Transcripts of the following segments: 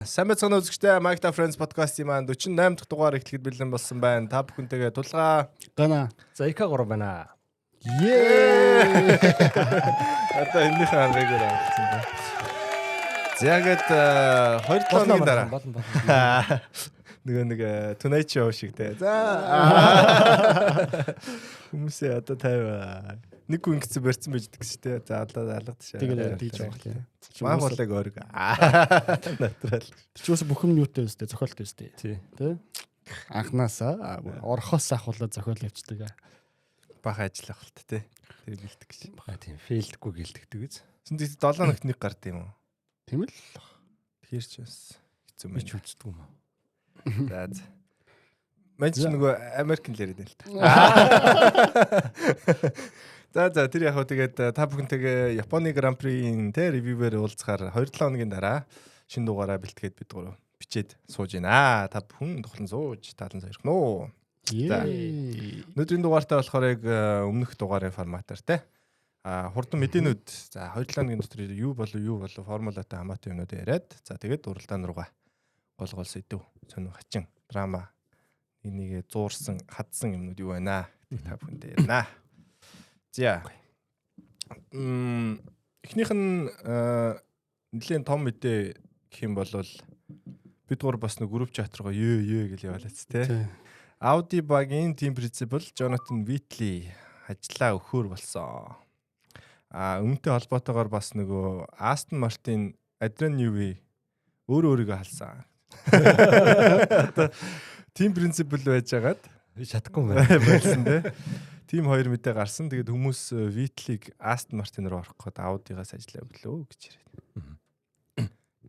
Сайн байцгаана үзэгчдээ, Mike Ta Friends podcast-ийн маань 48 дахь дугаар эхлэхэд бэлэн болсон байна. Та бүхэнтэйгээ тулгаа. Гана. За, ИК3 байна. Ее. Одоо энэнийхээ ангааг авчихсан байна. За, ингээд 2 7 хоногийн дараа Болон болон. нөгөө нэг Tonight Show шиг те. За, хүмүүсээ одоо 50 нэг хүн ингэсэн барьсан байж гэдэг шүү те. За, одоо алгад шээ. Тэгээд тэгж байгаа тийм. Маа болыг ориг. Натурал. Тэр чинь бүх юм юутай өстэй, зохиолтой өстэй. Тий. Тэ? Анхнаасаа орхоос ахуулаад зохиол явцдаг. Баха ажил авалт те. Тэр бэлтгэж гэж. А тийм, фейлдэггүй гэлдэгдэг биз. Тэнд 7 хоногт нэг гард юм уу? Тийм л. Тэгэхээр ч бас хэцүү Би ч байна. үздэг юм аа. За за. Мэн ч нөгөө Америкэн л яриад байна л та. За за, тэр яг хөө тэгээд та бүхэнтэйгээ Японы Гран При-ийн те review-ээр уулзахаар 2-7 хоногийн дараа шинэ дугаараа бэлтгээд бид гурав бичээд сууж байна. Та бүхэн тухлан сууж таалан сойрох нөө. Ее. Өнөөдрийн дугаартаа болохоор яг өмнөх дугаарын форматаар те. А хурдан мэдээнүүд, за, 2-7 хоногийн дотор юу болов, юу болов, формулатай хамаатай юмнууд яриад, за, тэгээд уралдаан руугаа гол гол сэдв, сонин хачин, драма, нэг нэгэ зуурсан, хадсан юмнууд юу байна гэдгийг та бүхэндээ ярина. За. Эхнийх нь нэлээд том мэдээ гэх юм бол бид гур бас нэг group chat руугаа ёо ёо гэж яваалаац те. Тий. Audi багийн team principal Jonathan Wheatley ажлаа өгөхөөр болсон. А үүнтэй холбоотойгоор бас нөгөө Aston Martin Adrian Newey өөрөө өөрийгөө халсан. Одоо team principal байжгаад Би чадахгүй юм байна. байсан те. Team хоёр мэдээ гарсан. Тэгээд хүмүүс Wheatley-г Aston Martin руу орох гээд Audi-гаас ажиллаа өглөө гэж яриад.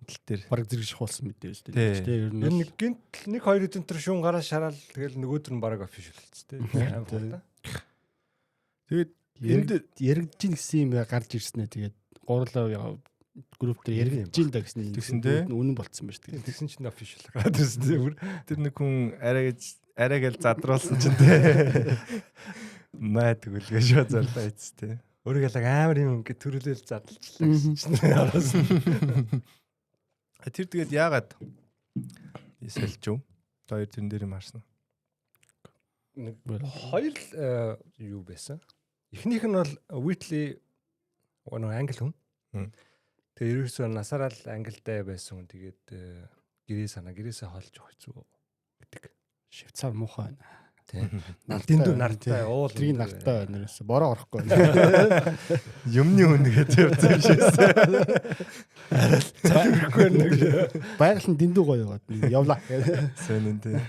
Тал дээр Бараг зэрэг шахуулсан мэдээ өстэй. Тий. Тэ, ер нь Ер нь нэг гинт нэг хоёр өдөр төр шүүн гараа шараал, тэгэл нөгөөдөр нь бараг official болчихсон тий. Амар хурдан. Тэгээд энэ дээр яригдж гин гэсэн юм гарч ирснэ. Тэгээд гурлаа group дээр яригдж гин да гэсэн Тэгсэн тий. үнэн болцсон байна шүү дээ. Тэгсэн чинь official гараад ирсэн тий. Бүр тэр нэг хүн арай гэж арай гэл задруулсан чинь те. Маа тэгвэл гэж шууд зарлаа эц те. Өөрийгөө л амар юм ингээ төрөлөөл задлчлаа гэсэн чинь араас нь. Тэр тэгээд яагаад сэлж юм? Хоёр тэрэн дээр юм харсан. Нэг хоёр л юу байсан. Эхнийх нь бол Wheatley, нөгөө англи хүн. Тэгээ ерөөсөө насаараа л англитай байсан хүн. Тэгээд гэрээ санаа гэрээсээ холж явах хэцүү гэдэг. Швейцар муухай байна. Тийм. Нартай Дэндүү байна, нартай тий. уул. Тэрийг нартай байна нэрээс. Бороо орохгүй байна. Юмны хүн гэж явсан юм шигсэн. Залхихгүй байна гэж. Байгаль нь дэндүү гоё яваад явлаа. Сонин те.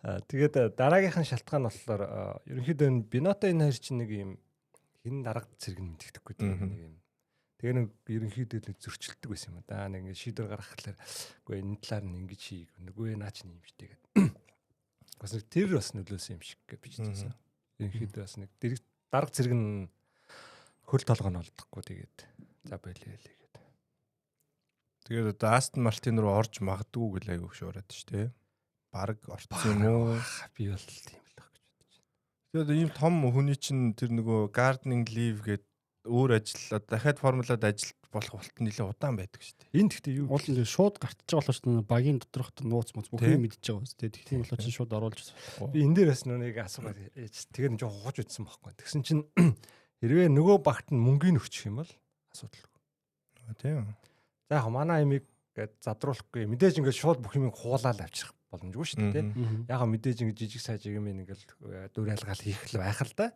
Аа, тэгээд дараагийнх нь шалтгаан болохоор ерөнхийдөө энэ Бинота, энэ хоёр чинь нэг юм хин дарга цэрэг нь мэддэхгүй тийм нэг юм. Тэгээ нэг ерөнхийдөө нэг зөрчилдөг байсан юм да. Нэг ингэ шийдвэр гаргахлаар үгүй, энэ талаар нь ингэж хий, нүгөө наа чинь юм штэ гэдэг. Бас нэг тэр бас нөлөөсөн юм шиг гэж бичсэн. Ерөнхийдөө бас нэг дэрэг дарга цэрэг нь хөл толгой нь олдохгүй, тэгээд за болио лээ гэдэг. Тэгээд одоо Aston Martin руу орж магадгүй гэл айгүйх шуураад ш те. Бараг орцсон юм уу? Би бол тийм л байх гэж бодож байна. Тэгээд ийм том хүний чинь тэр нөгөө gardening leave гээд өөр ажил, дахиад формулад ажил болох болт нэлээд удаан байдаг шүү дээ. Энэ гэхдээ юу Уул нь шууд гартж байгаа болохоор ч багийн доторх нууц моц бүх Тий. юм мэдж байгаа биз дээ. Тийм болохоор чи шууд оруулж болохгүй. Би энэ дээр бас нүг асуугаад тэгээд нэг жоохон хууч утсан байхгүй. Тэгсэн чинь хэрвээ нөгөө багт нь мөнгөний өгчих юм бол асуудалгүй. Тийм. За, яг манай имийг гээд задруулахгүй. Мэдээж ингээд шууд бүх юмыг хуулаад авчрах боломжгүй шүү дээ. Яг мэдээж ингээд жижиг сажиг юм ингээл дуурайлгаал хийх л байх л да.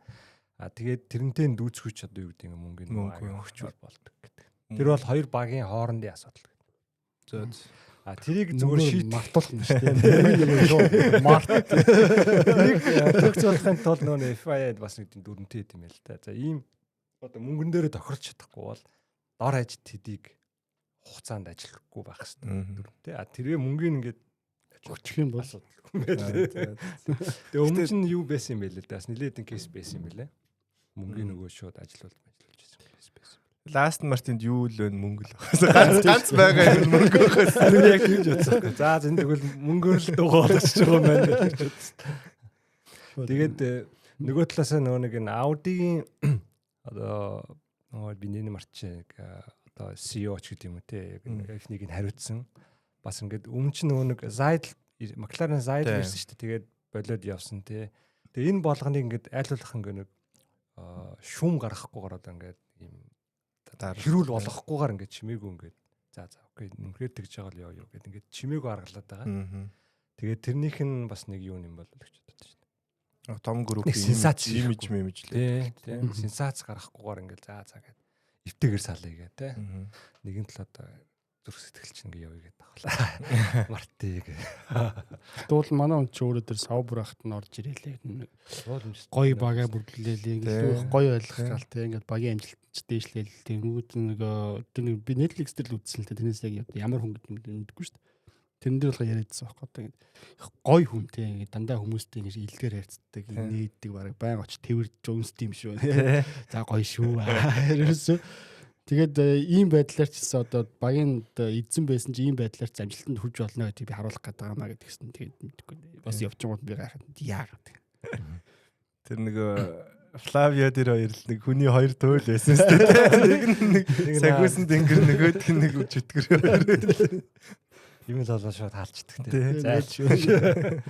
А тэгээд тэрнтэй нь дүүцэхүйч одоо юу гэдэг юм, мөнгөний Мөнгө. өгч болдог гэдэг. Тэр бол хоёр багийн хоорондын асуудал. За. А тэрийг зүгээр шийд мартуулах юм шүү дээ. Шууд март. Тэрийг тохиолдохын тулд нөгөө FIA-д бас нэг тийм дүрмтэй юм л та. За, ийм одоо мөнгөн дээрээ тохирч чадахгүй бол дор хаяж тэдийг хугацаанд ажиллахгүй байх хэрэгтэй дүрмтэй. А тэрвээ мөнгөний ингээд Өчөх юм бол асуудалгүй юм байлээ. Тэгээ өмнө чинь юу байсан юм бэ лээ. Бас нилээдэн кейс байсан юм байлээ. Мөнгөний нөгөө шууд ажилуулж ажиллуулж байсан кейс байсан. Aston Martin-д юу л вэ, мөнгө л байна. Ганц ганц байгаа юм мөнгө байхаас. Тэр яг тэгж бодсон байхгүй. За, зэн тэгвэл мөнгөөр л дугаалж байгаа юм байна гэж бодсон. Тэгээд нөгөө талаасаа нөгөө нэг энэ Audi-гийн одоо нөгөө би нэр марч одоо CEO ч гэдэг юм уу те, яг F1-ийг нь хариуцсан Бас ингээд өмнө чинь нөгөө нэг Зайдл Макларен Зайдл ирсэн шүү дээ. Тэгээд болиод явсан тий. Тэгээ энэ болгоныг ингээд айлуулах ингээд нэг шүүм гаргахгүйгээр одоо ингээд ийм хэрүүл болгохгүйгээр ингээд чимээгүй ингээд за за окей нэмхээр тэгж байгаа л ёо ёо гэд ингээд чимээгүй аргалаад байгаа. Тэгээд тэрнийх нь бас нэг юу юм бол гэж боддог шин. Том групп сенсац имиж имиж лээ. Тий. Сенсац гаргахгүйгээр ингээд за за гэд эвтэйгэр салъя гэ тий. Нэгэн тал одоо зүрх сэтгэл чинь ингээ явъя гэдэг ахлаа. Мартиг. Дуул манай хүн чи өөрөө тэр сав бүрахт нь орж ирээлээ. Гоё бага бүрдлээлээ. Ингээ гоё ойлгох гал тий. Ингээд багийн амжилт ч дээшлээл. Тэнгүүд нэг тэр нэг би Netflix дээр л үзсэн л тэ. Тэрнээс яг ямар хүн гэдэг нь мэдэхгүй шүү дээ. Тэрэн дээр болохоор яриадсан байхгүй одоо ингээд гоё хүн тий. Ингээд дандаа хүмүүстэй ингээд илгээр харьцдаг, нээдэг бараг баян очиж тэрж өмсд юм шүү. За гоё шүү. Ерөөсөө тэгээд ийм байдлаар ч гэсэн одоо багийн эзэн байсан чи ийм байдлаар ч амжилтанд хүрч болно гэдгийг би харуулах гэдэг юм а гэдгсэн. Тэгээд мэдэхгүй. Бас явчихгууд би гайхаад яагаад. Тэр нөгөө Флавио дээр хоёр л нэг хүний хоёр туйл байсан шүү дээ. Нэг нь нэг сагиусан тэнгэр нөгөөдг нь нэг чөтгөр. Ийм л болоо шууд хаалчдаг тий. Зайлшгүй.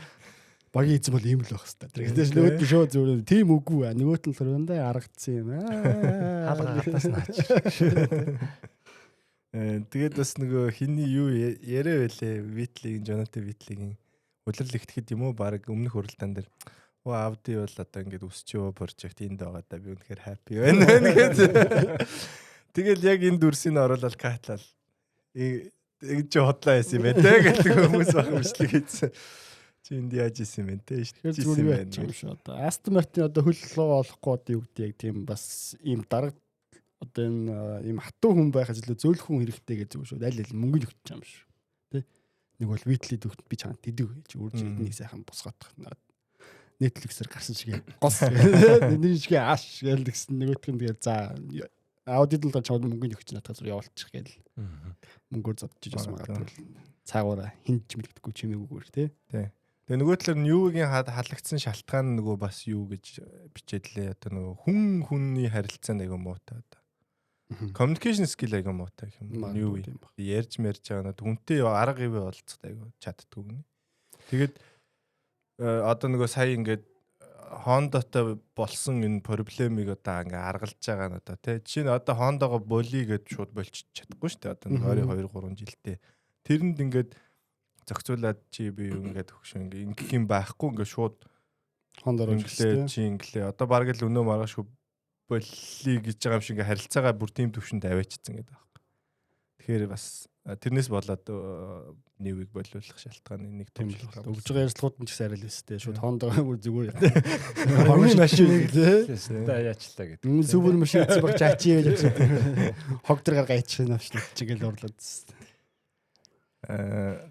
Багийн эзэн бол ийм л байх хэвээр. Тэгээд нөгөөд нь шууд зүгээр тийм үгүй. Нөгөөт нь л дандаа аргацсан юм. Хаалга хатаас наач. Тэгээд бас нөгөө хиний юу яриа байлээ. Витлигийн Жонатан Витлигийн улирал ихтгэхэд юм уу баг өмнөх уралдаан дээр Ауди бол одоо ингээд өсч яваа прожект энд байгаа да би үнэхээр happy байна гээд. Тэгэл яг энэ дүрсийг оруулаад катлал. Ингэж чи хотлоо яасан юм бэ те гэдэг хүмүүс баг бичлэг хийсэн. Чи энд яаж исэн юм бэ те шилжсэн юм байна юм шүү. Одоо Астон Мартин одоо хөл рүү олохгүй одоо юу гэдэг яг тийм бас ийм дарга одоо энэ ийм хатуу хүн байх илүү зөөлөх хүн хэрэгтэй гэж зүгээр шүү. Аль аль мөнгө өгч юм шүү. Тэ нэг бол Витли төгт би чамд тэдэг чи үрж нэг сайхан босгоодох. Netflix-ээр гарсан шиг гос нэр шиг ааш гээл гэсэн нөгөөх нь тэгээ за Audi л чамд мөнгө өгч надад зүр явуулчих гээл. Мөнгөөр зодчих бас магадгүй цаагаараа хинж мэддэггүй чимээгүйгээр тий. Тий. Тэгээ нөгөө талаар нь юугийн халагдсан шалтгаан нөгөө бас юу гэж бичээдлээ. Одоо нөгөө хүн хүний харилцаанд айгүй муутай одоо. Communication skill айгүй муутай гэх юм. Юу ярьж мэрж байгаа нь хүнтэй арга ивэ болцох айгүй чаддгүй гэнэ. Тэгээд одоо нөгөө сая ингээд Honda-тай болсон энэ проблемыг одоо ингээ аргалж байгаа нь одоо тий. Жишээ нь одоо Honda-го боли гэж шууд болчих чадахгүй шүү дээ. Одоо нэг 2 3 жилдээ. Тэрэнд ингээд зохицуулаад чи би юу ингээд өгшөө ингээ ингэх юм байхгүй ингээ шууд Honda руу инглээ чи инглээ. Одоо бараг л өнөө маргаашгүй болли гэж байгаа юм шиг ингээ харилцаагаа бүр тийм төвшөнд аваачсан гэдэг байхгүй. Тэгэхээр бас тэрнээс болоод Ньювиг болиулах шалтгааны нэг том шалтгаан. Өгж байгаа ярилцлагууд нь ч гэсэн арай л өстэй. Шууд Honda бүр зүгээр. Хормын машиныг та яачлаа гэдэг. Супер машин үзсэн баг чачи гэж явсан. Хог дээр гар гайчих навчлаа чигээл орлоод.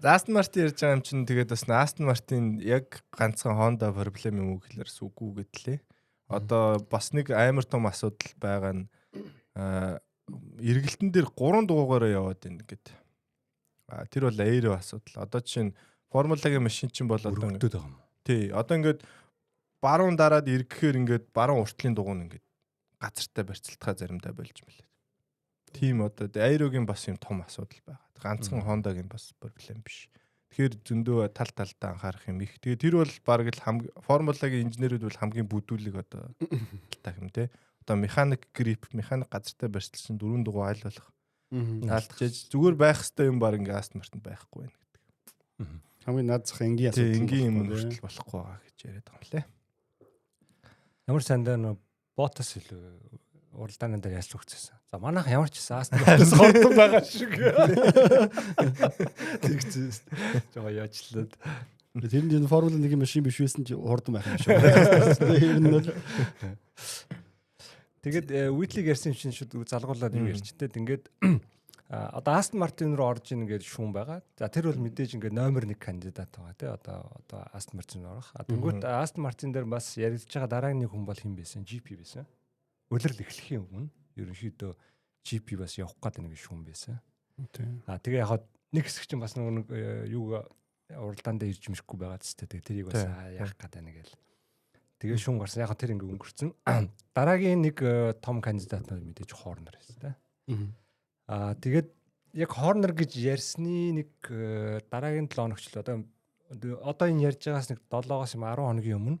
Астон Мартин ярьж байгаа юм чинь тэгээд бас Астон Мартин яг ганцхан Honda проблем юм уу гэхлээр үгүй гэдлээ. Одоо бас нэг амар том асуудал байгаа нь эргэлтэн дээр 3 дугуйгаараа яваад байна гэд. Тэр бол aero асуудал. Одоо жишээ нь формулагийн машин чинь бол одоо өргөдөд байгаа юм. Тий. Одоо ингээд баруун дараад эргэхээр ингээд баруун уртлын дугуй нь ингээд газартай барьцалтгаа заримдаа болж мэлээ. Тийм одоо aero-гийн бас юм том асуудал байгаа. Ганцхан Honda-гийн бас проблем биш. Тэгэхээр зөндөө тал талдаа анхаарах юм их. Тэгээ тэр бол бараг л формулагийн инженерүүд бол хамгийн бүдүүлэг одоо таах юм те. Одоо механик грип, механик газартай барьцал чинь 4 дугуй аль болох алдчихж зүгээр байх хэвээр юм баг ингээ Астон Мартин байхгүй байна гэдэг. Хамгийн наад зах энгийн асуудал. Энгийн юм хүртэл болохгүй байгаа гэж яриад байгаа юм лээ. Ямар сандаа нөө Ботас илүү уралдааны дээр ялж өгчээсэн. За манайх ямар ч гэсэн Астон Мартин хурдан байгаа шиг. Тэгсэн. Жоо яачлаад. Тэр нь Формула 1-ийн машин биш байсан чи хурдан байх юм шүү. Тэр нь бол Тэгээд Уитлиг ярьсан юм чинь шууд залгуулад юм ярьчихдээ. Ингээд одоо Астон Мартин руу орж ийн гэж шүүн байгаа. За тэр бол мэдээж ингээд номер 1 кандидат байгаа тий. Одоо Астон Мартин руу орох. А тэнгуут Астон Мартин дээр бас яригдж байгаа дараагийн нэг хүн бол хэн байсан? GP байсан. Улирал эхлэхийн өмнө ерөнхийдөө GP бас явах гэдэг нэг шүүн байсан. А тэгээ яг нэг хэсэг чинь бас нэг юу уралдаан дээр ирж мэрэхгүй байгаа ч тэгээ тэрийг бас яах гэдэг нэг л. Тэгээ шүүн гарсан. Яг тэр ингээ өнгөрцөн. Дараагийн нэг том кандидат нь мэдээж Хорнер байсан тий. Аа тэгээд Яг Хорнер гэж ярьсны нэг дараагийн 7 хоногч л одоо энэ ярьж байгаас нэг 7-оос юм 10 хоногийн өмнө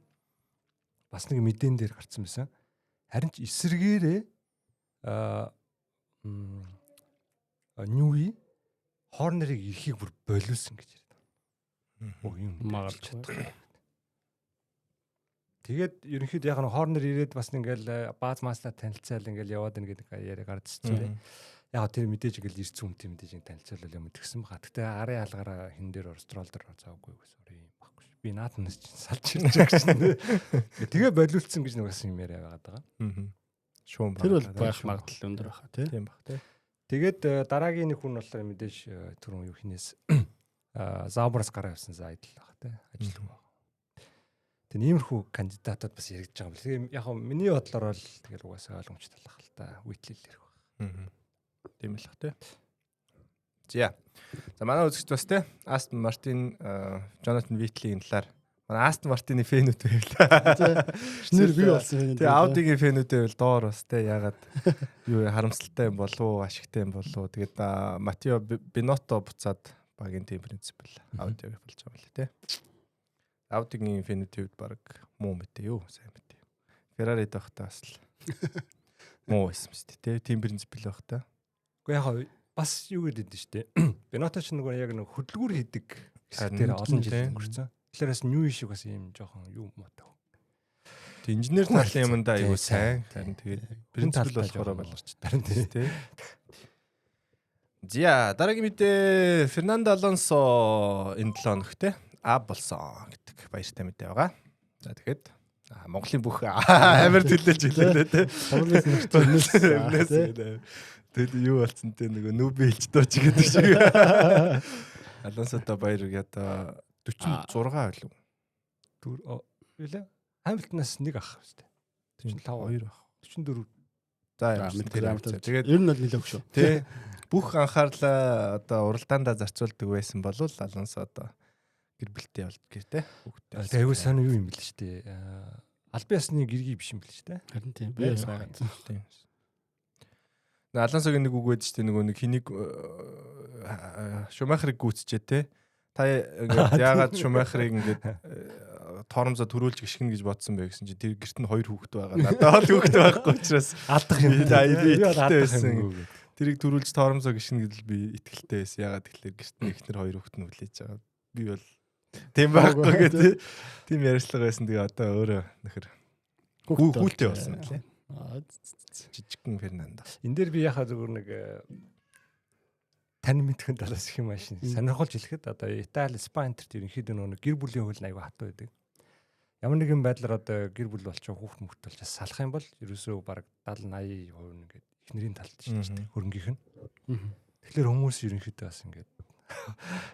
бас нэг мэдээн дээр гарцсан байсан. Харин ч эсэргээрээ Ньюи Хорнерыг ирэхийг бүр болиулсан гэж яриад байгаа. Оо юм Магадгүй. Тэгээд ерөнхийдөө яг нь Хорнер ирээд бас ингээл бааз маслаа танилцаал ингээл яваад байна гэдэг яриа гарч ирсэн. Яг тэр мэдээж ингээл ирсэн хүнтэй мэдээж ингээл танилцаал юм тэгсэн баха. Гэтэ арын хаалгаараа хин дээр Строл дээр заагүй гэсэн юм байхгүй ш. Би нааднаас чинь салж ирж байгаа чинь. Тэгээ болиулсан гэж нугас юм яриа байгаад байгаа. Шуун Тэр бол байх магадлал өндөр байха тий. Тийм бах тий. Тэгээд дараагийн нэг хүн болохоор мэдээж түрүүн юу хинээс Заубраас гараа явсан Зайдл баг тий. Ажил баг. Тэгээ иймэрхүү кандидатууд бас яригдж байгаа юм байна. Тэгээ яг миний бодлоор бол тэгэл угаасаа ойлгомжтой л байх л та. Уитлил ирэх байх. Тийм л бах тий. За. За манай үзэгч бас тий Астон Мартин, Jonathan Wheatley-ийн талаар манай Астон Мартины фэнүүд байвал. Шинээр бий болсон фэнүүд. Тэгээ Audi-гийн фэнүүд байвал доор бас тий ягаад юу харамсалтай юм болов уу, ашигтай юм болов уу. Тэгээд Матео Бинотто буцаад багийн team principal Audi-г болж байгаа юм лээ тий. Audi-гийн фэнүүдийн хувьд баг муу мэдээ юу, сайн мэдээ. Ferrari байхдаа бас л муу байсан мэт тий. Team principal байхдаа. Гэхдээ яг бас юу гэдэг нь шүү дээ. Бинотто ч нөгөө яг нэг хөдөлгүүр хийдэг хэсгээр олон жил өнгөрцөн. Тэгэхээр бас Нью шиг бас ийм жоохон юу муутай. Тэг инженер талын юмдаа аягүй сайн. Харин тэгээд принципл болохоор балгарч харин тий. За дараагийн мэдээ Фернандо Алонсо энэ 7 хоногт А болсон гэдэг баяртай мэдээ байгаа. За тэгэхэд Монголын бүх амар төлөөлж хэлээ тий. Өмнөөс Тэгэл юу болсон те нөгөө нүб хэлж дооч гэдэг шиг. Алонсотой баяр одоо 46 байлуу. Юу лээ? Хамилтонаас нэг ах шүү дээ. 45 2 ах. 44. За ямар тэгээд ер нь бол нэлээгүй шүү. Тий. Бүх анхаарлаа одоо уралдаандаа зарцуулдаг байсан бол Алонсо одоо гэр бүлтэй болдог гэр те. Хүүхдтэй. Тэгээд аюу сайн юу юм бэл шүү дээ. Албан ёсны гэргий биш юм бэл шүү дээ. Харин тийм. Би сайхан. Тийм. Алонсогийн нэг үг байдаг шүү дээ нөгөө нэг хэнийг Шумахерыг гүйцжээ те. Та ингээд яагаад Шумахерыг ингээд торомзоо төрүүлж гიშгэнэ гэж бодсон бэ гэсэн чинь тэр гэрт нь хоёр хүүхэд байгаа. Надад бол хүүхэд байхгүй учраас алдах юм. Би итгэлтэй байсан. Тэрийг төрүүлж торомзоо гიშгэнэ гэдэл би итгэлтэй байсан. Яагаад тэгэхээр гэрт нь эхнэр хоёр хүүхэд нь хүлээж байгаа. Би бол тийм байхгүй гэдэг тийм ярьцлага байсан. Тэгээ одоо өөрөө нөхөр хүүтэй болсон мөлий. Жижигхэн Фернандо. Энэ дээр би яхаа зүгээр нэг тань мэдхэн талаас их юм аашин сонирхолж хэлэхэд одоо Итали, Испани энэ төр ерөнхийдөө нөгөө гэр бүлийн хууль аягүй хатуу байдаг. Ямар нэгэн байдлаар одоо гэр бүл болчих хүүхд мөхт болж салах юм бол ерөөсөө бараг 70 80% нь ингээд эхнэрийн талд шилждэг хөрөнгийнх нь. Тэгэхээр хүмүүс ерөнхийдөө бас ингээд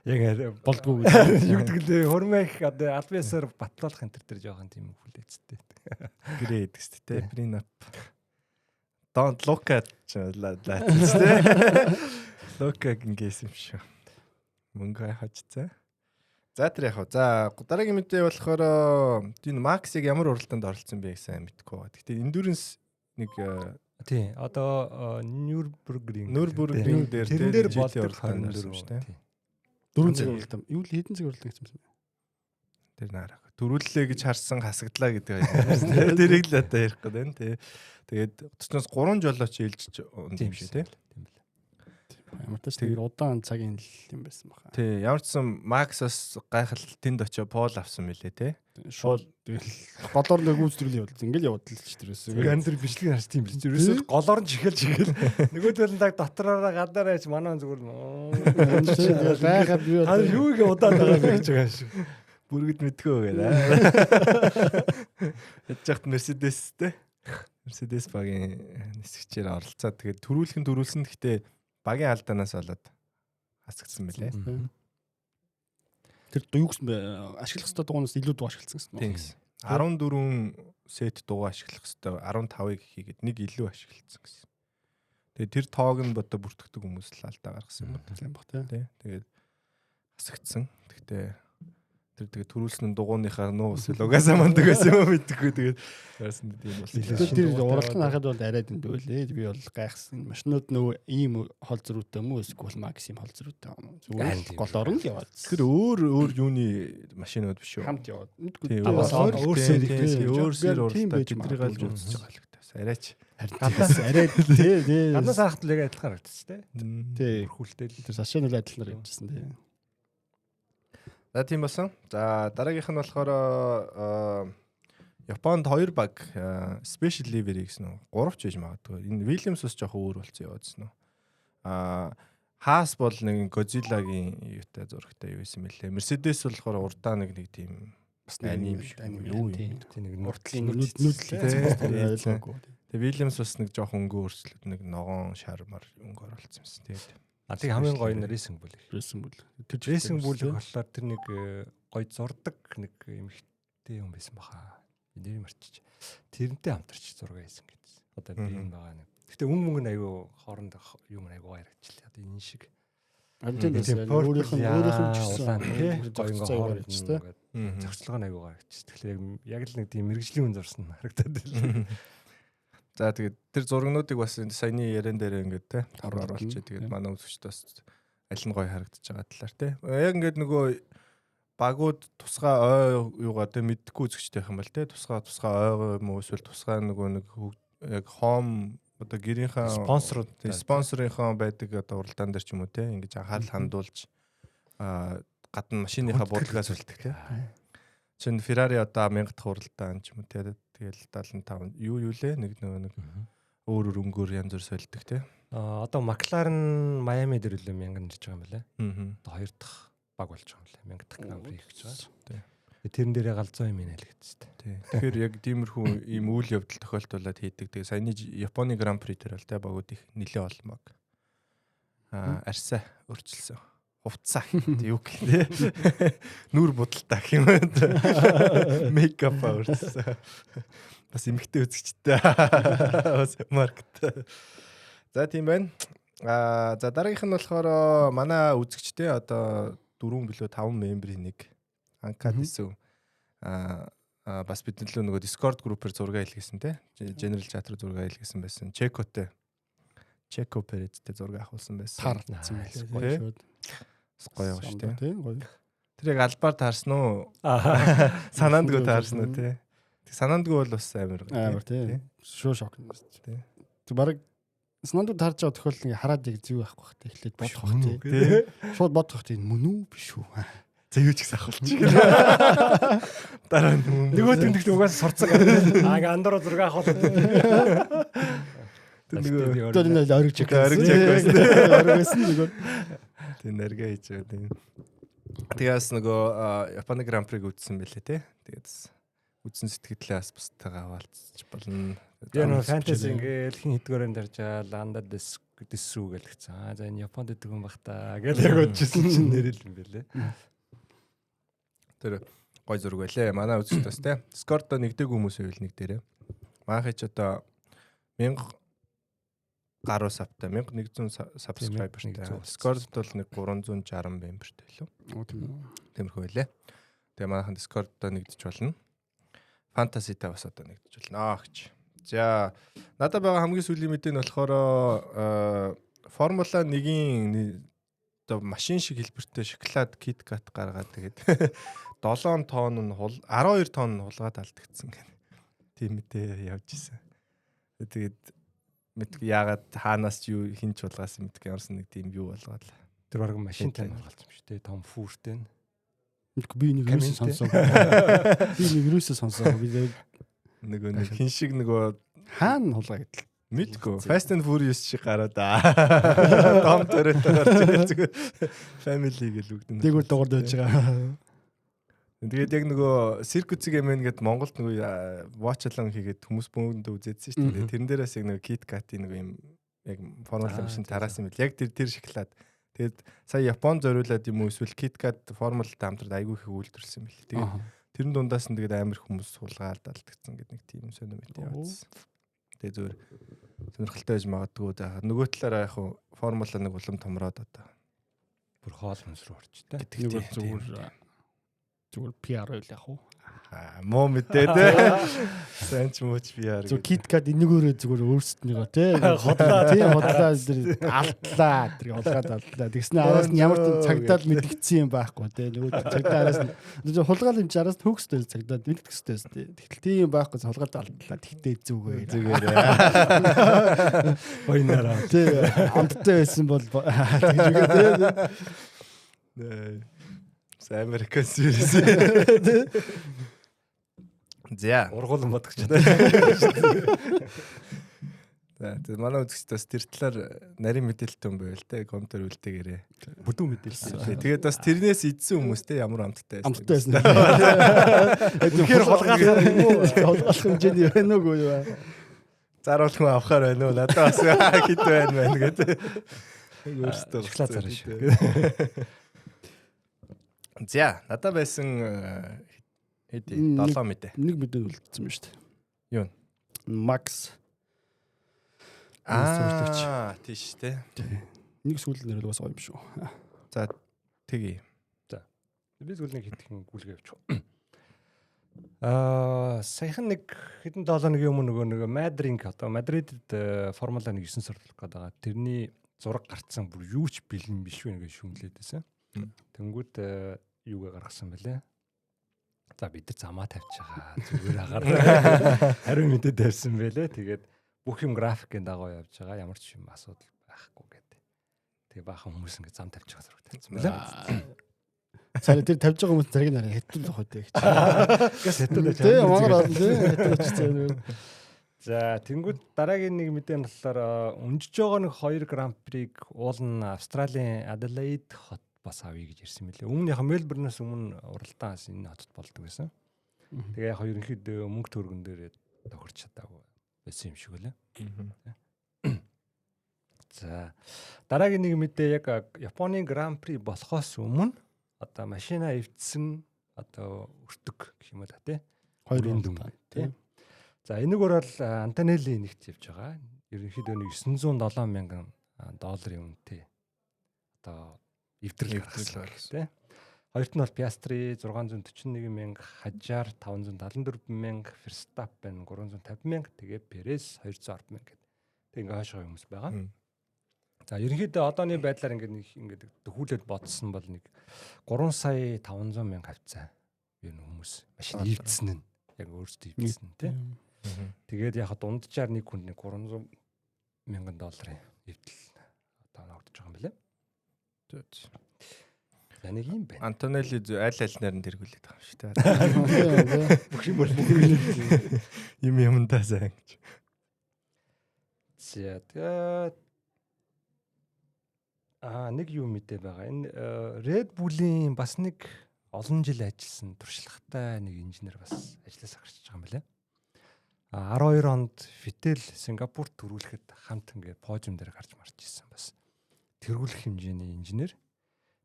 яг болдгоо юу гэдэг лээ хөрмөх одоо албан ёсоор батлуулах энэ төр жоохон тийм хүлээцтэй. Гэрээ гэдэг шүү дээ. Prenup. Don't look at that тий. Look гингээс юм шиг. Мөнгө хажицаа. За тэр яг. За дараагийн мэдээ болохоор энэ Максыг ямар уралдаанд оролцсон бэ гэсэн мэдэхгүй байгаа. Гэхдээ Endurance нэг тий одоо Нюрнбергринг Нюрнбергринг дээр тэрэн дээр болдог уралдаанд орсон шүү дээ. 4 цаг уралдаан. Юу л хэдэн цаг уралдаан гэсэн юм бэ? Тэр наарах. Төрүүллээ гэж харсан хасагдлаа гэдэг байна. Тэрийг л одоо ярих гэдэг нь тий. Тэгээд 33 жолооч ээлжиж юм шиг тий. Тийм бэл. Ямар ч тэр удаан цагийн л юм байсан баха. Тий, ямар ч сан Макс бас гайхал тэнд очоо пол авсан мөлий тий. Шууд тэгэл голоор нэг гүйцэтгэл явуул. Ингээл явуул ч тэрээс. Энэ төр бичлэгийг харж тийм биш. Ерөөсөө голоор нь чихэл чихэл. Нөгөөдөл нь даг дотороороо гадаараа яж манай зүгээр гайхаад би та юу их удаан байгаа юм гэж байгаа шиг. Бүргэд мэдхөө гэдэг. Ядж яхад Мерседес те. Мерседес багийн нисгчээр оролцоод тэгээд төрүүлхэн төрүүлсэн гэхдээ багийн алдаанаас болоод хасагдсан мөлий. Тэр юу гэсэн бэ? Ашиглах ёстой дугуйнаас илүү дугуй ашигласан гэсэн. Тийм гэсэн. 14 сет дугуй ашиглах ёстой 15-ыг хийгээд нэг илүү ашигласан гэсэн. Тэгээд тэр тоог нь бодо бүртгэдэг хүмүүс л алдаа гаргасан юм байна. Тийм баг тий. Тэгээд хасагдсан. Гэхдээ Тэр тэгээд төрүүлсэн нь дугууныхаа нуу эсвэл угаасаа мандаг байсан юм мэдэхгүй тэгээд яасан тийм болсон. Тэр уралдаан харахад бол арай дэндүү лээ. Би бол гайхсан. Машинууд нөгөө ийм хол зөрүүтэй юм уу эсвэл Макс ийм хол зөрүүтэй юм уу? Зүгээр голоор нь л яваад. Тэр өөр өөр юуны машинууд биш үү? Хамт яваад. Өөр сери өөр сери уралдаа тэдрийг л үзэж байгаа л гэдэг. Арайч. Гаднаас арай тий тий. Гаднаас харахад л яг адилхан харагдчих тий. Тий. Бүрхүүлтэл тэр сашаа нэг адилхан явжсэн тий. За тийм болсон. За дараагийнх нь болохоор Японд 2 баг special livery гэсэн үү? 3 ч байж магадгүй. Энэ Williams бас жоохон өөр болсон яваадсэн үү? Haas бол нэг Godzilla-гийн юутай зурагтай юу байсан мэлээ. Mercedes болохоор урдаа нэг тийм бас нэг шиг юу юм. Тийм нэг уртлын нүдлийн ойлгоогүй. Тэгээ Williams бас нэг жоохон өнгө өөрчлөлт нэг ногоон шар мар өнгө оруулсан юмсан. Тэгээд А тэг хамгийн гоё нь Racing Bull. Racing Bull. Тэр Racing Bull болохоор тэр нэг гоё зурдаг нэг эмэгтэй юм байсан баха. Би нэрийг мартчих. Тэрнтэй хамтарч зураг хийсэн гэсэн. Одоо би энэ байгаа нэг. Гэтэ өнгө мөнгө нь айгүй хооронд юм айгүй гоё харагдчихлаа. Одоо энэ шиг. Харин тийм байсан. Өөрийнх нь ч гэсэн гоё ингээ хооронд зохицолгоо нь айгүй гоё харагдчих. Тэгэхээр яг л нэг тийм мэрэгжлийн хүн зурсан харагдаад байлаа. За тэгээд тэр зургнуудыг бас саяны яриан дээр ингээд те оруулчих. Тэгээд манай үзэгчд бас аль нь гоё харагдаж байгаа талаар те. Яг ингээд нөгөө багууд тусгай ой юугаа те мэдхгүй үзэгчтэй байх юм бол те тусгай ойгоо юм уу эсвэл тусгай нөгөө нэг яг хом одоо гэрийнхаа спонсорууд спонсорынхаа байдаг одоо уралдаан дээр ч юм уу те ингэж анхаарал хандуулж гадна машиныхаа буудлагаа сүлдэг те. Чин Ferrari одоо 1000 дахь уралдаан ч юм уу те. Тэгэл 75 юу лээ нэг нөгөө нэг өөр өөр өнгөөр янз бүр солидог тий. Одоо McLaren Miami дээр үлээ 1000 нэрж байгаа юм байна лээ. Одоо хоёр дахь баг болж байгаа юм лээ. 1000 дахь Grand Prix хийж байгаа. Тий. Тэрэн дээрээ галзуу юм нэлэгдсэн тий. Тэгэхээр яг тиймэрхүү ийм үйл явдал тохиолдуулаад хийдэг. Тэгээ саяны Японы Grand Prix дээр бол тий багууд их нэлээ олон баг. Арсаа өөрчилсөн. Хувцаа юу гэх тий. Нүр будалтай гэх юм байна. Мейкап өөрчилсөн. Бас эмэгтэй үзэгчтэй. Бас маркет. За тийм байна. За дараагийнх нь болохоор манай үзэгчтэй одоо 4 билүү 5 мемберийн нэг Анка Дэсүү. Бас бидний лөө нөгөө Discord group-ээр зураг илгээсэн тий. General chat руу зураг илгээсэн байсан. Чекотэй. Чеко Перезтэй зураг авахулсан байсан. Таарсан байлээ. Бас гоё шүү дээ. Тийм гоё. Тэр яг албаар таарсан уу? Санаандгүй таарсан уу тий? Тэг санаандгүй бол бас амар гоё. Амар тий. Шуу шок. Тий. Тэг бараг санаандгүй таарч байгаа тохиолдол ингээ хараад яг зүг байхгүй бах тий. Эхлээд бодох бах тий. Шууд бодох тий. Мөн үү биш үү? За юу ч гэсэн ахуулчих. Дараа нь нөгөө тэмдэгт угаасаа сурцсан. Аа ингээ андуур зураг авах. Тэр нөгөө тэр нэг ориг чек. Ориг чек байсан. Ориг байсан нөгөө. Тэр нэргээ хийж байгаа тийм. Тэгээс нөгөө Японы Гран Приг үзсэн байлээ тий. Тэгээд үзсэн сэтгэлдээ бас бусдаагаа хаваалцчих болно. Би нөгөө фэнтези ингээл хин хэдгээрэн дарж байгаа ланда дэсүү гэлэгцэн. Аа за энэ Японд идэг юм бах та гэж яг бодчихсон чинь нэрэл юм бэлээ. Тэр гой зураг байлээ. Манай үзэгчд бас тий. Discord-о нэгдэг хүмүүс байвал нэг дээрээ. Манайх ч одоо 1000 гаруй сабтай 1100 subscriber-тай. Discord-д бол нэг 360 member-тэй лөө. Тийм үү. Тиймэрхүү байлээ. Тэгээ манайхан Discord-до нэгдэж болно. Fantasy-тай бас одоо нэгдэж болно гэж. За надад байгаа хамгийн сүүлийн мэдээ нь болохоор Формула 1-ийн одоо машин шиг хэлбэртэй шоколад Kit Kat гаргаад тэгээд 7 тонн нь 12 тонн нь хулгаад алдагдсан гэх. Тийм мэдээ явж исэн. Тэгээд мэдгүй яагаад хаанаас ч юу хинч хулгаасан мэдгүй ямарсан нэг тийм юу болгоод л. Тэр баг машинтай хулгаалсан юм шүү дээ. Том фүүртэй нь. Мэдгүй би нэг юусэн сонсоо. Би нэг юусэн сонсоо. Би нөгөө нэг хин шиг нөгөө хаана хулгай гэдэл. Мэдгүй. Fast and Furious шиг гараад аа. Том Toretto гарч ирэл зүгээр family гэл бүгд нь. Дээгүүр дугаар дойж байгаа. Тэгээд яг нөгөө Circuit Game гээд Монголд нөгөө watch along хийгээд хүмүүс бөөндөө үзээдсэн шүү дээ. Тэрэн дээрээс яг нөгөө Kit Kat-ийн нөгөө юм яг формула машин тараасан юм бэл. Яг тэр шоколад. Тэгээд сая Япон зориулаад юм уу эсвэл Kit Kat формултай хамтраад айгүй их үйлдвэрлэсэн юм бэл. Тэгээд тэрэн дундаас нь тэгээд амар хүмүүс суулгаад алдагдсан гэдэг нэг тийм сонир мэт явуулсан. Тэгээд зүгээр сонирхолтой байж магадгүй. За нөгөө талаараа яг формула нэг улам томроод одоо бүр хоол хүнс рүү орч та. Нэг бол зүгээр Зүгээр PR байл яг уу. Муу мэдээ те. Сайн ч мууч PR. Зүгээр KitKat энэгөөрөө зүгээр өөрсднийгөө те. Хотлаа тий хотлаа тэр алдлаа тэр хулгаад алдлаа. Тэгснэ араас нь ямар ч цагдаад мэдгдсэн юм байхгүй те. Нөгөө цагдаа араас нь хулгаал юм чи араас нь хөөхстэй цагдаад мэдгэх ёстой те. Тэгтэл тийм юм байхгүй хулгаад алдлаа. Тэгтээ зүгээр. Зүгээр. Баянараа. Тий амттай байсан бол тэгж үгээ те. Американ series. За. Ургуулan бодох ч чадаа. За тэгээ манай үзэгчд бас тэр талаар нарийн мэдээлэлтэй юм байвал те комментэр үлдээгээрэй. Бүдүүн мэдээлэл. Тэгээд бас тэрнээс идсэн хүмүүс те ямар амттай байсан. Амттай байсан. Үнэхээр хулгаалах юм уу? Хулгаалах хэмжээний байна уугүй юу? Заруул хүн авахар байна уу? Надад бас хэд байна байна гэдэг. Өөрөөсөө шоколад зарна шүү. За надад байсан хэд 7 мэдээ. Нэг мэдээ үлдсэн юм шүү дээ. Юу? Макс. Аа, тийш үү. Нэг сүүл нэрэл бас гоё юм шүү. За тэгье. За. Би сүүл нэг хэдхэн гүйлгээ явуучих. Саяхан нэг хэдэн 7 хоногийн өмнө нөгөө Мадринг одоо Мадридэд Формула 1 9 сар болох гээд байгаа. Тэрний зураг гарцсан бүр юу ч бэлэн биш вэ гэж шүмлээд байсан. Тэнгүүд юугээ гаргасан бэлээ? За бид нар замаа тавьж байгаа. Зүгээр агаар. Хариу мэдээ тавьсан бэлээ. Тэгээд бүх юм графикийн дагуу явж байгаа. Ямар ч юм асуудал байхгүй гэдэг. Тэгээ баахан хүмүүс ингэ зам тавьж байгаа зураг тавьсан бэлээ. Царай тэр тавьж байгаа хүмүүс зэрэг нараа хятад л ах үү гэж. Гэс хятад байж. Тий, Монгол олон тий хятад очсон. За тэнгүүд дараагийн нэг мэдээ нь болохоор өнжиж байгаа нэг 2 гран-приг уул нь Австралийн Аделаид хот бас авъя гэж ирсэн мөлий. Өмнө яг Мельбурнээс өмнө уралдаан энэ хотод болдог байсан. Тэгээ яг ерөнхийдөө мөнгө төгрөгөн дээр тохирч чадаагүй байсан юм шиг үлээ. За дараагийн нэг мэдээ яг Японы гран-при болохоос өмнө одоо машина эвдсэн одоо өртөг гэх юм уу да тий. Хоёрын дүн тий. За энэгээр бол Антонелли нэгт явж байгаа. Ерөнхийдөө нэг 907 мянган долларын үнэтэй одоо эвдрэл гаргасан тий. Хоёрт нь бол Piastri 641 мянга, Хажар 574 мянга, Verstappen 350 мянга, тэгээ Perez 210 мянга гэдэг. Тэг ингээ хойш гоё хүмүүс байгаа. За ерөнхийдөө одооны байдлаар ингээд нэг ингээд дөхүүлээд бодсон бол нэг 3 сая 500 мянга хавцаа. Ер нь хүмүүс машин эвдсэн нь яг өөрсдөө эвдсэн тий. Тэгээд яг дунджаар нэг хүнд нэг 300 мянган долларын эвдэл одоо ногдож байгаа юм билээ. За нэг юм байна. Антонелли аль альнаар нь тэргүүлээд байгаа юм шүү дээ. Бүх юм бол юм юмдаа сайн гэж. За тэгээд нэг юм мэдээ байгаа. Энэ Red Bull-ийн бас нэг олон жил ажилласан туршлагатай нэг инженер бас ажлаас гарч байгаа юм билээ. 12 онд Фител Сингапурт төрүүлэхэд хамт ингээ подиум дээр гарч марч ирсэн бас. Тэргүүлэх хэмжээний инженер.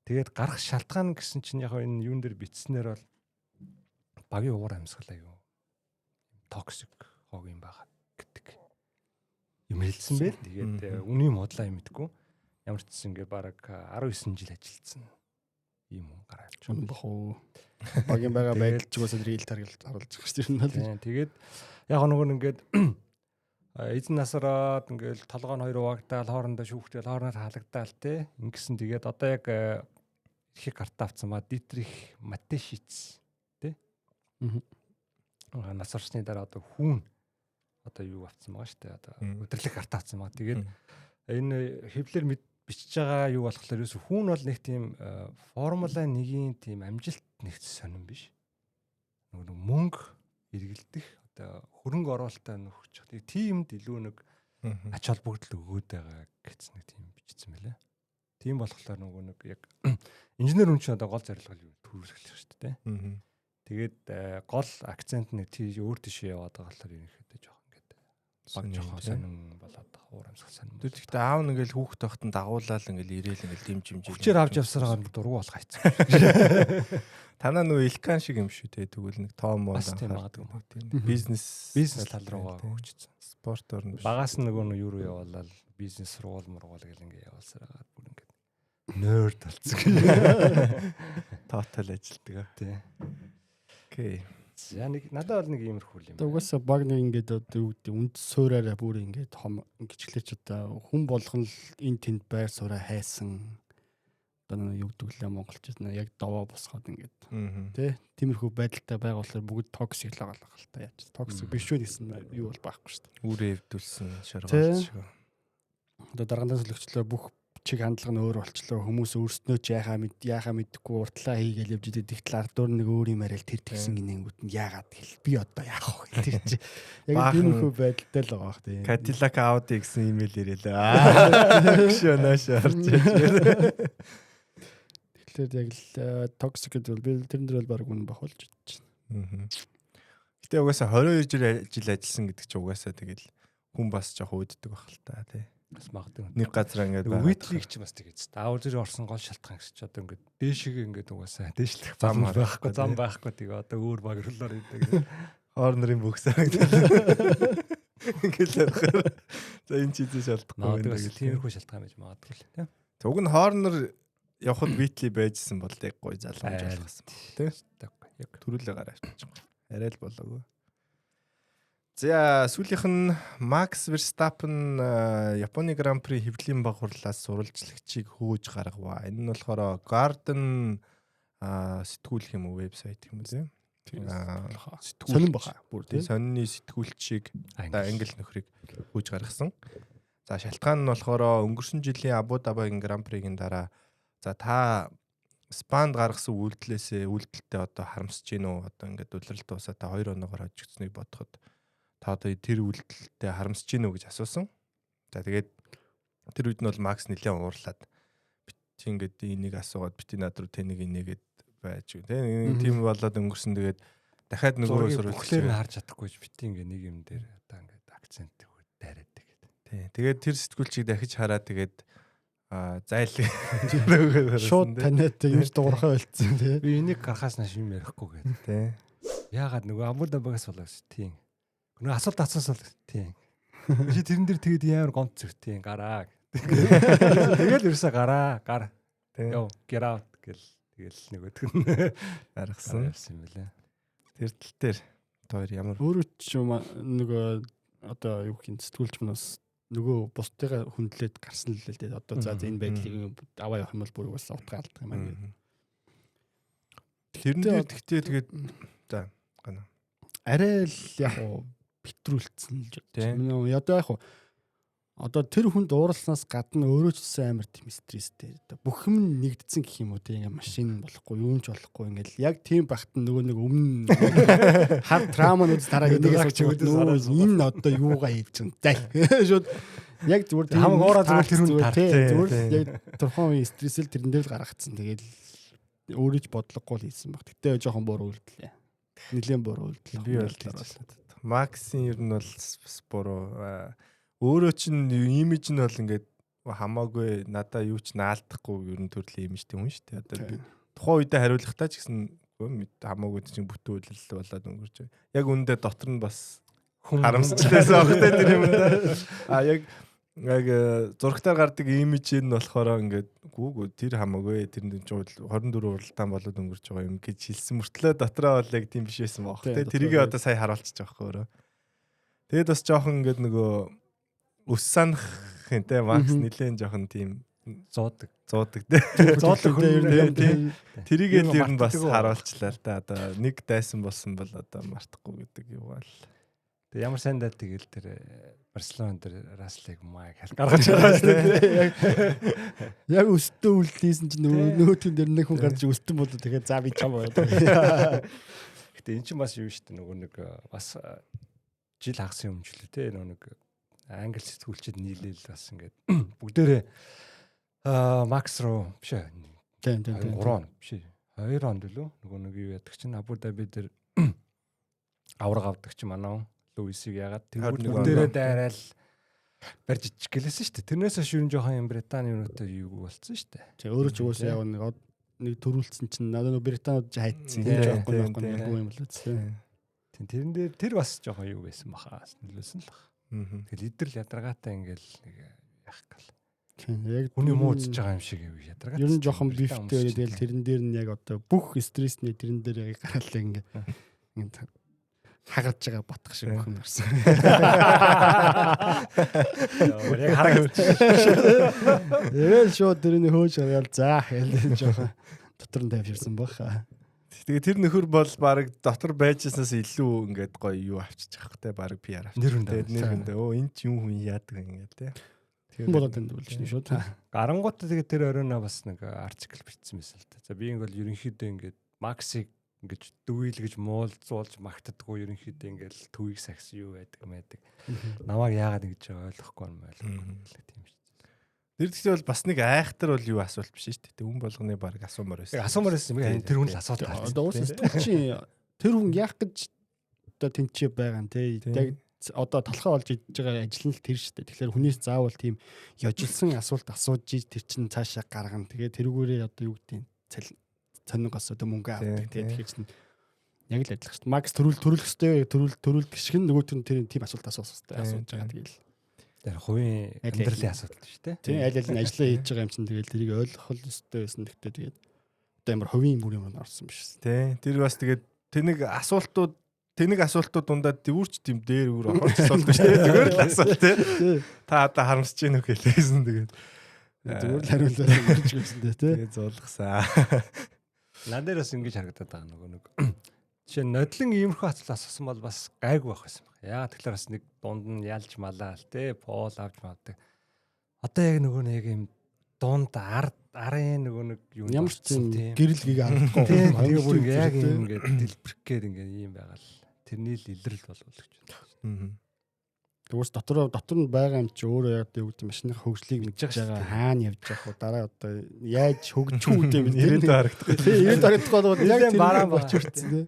Тэгээд гарах шалтгаан гэсэн чинь яг энэ юун дээр бичснээр бол багийн уур амьсгал аюу токсик хог юм байгаа гэдэг юм хэлсэн байл. Тэгээд үнийн модлаа юм мэдгүй. Ямар ч гэсэн ингээ бараг 19 жил ажилласан ийм хүн гараа авч байгаа бах уу. Багийн байгаа байдал ч угаасаа рил таргалт оруулж байгаа шүү дээ. Тэгээд яг нөгөө ингээд эзэн насраад ингээл толгой нь хоёр угаагдаал хоорондоо шүүхтэл хоорондоо халагдаал те. Ингэсэн тэгээд одоо яг эрхийг гартаа авцсан ба Дитрих Матешиц те. Нас орсны дараа одоо хүүн одоо юу авцсан байгаа шүү дээ. Одоо удирдлага гартаа авцсан ба. Тэгээд энэ хэвлэлээр бичиж байгаа юу болохоор ерөөсө хүүн бол нэг тийм Формула 1-ийн тийм амжилт нэгт сонирн биш. Нөгөө мөнгө эргэлдэх одоо хөрөнгө оруулалтаа нөхөж. Тэгээ тиймд илүү нэг ач холбогдол өгөөд байгаа гэсэн нэг тийм бичсэн байлаа. Тийм болохоор нөгөө нэг яг инженер хүн чинь одоо гол зорилго нь юу төрүүлэх шүү дээ. Тэгээд гол акцент нэг тийш өөр тийшээ яваад байгаа болохоор ерөнхийдөө жоох ингээд баг жоох сонин болоод байгаа. Уур амьсгал сонин. Тэр гэхдээ аав нь ингээл хүүхд байхад нь дагуулаад ингээл ирээл ингээл дэмж дэмж. Хүчээр авч явсараа дургу болох хайцсан. Танаа нөө Илкан шиг юм шүү те. Тэгвэл нэг том муу бас тийм магадгүй. Бизнес тал руугаа хөгжсөн. Спорт орно биш. Багаас нь нөгөө юу руу яваалал бизнес сургуул мургуул гэл ингээ явуулсараа гаад бүр ингээд нерд болцсон. Тотал ажилтдаг. Тий. Окей. За нэг надад бол нэг иймэрхүү юм. Одоо угаасаа баг нэг ингээд одоо юу гэдэг үнд суураараа бүр ингээд хом гिचглэж одоо хүн болгон л энэ тэнд байр сууриа хайсан. Одоо нэг юу гэдэг лээ монголчууд нэ яг даваа босгоод ингээд тий тиймэрхүү байдалтай байгуулахаар бүгд toxic л байгаа л та яаж toxic биш үү гэсэн юу бол байхгүй шүү дээ. Үүрээ эвдүүлсэн шоргоолж шиг. Одоо даргаан төлөгчлөө бүх чиг хандлага нь өөр болчлоо. Хүмүүс өөрснөө ч яхаа мэдхгүй уртлаа хийгээл явж идэг. Тэгтэл ардуур нэг өөр юм яриад тэр тэгсэн гинэнгүүд нь яагаад гэл би одоо яах вэ тэр чи. Яг тиймэрхүү байдалтай л байгаа бах тийм. Cadillac Audi гэсэн имэйл ирээлээ. Аа. Гшөө нааш орж ирж. Тэгэхээр яг л toxic гэдэг бол би тэрэн дээр бол баг үнэн байх болж бодож байна. Гэтэ угаасаа 22 жил ажилласан гэдэг чинь угаасаа тэгэл хүн бас жоох үүддэг байх л та тий. Бас магадгүй. Нэг газар ингээд байгаа. Уитлиг ч бас тэгэж. Аавар зэрэг орсон гол шалтгаан гэж чи одоо ингээд дээшгээ ингээд угаасаа дээшлэх зам байхгүй, зам байхгүй тэгээ одоо өөр баг руу идэг. Хорнерын бөгс харагдал. Ингээд л ярихаар. За энэ ч хийзээ шалтгаан байна гэх тиймэрхүү шалтгаан байж магадгүй л тий. Уг нь Хорнер явхад Витли байжсэн бол яг гоё залгамж болгосон. Тий. Яг төрүүлээ гараа авчих. Арай л болоогүй. За сүүлийнх нь Макс Верстаппен Японы Гран При хэвлэлийн баг хурлаас сурвалжлагчийг хөөж гаргаваа. Энэ нь болохоор Garden сэтгүүлэх юм уу вебсайт юм уу тийм. Сэтгүүл сонин баха бүр тийм. Сонины сэтгүүлчийг англи нөхрийг хөөж гаргасан. За шалтгаан нь болохоор өнгөрсөн жилийн Абу Дабигийн Гран Пригийн дараа за та Спанд гаргасан үйлдэлээсээ үйлдэлтэй одоо харамсаж гин үү? Одоо ингээд улирал дуусаа та 2 оноогоор хожигдсныг бодоход та одоо тэр үйлдэлтэй харамсаж гин үү гэж асуусан. За тэгээд тэр үед нь бол Макс нэлээд уурлаад бит ингээд энийг асуугаад бити над руу тэнийг инээгээд байж гэн тийм болоод өнгөрсөн. Тэгээд дахиад нөгөө сурвалжлаар нь харж чадахгүй бити ингээд нэг юм дээр одоо ингээд акцент өгөөд дайраад тэгээд. Тий. Тэгээд тэр сэтгүүлчийг дахиж хараад тэгээд зайл шууд таниад юмж дуурхай болцсон тий. Би энийг гарахаас нааш юм ярихгүй гэдэг. Тий. Яагаад нөгөө Абу Дабигаас болоо гэсэн. Тийм. Нөгөө асуулт асуусан л тийм. Чи тэрэн дээр тэгээд ямар гомд зүр тийм гараа. Тэгэл ерөөсөө гараа гар. Йоо get out гэл тэгэл нөгөөх нь гаргасан юм лээ. Тэр тал дээр тоор ямар өөрөө ч нөгөө одоо юу гэх юм сэтгүүлч манаас нөгөө бусдыгаа хүндлээд гарсан л л дээ. Одоо за энэ байдлыг аваа явах юм бол бүр угаасаа утгаа алдах юм аа гэдэг. Тэрэн дээр тэгтээ тэгээд за гана. Арай л яг уу битрүүлсэн л гэж. Миний одоо яг уу одоо тэр хүнд уурласнаас гадна өөрөө ч гэсэн амар тийм стресстэй. Одоо бүх юм нэгдсэн гэх юм уу тийм ингээ машин болохгүй, юу ч болохгүй ингээл яг тийм багт нөгөө нэг өмнө хар трауманууд дараа энийгээс нөгөө энэ одоо юугаа хийж чинь зай. Шууд яг зүгээр тийм хамаг уураа зүгээр тэр хүнд зүгээр яг тухайн үеийн стрессэл тэрэн дээр л гаргацсан. Тэгэл өөрөө ч бодлогогүй л хийсэн баг. Гэтэ жоохон буруу үйлдэлээ. Нилээн буруу үйлдэл. Би бол Максийн ер нь бол буруу. Өөрөө чинь имиж нь бол ингээд хамаагүй надаа юу ч наалдахгүй ер нь төрлийн имижтэй хүн шүү дээ. Одоо би тухайн үедээ хариулахдаа ч гэсэн хамаагүй чинь бүтэн үйлдэл болоод өнгөрч. Яг үүндээ дотор нь бас харамсчлаасан баг те тэр юм да. А яг зурагтаар гардаг имиж нь болохоор ингээд гүүгүү тэр хамаагүй тэр нь чинь 24 уралдаан болоод өнгөрч байгаа юм гэж хэлсэн мөртлөө дотроо бол яг тийм биш байсан баг те. Тэрийг одоо сая харуулчих жоох өөрөө. Тэгээд бас жоохон ингээд нөгөө өс санах юм те Макс нилээн жоохон тийм зуудаг те. Зуудаг хүн тийм. Тэрийг л ер нь бас харуулчлаа л да. Одоо нэг дайсан болсон бол одоо мартахгүй гэдэг юу бол. Тэг ямар сайн даа тэгэл тэр Барселона дээр Раслыг маяг гаргаж байгаа шүү дээ. Яг өстөө үлдээсэн чинь нөгөөтгөн дээр нэг хүн гарч өстөн болоо тэгэхээр за би чам байна. Гэтэ эн чинь бас юу шүү дээ нөгөө нэг бас жил хагасын өмнө ч лээ те нөгөө нэг англи сэтгүүлчид нийлээл бас ингээд бүгдээрээ Макс руу биш ээ. Тийм тийм 3 он биш ээ. 2 онд лөө нөгөө нэг юу яадаг чинь Абу Даби дээр авраг авдаг чинь манай Луисийг яагаад тэгвэл бүгдээрээ дайраал барьж ичих гэлээсэн шүү дээ. Тэрнээс хойш юу жоохон юм Британи юунуудтай юу болцсон шүү дээ. Тийм өөрөө ч угаасаа яг нэг төрүүлсэн чинь надад нөгөө Британууд хайцсан тийм жоохгүй байхгүй юм болоо тийм. Тийм тэрэн дээр тэр бас жоохон юу байсан баха нөлөөсөн л баха. Тэгэл идрэл ядаргаатай ингээл нэг яах гал. Тийм яг хүний муу үзэж байгаа юм шиг ядаргаатай. Ер нь жоохон бифтэй тэгэл тэрэн дээр нь яг одоо бүх стрессний тэрэн дээр яг гараалаа ингээ. Хагарж байгаа батх шиг бүх юм гарсан. Яг харагдчих. Тэгэл шууд тэрний хөөж харгаал за хэлээ жоохон дотор нь тайвширсан баг. Тэгээ тэр нөхөр бол баг дотор байжсанаас илүү ингээд гоё юу авчиж байгаа те баг PR авчиж. Нэр хүнд. Нэр хүнд. Өө энэ ч юм хүн яадаг ингээд те. Тэгэхээр болоод танд болж шин шууд. Гарангуут тэгээ тэр оройно бас нэг артикл бичсэн байсан л та. За би ингээл ерөнхийдөө ингээд Максыг ингэж дүүйл гэж муулзуулж магтдаггүй ерөнхийдөө ингээл төвийг сахисан юу байдаг байдаг. Намайг яагаад ингэж ойлгохгүй юм ойлгохгүй тийм шүү. Тэр тэгтээ бол бас нэг айхтар бол юу асуулт биш шүү дээ. Үн болгоны баг асуумар байсан. Асуумар байсан юм. Тэр хүн л асуудал. Одоо уус сэтгүүлчийн тэр хүн яах гэж одоо тэнцээ байгаа юм те. Яг одоо талхаа олж идэж байгаа ажил нь л тэр шүү дээ. Тэгэхээр хүнээс заавал тийм ёжилсан асуулт асууж иж тэр чинь цаашаа гаргана. Тэгээ тэрүүгээрээ одоо юу гэдэг цонигоос одоо мөнгө авдаг. Тэгээ тэгэхээр чинь яг л адилхан шүү дээ. Макс төрүүлэх ёстой, төрүүлдэг шиг нөгөөт нь тэр тийм асуулт асуух ёстой асууж байгаа тэгэл. Тэр хувийн амьдралын асуудал шүү дээ. Тийм аль аль нь ажиллаа хийж байгаа юм чинь тэгэл тэрийг ойлгох л ёстой байсан. Гэхдээ тэгээд одоо ямар хувийн бүр юм орсон биш. Тийм тэр бас тэгээд тэнэг асуултууд тэнэг асуултууд дундаа дэвүүрч тийм дээр өөр орох асуулт биш тийм зүгээр л асуулт тийм. Та одоо харамсаж гин үү гэлээсэн тэгээд зүгээр л хариулаад ирж байсан дээ тийм. Тэгээд зуулгасан. Над дээр бас ингэж харагдаад байгаа нөгөө нэг. Жишээ нь нодлон иймэрхүү асуулт асуусан бол бас гайгүй байх байсан баг. Яа тэгэхээр бас нэг дунд нь ялж малаал те пол авч мавдаг. Одоо яг нөгөө нэг юм дунд арын нөгөө нэг юу ямар ч тийм гэрэл гийг харагдахгүй. Тэгээ бүр ингээ яг юм ингээ дэлбэрэх гээд ингээ ийм байгаа л тэрний л илрэл болов гэж байна. Тэгвэрс дотор нь байгаа юм чи өөрөө яг юу гэдэг машины хөгжлийг мэдж байгаа хаана явж явах уу дараа одоо яаж хөгжих үү гэдэг юм ирээдүйд харагдах. Тийм ирээдүйд харагдах бол яг тэр бараан очирцсан тий.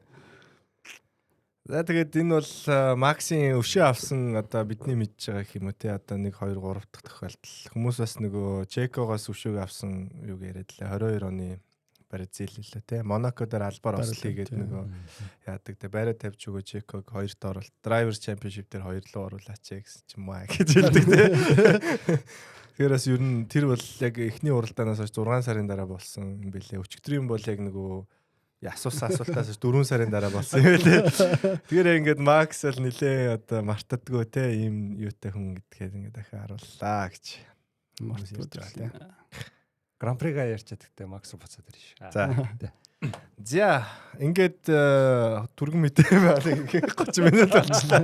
За тэгээд энэ бол Максийн өшөө авсан одоо бидний мэдж байгаа гэх юм уу те одоо 1 2 3 дахь тохиолдол. Хүмүүс бас нөгөө Чекогоос өшөөг авсан юг яриад лээ 22 оны Бразил лээ те Монако дээр албаар осол хийгээд нөгөө яадаг те байраа тавьж өгөө Чеког хоёрт оролт Drivers Championship дээр хоёр руу оруулаач гэсэн ч юм аа гэж хэлдэг те. Тэгэхээр бас ер нь тэр бол яг эхний уралдаанаас хойш 6 сарын дараа болсон юм бэлээ. Өчигдрийн бол яг нөгөө асуусан асуултаас 4 сарын дараа болсон юм бэлээ. Тэгэхээр ингээд Макс бол нилээ одоо мартадгүй те ийм юутай хүн гэдгээд ингээд дахин харууллаа гэж мартдаг те. Гран-прига ярьчаад гэхдээ Макс руу буцаад ирж шээ. За. За ингээд түргэн мэдээ байна 30 минут болчихлоо.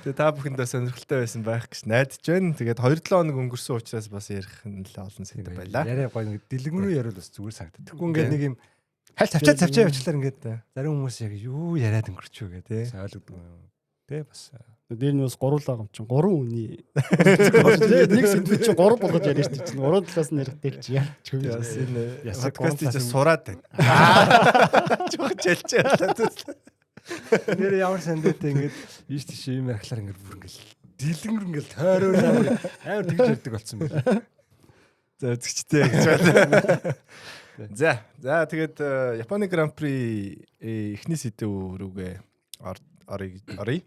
Тэгээ та бүхэндээ сонирхолтой байсан байх гэж найдаж байна. Тэгээд 2-7 хоног өнгөрсөн учраас бас ярих нэлээ олон сэдв байлаа. Яриа гоё ингээд дэлгэмрүү яриул бас зүгээр санагдав. Тэгэхгүй ингээд нэг юм халь тавчаа явчлаар ингээд зарим хүмүүс яг юу яриад өнгөрч үү гэдэг ойлгодог юм. Тэ бас дээр нь бас гурлаа юм чинь 3 үний нэг сэдв чинь 3 болгож яриа шүү дээ. 3 талаас нь ярих дээр чи яач вэ? Бас энэ подкастыг чи сураад байна. Жохо челж ялаа. Нэр ямар сандтай ингээд ийш тийш юм ярихлаар ингээд бүр ингээд дэлгэр ингээд тойруулаа амар тэгж ярьдаг болсон байна. За үзэгчтэй гэж байна. За за тэгээд Японы Гран При эхний сэдв рүүгээ оръё.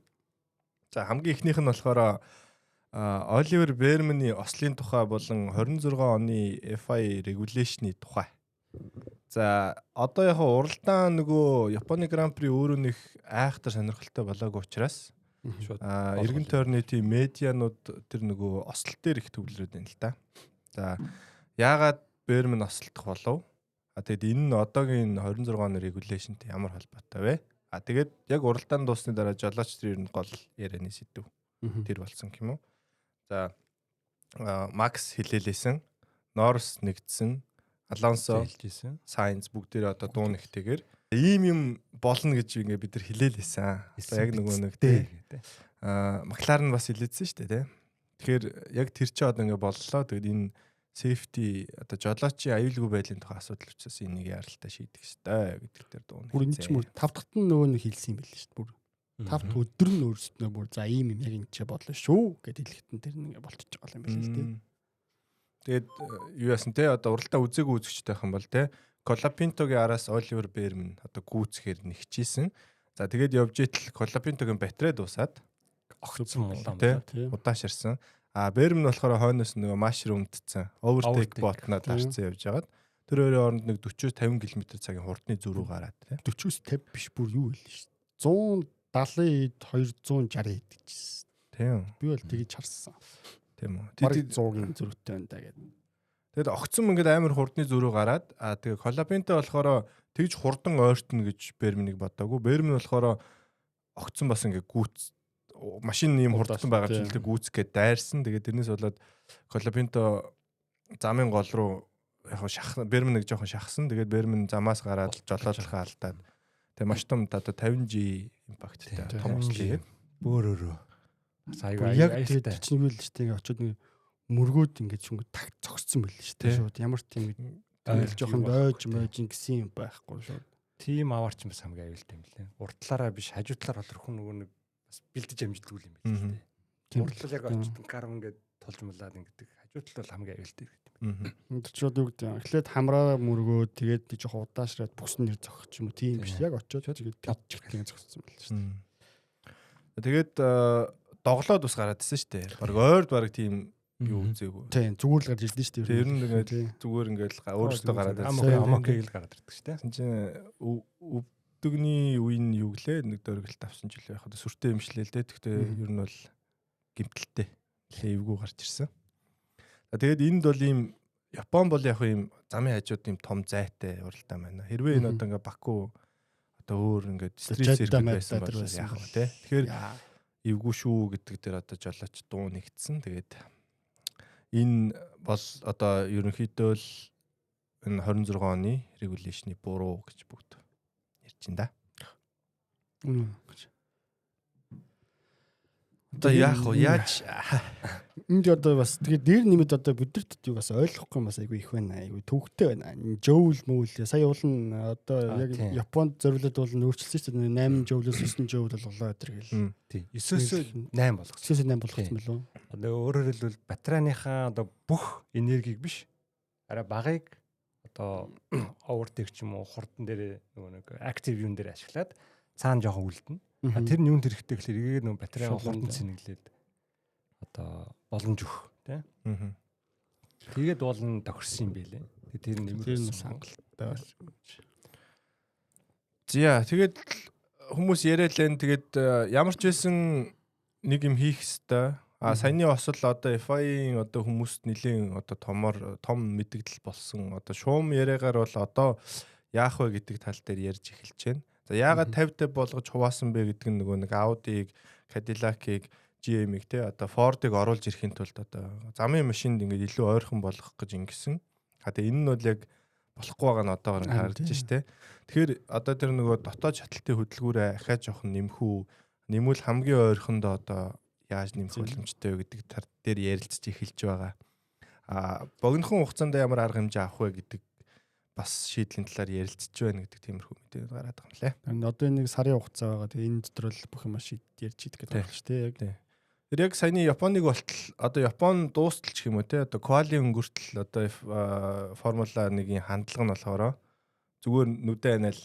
За хамгийн эхнийх нь болохоор Оливер Берманы ослын тухай болон 26 оны FIA regulation-ы тухай. За одоо яг уралдаан нөгөө Японы Гран При өөрөө нэг айхтар сонирхолтой болоогүй учраас эргэн тойрны тийм медианууд тэр нөгөө осол дээр их төвлөрөөд байна л да. За яагаад Берман осолдох болов? А тэгэд энэ нь одоогийн 26 оны regulation-тэй ямар холбоотой вэ? А тэгээд яг уралдаан дуусны дараа жолооч тэр ер нь гол ярианы сэдв тэр болсон юм уу? За Макс хилээлээсэн, Норрис нэгдсэн, Алонсо хэлжсэн, Сайнз бүгдээрээ одоо дуу нэгтэйгээр ийм юм болно гэж ингээ бид нар хилээлээсэн. Одоо яг нөгөө нэг тий. Макларен бас хилээдсэн шүү дээ тий. Тэгэхээр яг тэр чинь одоо ингээ боллоо. Тэгээд энэ safety одоо жолоочийн аюулгүй байдлын тухай асуудал учраас энийг яралтай шийдэх ёстой гэдэг дээр дуу. Бүр энэ ч мөр тав дахьт нь нөгөө нэг хэлсэн юм байл шүү дээ. Бүр тав дахь өдөр нь өөрсдөө бүр за ийм юм яг энэ ч бодлоо шүү гэд хэлэхэд нь тэр нэг болчихж байгаа юм байл л дээ. Тэгээд юу яасан те одоо уралдаа үзээгүй үзэгчтэй байх юм бол те Колапинтогийн араас Оливер Берман одоо гүйцэхээр нэгчээсэн. За тэгээд явж итэл Колапинтогийн батарей дуусаад огцсон улаан тий удаашарсан. А Берман болохоор хойноос нөгөө mushroom-дцэн overtake bot-ноо дарцсан явж байгаад Тэр хоёрын хооронд нэг 40-50 км цагийн хурдны зөрүү гараад тий. 40-50 биш бүр юу вэ шүү. 170 260 гэжсэн. Тийм. Би бол тэгж харсан. Тийм үү. Бараг 100-ын зөрүүтэй байна да гэдэг. Тэгэд огцом ингээд амар хурдны зөрүү гараад тэгээ Колапинто болохоор тэгж хурдан ойртно гэж Бермнийг бодоагүй. Бермэн болохоор огцом бас ингээд гүйц машин ийм хурдсан байгаа ч л гүйцэх гээд дайрсан. Тэгээд тэрнээс болоод Колапинто замын гол руу яг шах Бермэн нэг жоохон шахсан. Тэгээд Бермэн замаас гараад жолоодлохоо алдаад тэгээд маш том одоо 50G импакттай том осол хийгээд бөөрөөрөө. Бас аюу Яг тэгээд чинь юу л шүү дээ очиод нэг мөргөөд ингээд шүнг таг зогссон байл шүү дээ. Шууд ямар тийм тэгэл жоохон ойж мойж ингэсэн юм байхгүй шууд. Тийм аваарч бас хамгийн аюултай юм лээ. Урдлаараа биш хажуу талаар болохоор хүн нөгөө нэг бас бэлдэж амжилтгүй юм байна л дээ. Урдлал яг очиж гар ингээд тулж мулаад ингээд хажуу тал бол хамгийн аюултай гэдэг юм. Тэр ч юу гэдэг юм. Эхлээд хамраараа мөргөө тэгээд нэг жоохон удаашраад бүксэн нэр зогсох юм уу тийм биш. Яг очиод тэгээд тавчдаг зогссон байл шүү дээ. Тэгээд доглоод бас гараад ирсэн шүү дээ. Бараг ойрд бараг тийм юу үзээгүй. Тийм зүгээр л гарч ирдэ шүү дээ. Тэр нь ингээд зүгээр ингээд өөрөөсөө гараад ирсэн. Амокыг л гараад ирдэг шүү дээ. Тэгсэн чинь өвдөгний үе нь юу гэлээ нэг дөргөлт авсан жил байх. Одоо сүртэй юмшлээ л дээ. Тэгтээ ер нь бол гимтэлтэй. Нэлээ эвгүй гарч ирсэн. Тэгээд энд бол ийм Япон бол яг ийм замын хажууд ийм том зайтай уралдаан байна. Хэрвээ энэ одоо ингээд Баку одоо өөр ингээд стрит циркет байсан бол яах вэ те. Тэгэхээр эвгүй шүү гэдэг дээр одоо жолооч дуу нэгдсэн. Тэгээд энэ бол одоо ерөнхийдөө л энэ 26 оны регуляшны буруу гэж бүгд ярьж байна да. Одоо яах вэ? Яаж энд одоо бас тэгээ дээр нэмэд одоо бидэрт юу бас ойлгохгүй юм бас айгүй их байна. Айгүй төвхтэй байна. Жоул мөөл сая уул нь одоо яг Японд зориулаад уул нь өөрчилсөн шүү дээ. 8 жоулоос 9 жоул болголоо гэдэг гэл. Тийм. 9-өөс 8 болгосон. 9-өөс 8 болгосон мөлөө. Одоо өөрөөр хэлбэл батарейныхаа одоо бүх энергийг биш арай багыг одоо overtake ч юм уу хурдан дээр нөгөө нэг active юун дээр ашиглаад цаана жоохон үлдэнэ. Тэр нь юунд хэрэгтэй гэхэлэр эргээд нөгөө батарейгаа хурдан цэнэглээд одоо боломж өгөх тий. Тэгээд уулын тохирсон юм байлээ. Тэгээд тэр нь нэмэр хангалттай байсан. За тэгээд хүмүүс яриад лэн тэгээд ямар ч байсан нэг юм хийх хэвээр. А саяны осол одоо FI-ийн одоо хүмүүст нэлийн одоо томор том мэдэгдэл болсон. Одоо шуум яриагаар бол одоо яах вэ гэдэг тал дээр ярьж эхэлж байна. За яагаад 50-50 болгож хуваасан бэ гэдэг нь нөгөө нэг Audi-г, Cadillac-ыг, GM-ийг те одоо Ford-ыг оруулж ирэхин тулд одоо замын машинд ингээд илүү ойрхон болгох гэж ингэсэн. А тэгээ энэ нь бол яг болохгүй байгаа нь одоогор харагдаж ш те. Тэгэхээр одоо тэр нөгөө дотоод шатлалтын хөдөлгүүрээ ахаа жоохон нэмэх үү, нэмвэл хамгийн ойрхондоо одоо яаж нэмэх боломжтой вэ гэдэг тал дээр ярилцж эхэлж байгаа. А богинохон хугацаанд ямар арга хэмжээ авах вэ гэдэг бас шийдлийн талаар ярилцж байна гэдэг тиймэрхүү мэдээ гараад байгаа юм лээ. Харин одоо энэ нэг сарын хугацаа байгаа. Тэгээ энэ дотор л бүх юм шийд ярьж идэх гэдэг байна шүү дээ. Яг. Тэр яг саяны Японыг болтол одоо Япон дуустал ч юм уу те одоо квали өнгөртөл одоо Формула 1-ийн хандлага нь болохоор зүгээр нүдэ анаал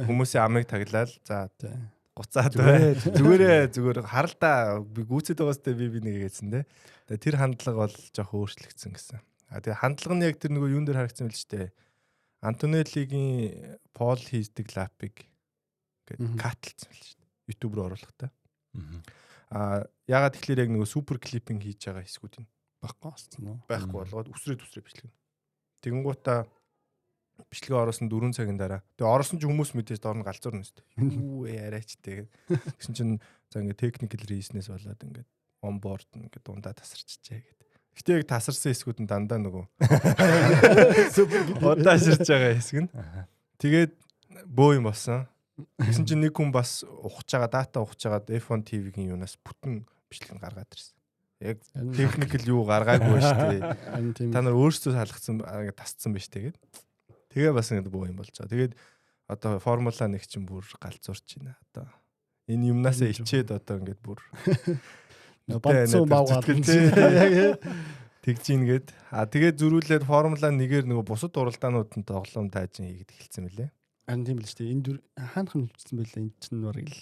хүмүүсийн амыг таглал за гуцаад бай. Зүгээрээ зүгээр харалдаа би гүйцэд байгаас тэ би нэг гэсэн те. Тэгээ тэр хандлага бол жоох өөрчлөгдсөн гэсэн. А тэгээ хандлага нь яг тэр нөгөө юун дээр харагдсан байл ч дээ. Антонеллигийн пол хийдэг лапыг ингээд катлцсан байл шүү дээ. YouTube руу оруулахдаа. А ягаад тэгэхээр яг нөгөө супер клиппинг хийж байгаа хэсгүүд нь байхгүй болсон уу? Байхгүй болгоод үсрээ түсрээ бичлэг. Тэгэнгуутаа бичлэгээ оруулсан 4 цагийн дараа. Тэгээ оруулсан чинь хүмүүс мэдээж доор нь галзуурна шүү дээ. Юу вэ яриач тэгээд. Тэгсэн чинь за ингээд technical reason-ээс болоод ингээд on board ингээд дундаа тасарчжээ гэдэг. Гэтэ яг тасарсан хэсгүүд нь дандаа нөгөө удааширч байгаа хэсэг нь. Тэгээд бөө юм болсон. Тэгсэн чинь нэг хүн бас ухаж байгаа дата ухаж байгаад F1 TV-гийн юунаас бүтэн бичлэг нь гаргаад ирсэн. Яг техникэл юу гаргаагүй шүү дээ. Та нар өөрсдөө салгацсан тасцсан байж тэгээд. Тэгээ бас ингэ бөө юм болж байгаа. Тэгээд одоо Формула 1 чинь бүр галзуурч байна. Одоо энэ юмнасаа ичээд одоо ингээд бүр бацсан бавгаад тэгж ийн гээд. А тэгээд зөрүүлээд Формула 1-ээр нөгөө бусад уралдаанууд нь тоглоом таажин хийгээд эхэлсэн мөлий. Харин тийм л шүү дээ. Энэ хаанах нь хөвчсөн байлаа. Энэ чинь бараг л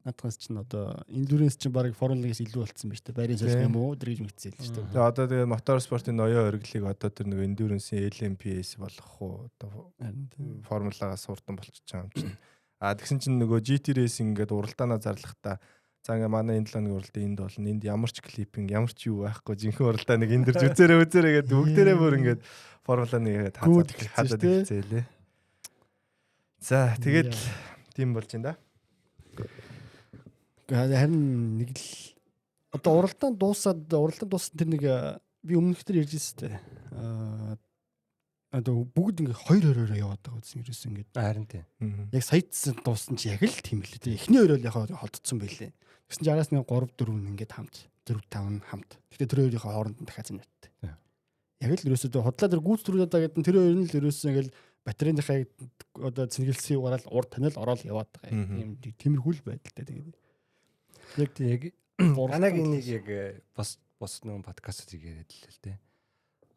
Наадхаас чинь одоо endurance чинь баг формулагаас илүү болцсон ба шүү дээ. Байрын солих юм уу? Тэр гэж мэдсэн л шүү дээ. Тэгээ одоо тэгээ мотор спортын ноёо оргилыг одоо тэр нэг endurance-ийн LMPS болох уу? Одоо формулагаас хурдан болчихж байгаа юм чинь. А тэгсэн чинь нөгөө GT racing ингээд уралдаанаа зарлахдаа за ингээ манай энэ 7 өдрийн уралдаан энд болно. Энд ямар ч clipping, ямар ч юу байхгүй. Жинхэнэ уралдааныг энэ дэрж үзээрэй үзээрэй гэдэг бүгдээрээ бүр ингээд формула 1-ийг хазаад хазаад эхэлсэн лээ. За тэгээд тийм болж байна да. Харин нэг л одоо уралдаан дуусаад уралдаан дууссан тэр нэг би өмнөх тэр ярьж ирсэн тээ. Одоо бүгд ингээ 2-2-ороо яваад байгаа гэсэн ерөөсөн ингээд. Харин тийм. Яг саяцсан дууссан чи яг л тийм л дээ. Эхний хоёр бол яг холдсон байлээ. Тэгсэн чи араас нэг 3 4 ингээд хамт 4 5 хамт. Гэтэ тэр хоёрынхоо хооронд нь дахиад зэмнэттэй. Яг л ерөөсөө худлаа тэр гүйц түрүү одоо гэдэг тэр хоёр нь л ерөөсөө ингээл батарейныхаа одоо цэнгэлсэн юугаар л урд танил ороод яваад байгаа юм. Тиймэрхүү л байдалтай тэгээд. Яг тийм яг Ганагийн энийг яг бас бос нөгөө подкастыг яриад л л дээ.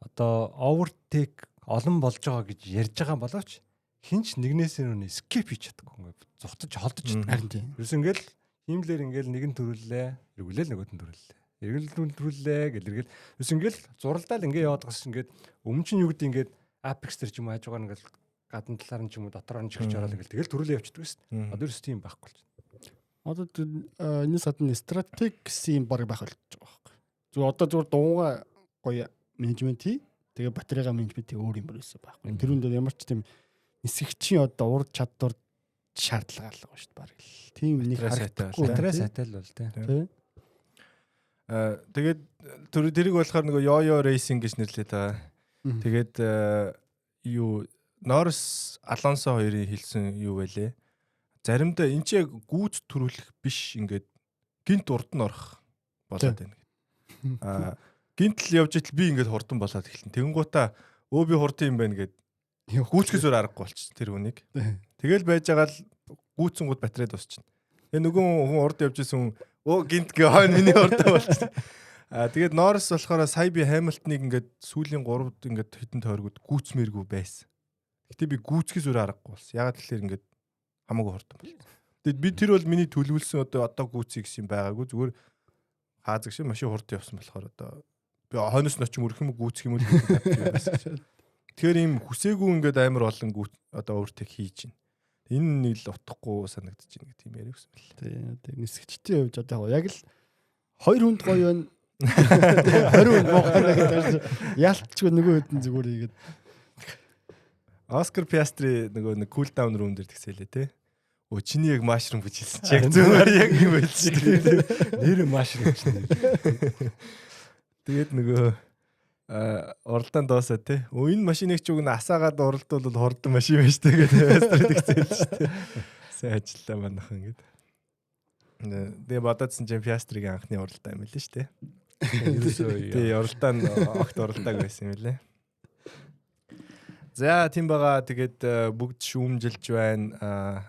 Одоо overtake олон болж байгаа гэж ярьж байгаа боловч хинч нэгнээс нь skip хийж чадахгүй ингээд зугтаж холдож чаддаг. Харин тийм. Ерөөс ингээл хиймлэр ингээл нэг нь төрүүллээ, эргүүлэл нөгөөт нь төрүүллээ. Эргэл төрүүллээ гэл эргэл. Ерөөс ингээл зуралдаал ингээ яваад байгаас ингээд өмнө чинь юу гэдэг ингээд apex төр ч юм уу хажуугаар ингээл гадна талаар нь ч юм уу дотороор нь чигч ороод ингээл тэгэл төрүүлээ явчихдаг шүү дээ. Одоо ерөөс тийм байхгүй болчих. Одоо энэс гадна стратеги гэсэн юм баг байх болж байгаа байхгүй. Зүгээр одоо зүгээр дууга гоё менежмент хий. Тэгээ батарейгаа менежмент хий өөр юм ерөөсөө байхгүй. Тэр үнд ямар ч тийм нисгчийн одоо ур чадвар шаардлага алга шүү дээ баг л. Тийм нэг харагдахгүй. Батарей сайтай л бол тий. Тэгээд тэрийг болохоор нөгөө Yo-Yo Racing гэж нэрлэдэг байгаа. Тэгээд юу Норрис Алонсо хоёрын хэлсэн юу вэ? Заримдаа энэ чи яг гүйц төрүүлэх биш ингээд гинт урд нь орох болоод байна гэд. Аа гинт л явж итэл би ингээд хурдан болоод эхэлнэ. Тэгэнгуутаа өө би хурдан юм байна гэд гүйцэхээс өөр аргагүй болчихсон тэр хүнийг. Тэгэл байж байгаа л гүйцэнгууд батарей дуусчихна. Тэгээ нөгөө хүн урд явж исэн хүн өө гинт гэ хойно миний хурдан болчихсон. Аа тэгээд Норрис болохоор сая би Хамилтоныг ингээд сүүлийн 3-д ингээд хитэн тойргууд гүйцмээргүй байсан. Гэтэ би гүйцэхээс өөр аргагүй болсон. Ягаад гэхээр ингээд хамаагүй хурдан бол. Тэгээд би тэр бол миний төлөвлөсөн одоо гүйцээ гэсэн юм байгаагүй зүгээр хаазаг шиг машин хурд явсан болохоор одоо би хойноос нь очим өрөх юм гүйцэх юм уу гэдэг байсан. Тэгэхээр ийм хүсээгүй ингээд амар олон гүйц одоо overtake хийж байна. Энэ нэг л утгагүй санагдаж байна гэх тийм яриа гэсэн мэл. Тийм тийм нисгчдийн хувьд одоо яг л хоёр хүнд гоё байна. 20 хүнд муухай гэдэг ялтчгүй нөгөө хэд нь зүгээр ийгээд Оскар Пиастри нөгөө нэг cool down room дээр тэгсэлээ те. Өө чиний яг mushroom гэж хэлсэн чи яг зүгээр яг юм байл чи. Нэр mushroom гэж нэр. Тэгээд нөгөө уралдаан дуусаа те. Өө энэ машиныг ч уг нь асаагаад уралдвал хурдан машин байж тээ гэдэг Пиастри тэгсэл шүү дээ. Сайн ажиллаа манайхан гээд. Тэгээ бодоодсэн чинь Пиастригийн анхны уралдаан юм лээ шүү дээ. Тий уралдаан огт уралдааг байсан юм лээ. За тийм байгаа. Тэгээд бүгд шүүмжилж байна.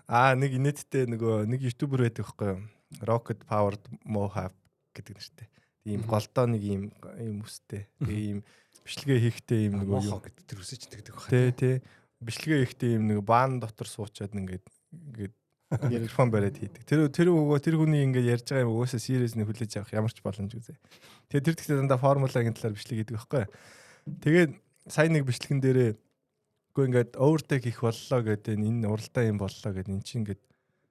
Аа нэг инээдтэй нөгөө нэг ютубер байдаг байхгүй юу? Rocket Powered Mohawk гэдэг нэртэй. Тийм голдоо нэг ийм ийм үстэй. Тэгээ ийм бичлэгээ хийхдээ ийм нөгөө юу гэдэг тэр үсэж тэгдэг байх. Тий, тий. Бичлэгээ хийхдээ ийм нэг баан дотор суучаад ингээд ингээд микрофон бариад хийдэг. Тэр өгөө тэр хүний ингээд ярьж байгаа юм угаасаа serious нэг хүлээж авах ямар ч боломжгүй зэ. Тэгээ тэр тэгтээ дандаа формулагийн талаар бичлэг хийдэг байхгүй юу? Тэгээд сая нэг бичлэгэн дээрээ үгүй ингээд overtake хийх боллоо гэдэг энэ уралдаан юм боллоо гэдэг эн чинь ингээд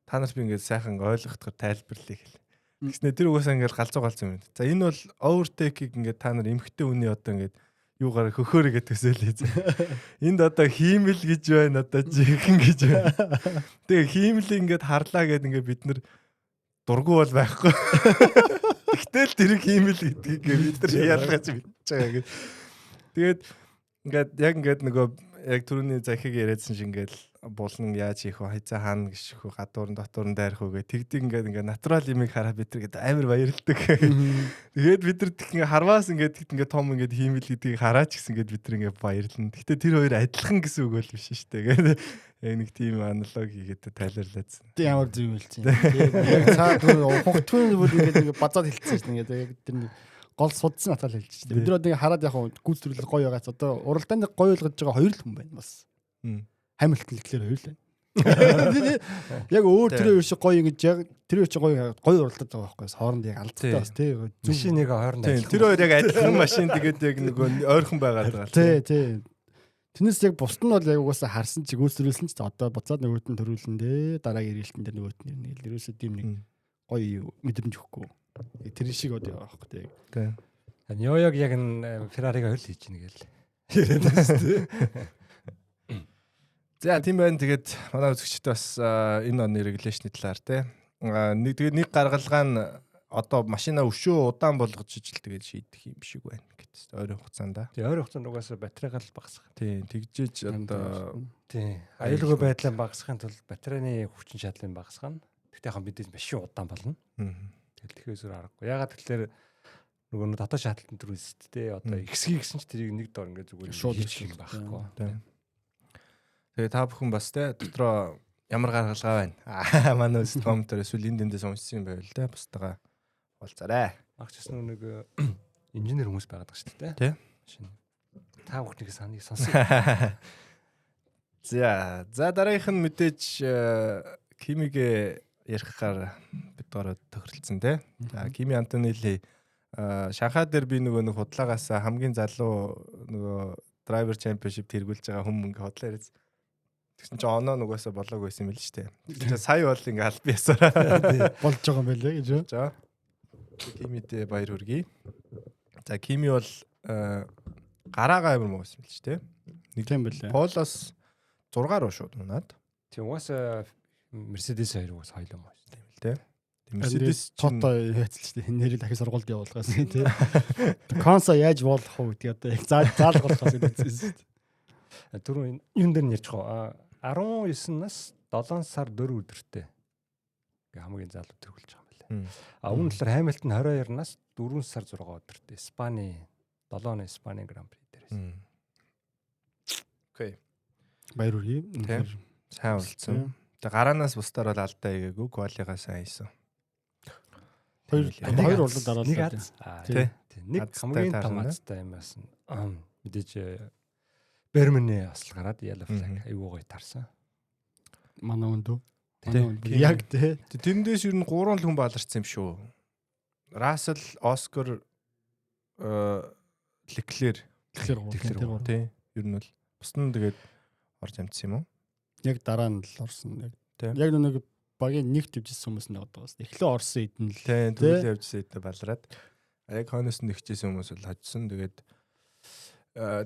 та нарт би ингээд сайхан ойлгохдохоор тайлбарлая гэл. Тэгснэ тэр угаасаа ингээд галзуу галзуу юм. За энэ бол overtake-ийг ингээд та нар эмхтэй хүний одоо ингээд юугаар хөхөөрэй гэдэг төсөөлье. Энд одоо хиймэл гэж байна, одоо жинхэнэ гэж байна. Тэгээ хиймлийг ингээд харлаа гэд ингээд бид нар дургу бол байхгүй. Тэгтэл тэрийг хиймэл гэдгийг бид нар ялгаж мэдчихэж байгаа гэд. Тэгээд ингээд яг ингээд нөгөө яг түрүүний захиг яриадсан шиг ингээд булан яаж хийх вэ? Хязаа хаана гიშх вэ? Гадуур нь дотуур нь дайрах уу гэх. Тэгдэг ингээд ингээд натурал имийг хараад бид нар ингээд амар баярлдаг. Тэгээд бид нар тэг ингээд харваас ингээд ингээд том ингээд хиймэл гэдгийг хараач гэсэн ингээд бид нар ингээд баярлна. Гэтэ тэр хоёр адилхан гэсэн үг бол биш шүү дээ. Тэгээд яг нэг тийм аналог хийгээд тайлбарлаадсан. Тэг ямар зөв хэлсэн юм. Яг цаа хугтгүй бүр ингээд ингээд базаад хэлсэн шин ингээд яг тэр нэг гол судсан атгаал хэлж чинь. Бид нар одоо ингээ хараад яг гүйц төрөл гоё байгаац одоо уралдаанд гоё болгож байгаа хоёр л хүн байна бас. Хамилтон Леклер хоёр л байна. Яг өөр тэр хоёр шиг гоё ингэж яг тэр хоёр шиг гоё гоё уралдаад байгаа байхгүй. Хооронд яг алдтай бас тий. Машиныг хооронд адилхан. Тэр хоёр яг адилхан машин тэгээд яг нөгөө ойрхон байгаад байгаа. Тий, тий. Тэрнээс яг бусд нь бол яг угаасаа харсан чиг үүсрүүлсэн ч одоо буцаад нөгөөт нь төрүүлэн дээ. Дараагийн эргэлтэн дээр нөгөөт нь ирнэ гэл. Ерөөсөө тийм нэг гоё мэдрэмж өгөхгүй. Тэр шиг одоо яваа байхгүй тий. Тий. Ньёог яг н Феррариг хөл хийж гин гээл. Яриад байна тий. За тийм байна. Тэгээд манай үзэгчид бас энэ оны регуляшны талаар тий. Нэг тэгээд нэг гаргалгаа нь одоо машина өшөө удаан болгож ижил тэгээд шийдэх юм шиг байна гэт. Ойрын хугацаанд. Тий, ойрын хугацаанд угаасаа батарейгаа л багасгах. Тий, тэгжээж одоо тий, аюулгүй байдлаа багасгахын тулд батарейны хүчин чадлыг багасгах нь. Тэгтээ яг мэдээж машин удаан болно. Тэгэл тэгэхээр аргагүй. Ягаад гэвэл нөгөө дотоод шатлалтын төрүүлсэн тий. Одоо XG гэсэн чи тэрийг нэг дор ингээд зүгээр шууд хийчих юм байхгүй. Тий. Тэгээ та бүхэн бас тий дотроо ямар гаргалгаа байна? Манай үст комментээр эсвэл энэ дэндээс уншсан юм байвал тий бусдаа уулзаарай. Агч гэсэн нэг инженер хүмүүс байгаад байгаа шүү дээ тий. Машин. Та бүхнийг санааг сонсъё. За, за дараагийнх нь мэдээж Кимигээ ярихаар бид гараа тохиролцсон тий. За Кими Антонелли Шанхай дээр би нөгөө нэг худлагаас хамгийн залуу нөгөө драйвер чемпионшип тэргүүлж байгаа хүмүүс ингээ худлаа яриад. Тэгсэн чинь оноо нугасаа болоог байсан юм л шүү дээ. Тэгсэн чинь сая бол ингээ аль биесараа болж байгаа юм байлээ гэж. За. Кимидээ баяр хүргэе. За Кими бол гараагаа амар муу байсан юм л шүү дээ. Нэг тийм байлээ. Полоос 6 руу шууд унаад. Тийм угаасаа Мерседес хоёр угаас хоёлоо муу шүү дээ. Тийм л дээ. Мерседес Тото яцлаа шүү дээ. Нэрийг дахин сургуульд явуулгаас тий. Консо яаж болох вэ гэдгийг одоо яг заалгуулахаас үзсэн шүү дээ. Түрүүн юун дээр нь ярьж байгаа. 19 нас 7 сар 4 өдөртэй. Ингээ хамгийн залуу төрүүлж байгаа юм байна. А өмнө талаар Хамилтон 22 нас 4 сар 6 өдөртэй. Испани 7 оны Испани Гран При дээрээс. Окей. Баяр хүргэе. Сайн уулзсан. Тэгээ гараанаас бусдаар бол алдаа хийгээгүй, квалигаа сайн хийсэн. Хоёр урлал дараалал. Тий. Нэг хамгийн том азтай юм байсан. Мэдээж Берманы осол гараад yellow flag айгуу гоё тарсан. Манай өндөө. Яг тий. Тэрнээс ер нь 3 л хүн баларсан юм шүү. Рассел, Оскар, Леклер. Леклер тий. Ер нь бол бус нь тэгээд орж амжсан юм уу? Яг дараа нь л орсон. Яг нэг багийн нэг төвжсэн хүмүүс нэг одоо бас эхлээ орсон эдэн л тий түлээ явжсэн эдэн балраад яг хойноос нь нэгчээсэн хүмүүс бол хожсон. Тэгээд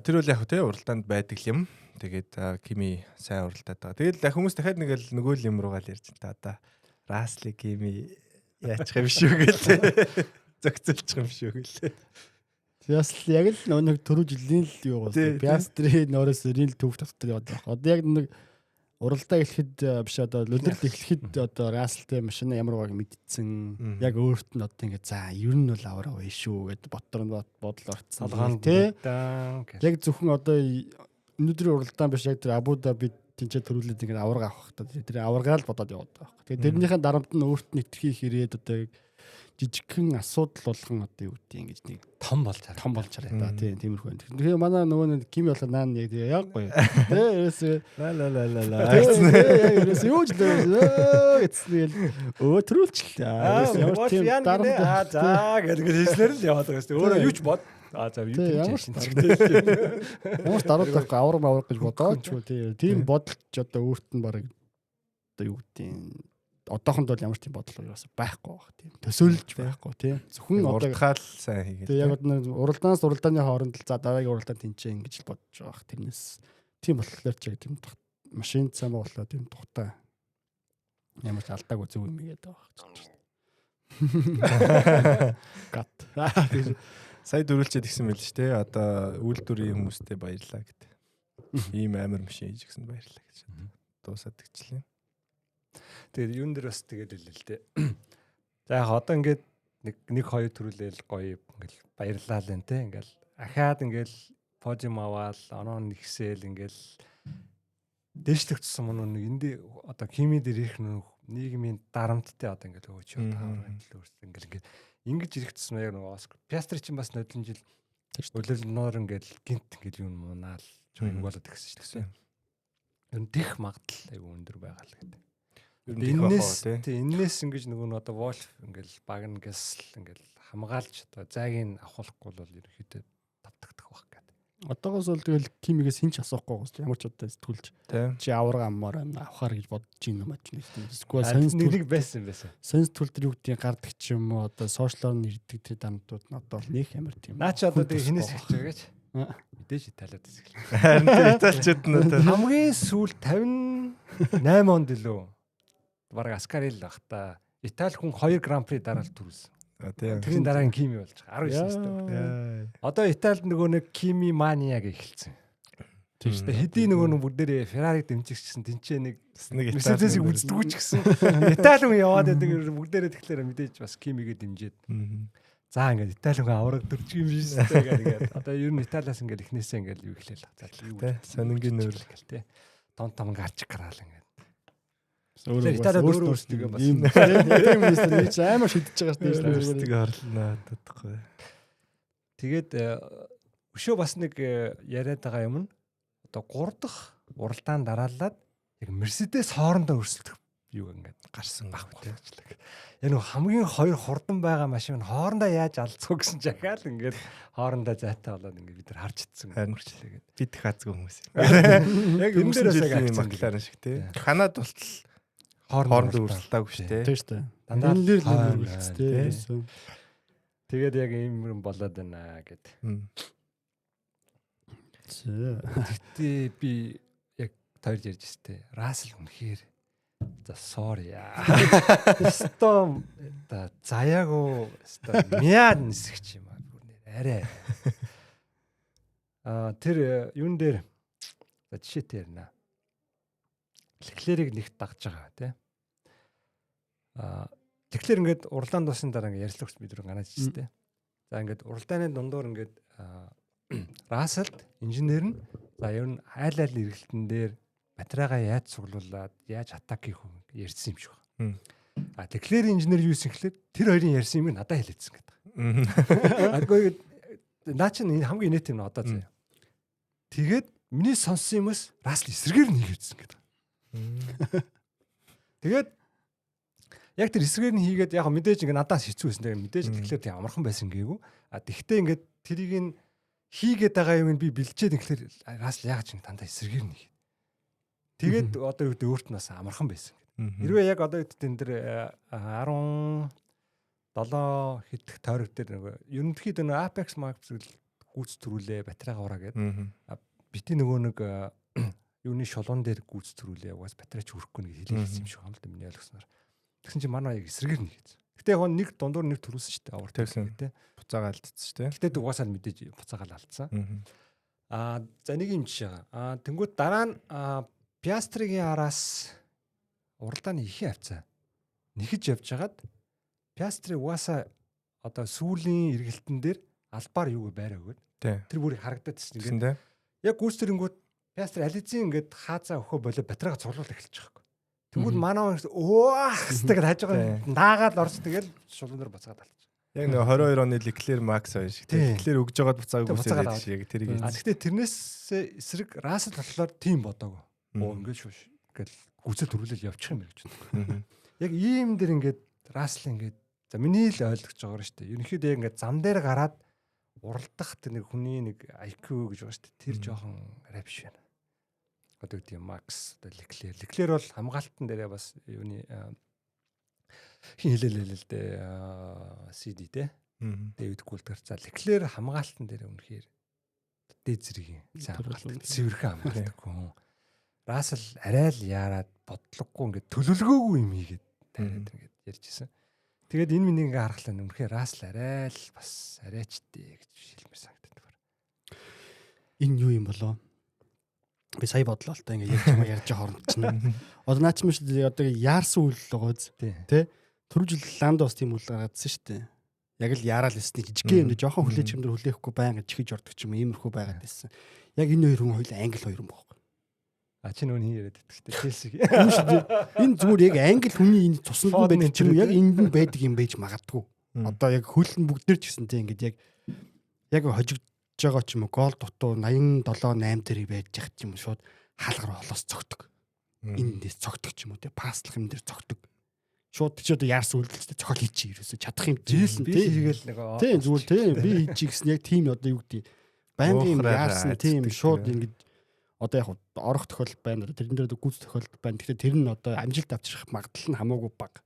тэр бол яг тий уралдаанд байдаг юм. Тэгээд Кими сайн уралдаад байгаа. Тэгээд яг хүмүүс дахиад нэг л нөгөө л юм руугаа л ярьж та одоо Расли Кими яачих юм шүү гээл зөгцөлчих юм шүү гээл. Пиастр яг л нөгөө нэг түрүү жилийн л юу болсон. Пиастри Норрис рил төв татдаг яваад байгаа. Одоо яг нэг уралдаа эхлэхэд биш одоо лөлөрлөл эхлэхэд одоо Расселтэй машина ямар байгааг мэдсэн. Яг өөрт нь одоо ингээ за ер нь бол авраа бай шүү гэд ботор нь бодол орцсон тий. Яг зөвхөн одоо өнөөдрийн уралдаан биш яг тэр Абу Даби тэнцээ төрүүлээд ингээ аварга авах та тэр аваргаа л бодоод яваад байгаа байхгүй. Тэгээ тэрнийхээ дарамт нь өөрт нь итгэхий хэрээд одоо жижигхэн асуудал болгон одоо юу гэдэг ингэж нэг том болж харагдаа. Тийм тиймэрхүү байна. Тэгэхээр манай нөгөө нэг Кими болоо наан яг яг гоё. Тэ ерөөсөө ла ла ла ла ла гэсэн. Ерөөсөө юу ч л гэсэн тэгэл өө төрүүлчлээ. Ямар тийм дарамт аа за гэдэг хэлснээр л яваад байгаа шүү дээ. Өөрөө юу ч бод. Аа за юу ямар ч дарамт байхгүй авар мавар гэж бодооч тий. Тийм бодолч одоо өөрт нь баг одоо юу гэдэг одоохонд бол ямар ч тийм бодол юусэн байхгүй байх тийм төсөөлж байхгүй тийм зөвхөн одоо уралдаал сайн хийгээд тийм яг одоо уралдаанаас уралдааны хооронд л за дараагийн уралдаан тэнцээ ингэж л бодож байгаа бах тэрнээс тийм болохоор ч яг тийм машин сайн боллоо тийм тухтай ямар ч алдаагүй зөв юм игээд байгаа байх гат сая дөрүүлчихэд гисэн байл шүү дээ одоо үйлдвэрийн хүмүүстэй баярлаа гэдэг ийм амар машин хийж гисэн баярлаа гэж дуусаад тэгчлээ. Тэгээд юун дээр бас тэгээд хэлээ л дээ. За яг одоо ингээд нэг хоёр төрүүлээл гоё ингээл баярлаа л энэ те ингээл ахаад ингээл подиум аваал оноо нэгсээл ингээл дээшлэгдсэн мөн нэг энд одоо хими дээр ирэх нөх нийгмийн дарамттай одоо ингээл өө чи одоо аврагын төлөө өрсөн ингээл ингээд ингэж ирэх тусам яг нөгөө Оскар Пиастри чинь бас нодлон жил үлэл нуур ингээл гинт ингээл юм мунаал юм болоод тэгсэн шүү дээ. Ер нь тех магадлал айгүй өндөр байгаа л гэдэг. Ер нь тех байх Эннээс уу, тий. тий эннээс ингэж нөгөө нь одоо Wolf ингээл баг нь гэсэл ингээл хамгаалж одоо зайг нь авахлахгүй бол ерөнхийдөө тавтагдах байх гэдэг. Одоогоос бол тэгэл Кимигээс хин ч асуухгүй байгаа шүү. Ямар ч одоо сэтгүүлж Тий. чи аварга аммаар амна авахар гэж бодож ийн юм ач нэг тийм. Эсвэл Сонь сонь нэг байсан юм байсан. сонь сэтгүүл дээр юу гэдгийг гардаг ч юм уу одоо сошиалор нь ирдэг тэр дамтууд нь одоо бол нэх амар тийм. Наа чи одоо хүн тэгээ хинээс төсөхгүй эхэлж байгаа гэж. Аа. Мэдээж Италиад эхэлж. Харин тий, Италичууд нь тий. Хамгийн сүүл 58 онд илүү бараг Аскарил баг та. Итали хүн 2 гран при дараалал түрүүлсэн. А, тий. Тэрний дараа нь Кими болж байгаа. 19 настай. Яа. Одоо Италид нөгөө нэг Кими мания гэж эхэлсэн. Тийм шүү Тэгээ хэдий нөгөө нэг бүгдээрээ Феррариг дэмжигчсэн тэнцээ нэг Бас нэг Мерседесийг үздэггүй ч гэсэн Итали хүн яваад байдаг бүгдээрээ тэгэхээр мэдээж бас Кимигээ дэмжиж за ингээд Итали хүн авраг дөрчих юм биш үү гэдэг ингээд одоо ер нь Италиас ингээд эхнээсээ ингээд юу эхлээл. За юу Тэ, сонингийн нүүр. гэл тэ. Том том гарч гараал ингээд. Өөрөө Тэгэхээр Италиад өөрөө өөрсдөө бас- ийм тийм юм чи амар шидэж байгаа шүү дээ. Өөрсдөө орлоо тодохгүй. Тэгээд өшөө бас нэг яриад байгаа юм нь одоо 3 дахь уралдаан дараалаад яг Мерседес хоорондоо өрсөлдөх юу ингээд Гарсан байхгүй байхгүй тий. болчихлоо. Яг нэг хамгийн хоёр хурдан байгаа машин нь хоорондоо яаж алдцах вэ гэсэн жахаал ингээд хоорондоо зайтай болоод ингээд бид нар харж ицсэн Харин. өнгөрчлээ гэдэг. Бид хазгүй хүмүүс юм. Яг энэ Өнгөрсөн дээрээс яг жилийн акцент Макларен шиг тий. Канад болтол хоорондоо хоорондоо өрсөлдөөгүй шүү тий. Тийм шүү дээ. Дандаа Энэ дээр л хойно, өргөлц тий. тий. Тэгээд яг ийм юм болоод байна гэд. Мм. За. Гэтэ би яг тойрж ярьж өстэй. Рассел үнэхээр за sorry яа. Өстө та заяагүй өстө мяа нисгч юм аа бүр нэр арай. Аа тэр юун дээр за жишээтэй ярина. Леклерийг нэгт дагж байгаа тий. Аа Леклер ингээд уралдаан дуусны дараа ингээд ярьслах бид нар ганаж ирсэн тий. За ингээд уралдааны дундуур ингээд Расселд инженер нь за ер нь айл айл эргэлтэн дээр батарейгаа яаж цуглуулад яаж атак хийх вэ ярьсан юм шиг Мм. байна. А Леклер инженер юу хийсэн гэхлээр тэр хоёрын ярьсан юм надад хэлээдсэн гэдэг. Аггүй наа чинь энэ хамгийн инээт юм одоо заяа. Тэгээд миний сонссон юмс Рассел эсрэгээр нь хийгээдсэн гэдэг. Тэгээд яг тэр эсрэгээр нь хийгээд яг мэдээж ингээ надаас хэцүү байсан. Тэгээд мэдээж Мм. тэгэхээр тийм амархан байсан гээгүй. А тэгтээ ингээд тэрийг нь хийгээд байгаа юм нь би бэлчээд тэгэхээр Рассел яг ч ингэ дандаа эсрэгээр нь хийгээд. Тэгээд одоо юу гэдэг өөрт нь бас амархан байсан. Хэрвээ яг одоо юу гэдэг энэ дэр 17 хэдэх тойрог дээр нөгөө ерөнхийдөө нөгөө Apex Max гүйц төрүүлээ батарейгаа ураа гэдэг. Бити нөгөө нэг юуны шулуун дээр гүйц төрүүлээ угаас батарей ч хүрэхгүй нэг хэлээсэн юм шиг юм л да миний ойлгосноор. Тэгсэн чинь манай яг эсрэгээр нь хийсэн. Гэтэ яг нэг дундуур нэг төрүүлсэн шүү дээ. Овер Тэгсэн. тий. Буцаага алдсан шүү тий. Гэтэ угаасаа л мэдээж буцаагаал алдсан. Аа за нэг юм жишээ байгаа. Аа тэнгууд дараа нь Пиастригийн араас уралдааны ихэн хавцаа нэхэж явж хагаад Пиастри угаасаа одоо сүүлийн эргэлтэн дээр албаар юуг байраа өгөөд Тий. тэр бүрийг харагдаад байсан. Тэгсэн Ингээд тий. яг гүйцтэрэнгүүд Пиастри ализын ингээд хаазаа өхөө болоо батарейгаа цуглуул эхэлж байгаа юм. Тэнгүүд манай хүн өөөх гэдэг хаж байгаа наагаад орж тэгэл шулуун дээр буцаад алдчих. Яг нөгөө 22 оны Leclerc Max хоёр шиг тий. Тий. Leclerc өгж байгаад буцааг Тий, үсээд буцаагаад байдаг шиг яг тэрийг А хийсэн. тэгтээ тэрнээс эсрэг Рассел болохоор тийм бодоагүй. Оо ингээд шүү гэл гүцэл төрүүлэл явчих юм байна гэж боддог. Яг ийм дэр ингээд Рассел ингээд за миний л ойлгож байгаа шүү дээ. Ерөнхийдөө яг ингээд зам дээр гараад уралдах тэр нэг хүний нэг IQ гэж байгаа шүү дээ. Тэр жоохон арай биш байна. Одоо гэдэг юм Макс одоо Леклер. Леклер бол хамгаалтан дээрээ бас юуны хин хэлээлээ л дээ CD те. Дэвид Гулдгар. За Леклер хамгаалтан дээрээ үнэхээр дээд зэргийн сайн хамгаалт. Цэвэрхэн хамгаалтгүй. Рассел арай л яарад бодлогогүй ингээд төлөвлөгөөгүй юм хийгээд тариад ингээд ярьж исэн. Тэгээд энэ миний ингээ харахлаа үнэхээр Рассел арай л бас арайчтэй гэж хэлмээр санагддаг. Энэ юу юм болоо? Би сая бодлоо л та ингээ ярьж байгаа ярьж байгаа хооронд чинь. Одоо наа чи мэт одоо яарсан үйл байгаа үз. Тий. Түрүү жил Ландо бас тийм үйл гаргаадсэн шүү дээ. Яг л яараал өсний жижигхэн юм жоохон хүлээж юм дээр хүлээхгүй байнга чихэж ордог ч юм иймэрхүү байгаад байсан. Яг энэ хоёр хүн хоёул англи хоёр юм байхгүй. А чи нүн хин яриад байдаг шүү дээ. Челси. Энэ зүгээр яг англи хүний энэ цуснд нь байдаг ч юм уу яг энд нь байдаг юм байж магадгүй. Одоо яг хөл нь бүгд төр ч гэсэн тийм ингээд яг яг хожигдж байгаа ч юм уу гол дутуу 87 8 дээр байж явах ч юм уу шууд Хаалгаар холоос цогтөг. Эндээс цогтөг ч юм уу те, паслах юм дээр цогтөг. Шууд чи одоо яарсан үйлдэлтэй цохол хийчих ерөөсө чадах юм жисэн тий. Хийгээл нэг Тийм зүгээр тийм би хийчих гэсэн яг тийм одоо юу гэдэг байнгын юм яарсан тийм шууд ингэж одоо яг орох тохиолдол байна. Тэрэн дээр гүйц тохиолдол байна. Тэгэхээр тэр нь одоо амжилт авчрах магадлал нь хамаагүй бага.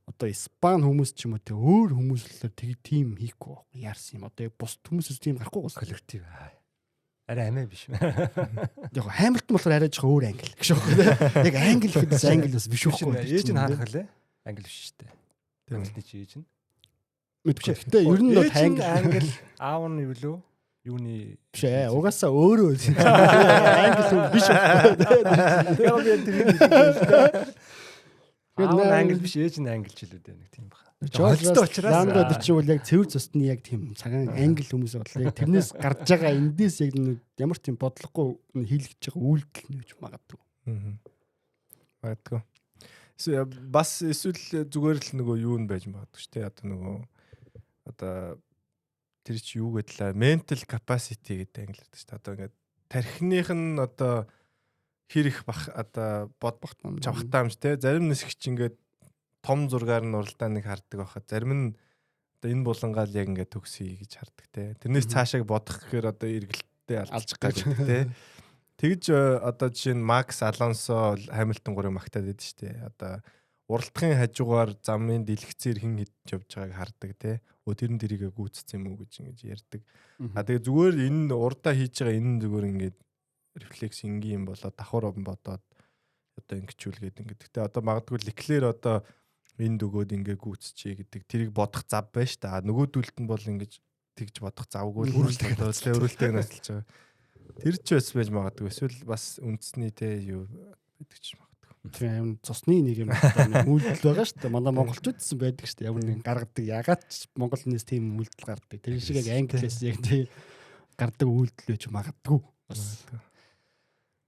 Одоо Испани хүмүүс ч юм уу те өөр хүмүүс л тэг тийм хийхгүй байхгүй яарсан юм. Одоо яг бус хүмүүсээс тийм гарахгүй гоо. Коллектив. Арай амиа биш. Яг Хамилтон болохоор арай жоохон өөр англи гэж байхгүй те. Яг англи гэхэд англи бас биш байхгүй. Ээж нь харах лээ. Англи биш шүү дээ. Хамилтны чи ээж нь. Мэдгүй. Гэтэ ер нь бол англи англи аав нь юу лөө? Юуны биш ээ. Угаасаа өөрөө англи хүн биш байхгүй. Яг би тэр юм хэлсэн шүү дээ. Аав нь англи биш, ээж нь англи ч л үү нэг тийм баха. Жолтой учраас Ландо тэр чинь бол яг цэвэр цусны яг тийм цагаан англи хүмүүс бол яг тэрнээс гарч байгаа эндээс яг ямар тийм бодлогогүй хийлгэж байгаа үйлдэл нь гэж магадгүй. Магадгүй. Бас эсвэл зүгээр л нөгөө юу нь байж магадгүй шүү дээ. Одоо нөгөө одоо тэр чи юу гэдэлээ mental capacity гэдэг англиар шүү дээ. Одоо ингээд тархиных нь одоо хэр их бах одоо бодбох чавхтаа юм ч те. Зарим нисгч ингээд том зургаар нь уралдааныг хардаг байхад зарим нь одоо энэ булангаал яг ингээд төгсөе гэж хардаг те. Тэрнээс цаашааг бодох гэхээр одоо эргэлтээ алдчих гэж те. Тэгж одоо жишээ нь Макс, Алонсо, Хамилтон гурыг магтаад байдаг шүү дээ. Одоо уралдахын хажуугаар замын дэлгэцээр хэн хэдж явж байгааг хардаг те. Өө тэр нь тэрийгэ гүйцэцсэн юм уу гэж ингэж ярьдаг. А тэгээ зүгээр энэ урдаа хийж байгаа энэ зүгээр ингээд рефлекс энгийн юм болоо давхар бодоод одоо ингэчүүлгээд ингээд. Гэтэ одоо магадгүй Леклер одоо энд өгөөд ингээ гүйцчихье гэдэг тэрийг бодох зав байна шүү дээ. Нөгөөдөлд нь бол ингэж тэгж бодох завгүй л өрүүлдэг насалж байгаа. Тэр ч бас байж магадгүй. Эсвэл бас үндэсний те юу байдаг ч магадгүй. Тийм цусны нэг юм үйлдэл байгаа шүү дээ. Манай монголчууд ч байсан байдаг шүү дээ. Ямар нэгэн гаргадаг. Ягаад ч монгол хүнээс тийм үйлдэл гардаг. Тэр шиг яг англиэс яг тийм гардаг үйлдэл байж магадгүй. Бас.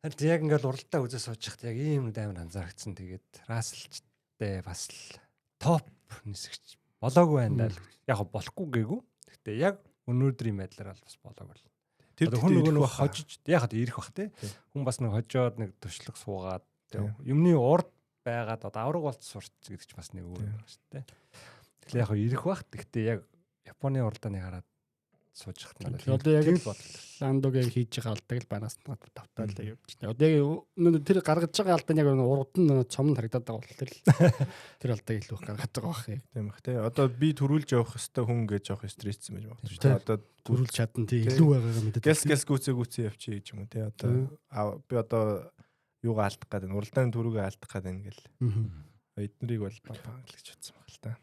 Харин яг ингээл уралдаа үзээ сууж хахад яг ийм амар анзаарчихсан. Тэгээд Расселчтэй бас л топ нисгч болоогүй байна даа л. Яг болохгүй гээгүй. Гэхдээ яг өнөөдрийн байдлаар бол бас болоогүй л. Тэр хүн нөгөө нэг хожиж яг хад ирэх бах те. Хүн бас нэг хожоод нэг туршлага суугаад юмны урд байгаад одоо авраг болт сурч гэдэг чинь бас нэг өөр юм байна шүү дээ. Тэгэхээр яг ирэх бах. Гэхдээ яг Японы уралдааныг хараад сууж хахад надад одоо яг л Ландогийн хийж байгаа алдааг л банаас тавтаал явж байна. Одоо яг тэр гаргаж байгаа алдаа нь яг урд нь цом нь харагдаад байгаа бол тэр алдааг илүү их гаргаж байгаа байх юм. Тийм бах тий. Одоо би төрүүлж явах хэвээр хүн гэж явах стресссэн байж магадгүй шүү дээ. Одоо төрүүлж чадна тий илүү байгаагаа мэдээд. Гэлс гэлс гүцээ гүцээ явчих гэж юм уу тий. Одоо би одоо юугаа алдах гээд байна. Уралдааны төрүүгээ алдах гээд байна гэл. Эднэрийг бол бага л гэж бодсон баг л та.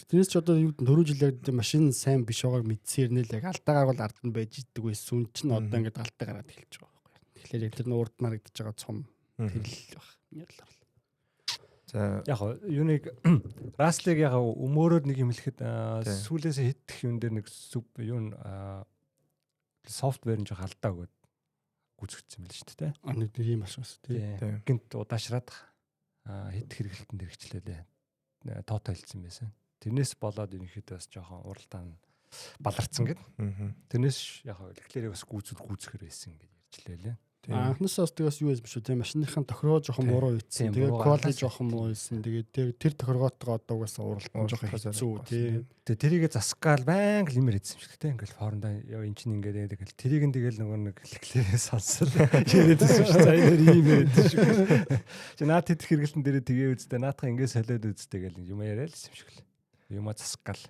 Тэрнээс ч одоо юу гэдэг түрүү жил яг машин сайн биш байгааг мэдсээр нэл яг алдаа гарвал ард нь байж идэг байсан. Үн чинь одоо ингээд алдаа гараад эхэлж байгаа байхгүй. Тэгэхээр яг тэр нь урд нь харагдаж байгаа цом тэр л баг. Яллаар. За яг юуныг Расселыг яг өмөөрөөд нэг юм хэлэхэд сүүлээс хэдэх юм дээр нэг сүп юу софтвер нь жоох алдаа өгөөд гүйцэгдсэн юм л шүү дээ. А нэг юм ашигс тий. Гинт удаашраад хэдэх хэрэглэлтэн дээр хичлээлээ. Тоотой хэлсэн байсан. Тэрнээс болоод ерөнхийдөө бас жоохон уралдаан баларцсан гэд. Тэрнээс яг Леклерийг бас гүйцэхээр байсан гэж ярьж лээ. Анхнаасаа бас тэгээс юу байсан биш үү те машиныхын тохиргоо жоохон буруу ийцсэн. Тэгээ квали жоохон муу ийсэн. Тэгээ тэр тохиргоотойгоо одоо угаасаа уралдаан жоохон хэцүү тий. Тэгээ тэрийгэ засах гал байнга лимэр хийсэн юм шиг те. Ингээл хоорондоо яа эн чинь ингээд тэгэл тэрийг нь тэгэл нөгөө нэг Леклерээ сонсол яриад байсан шүү. За энэ ийм яриад шүү. Чи наад хэдэх хэрэглэн дээр тэгээ үсттэй наадах ингээд солиод үсттэй гэл юм яриа л юм шиг л. Юма засах гал.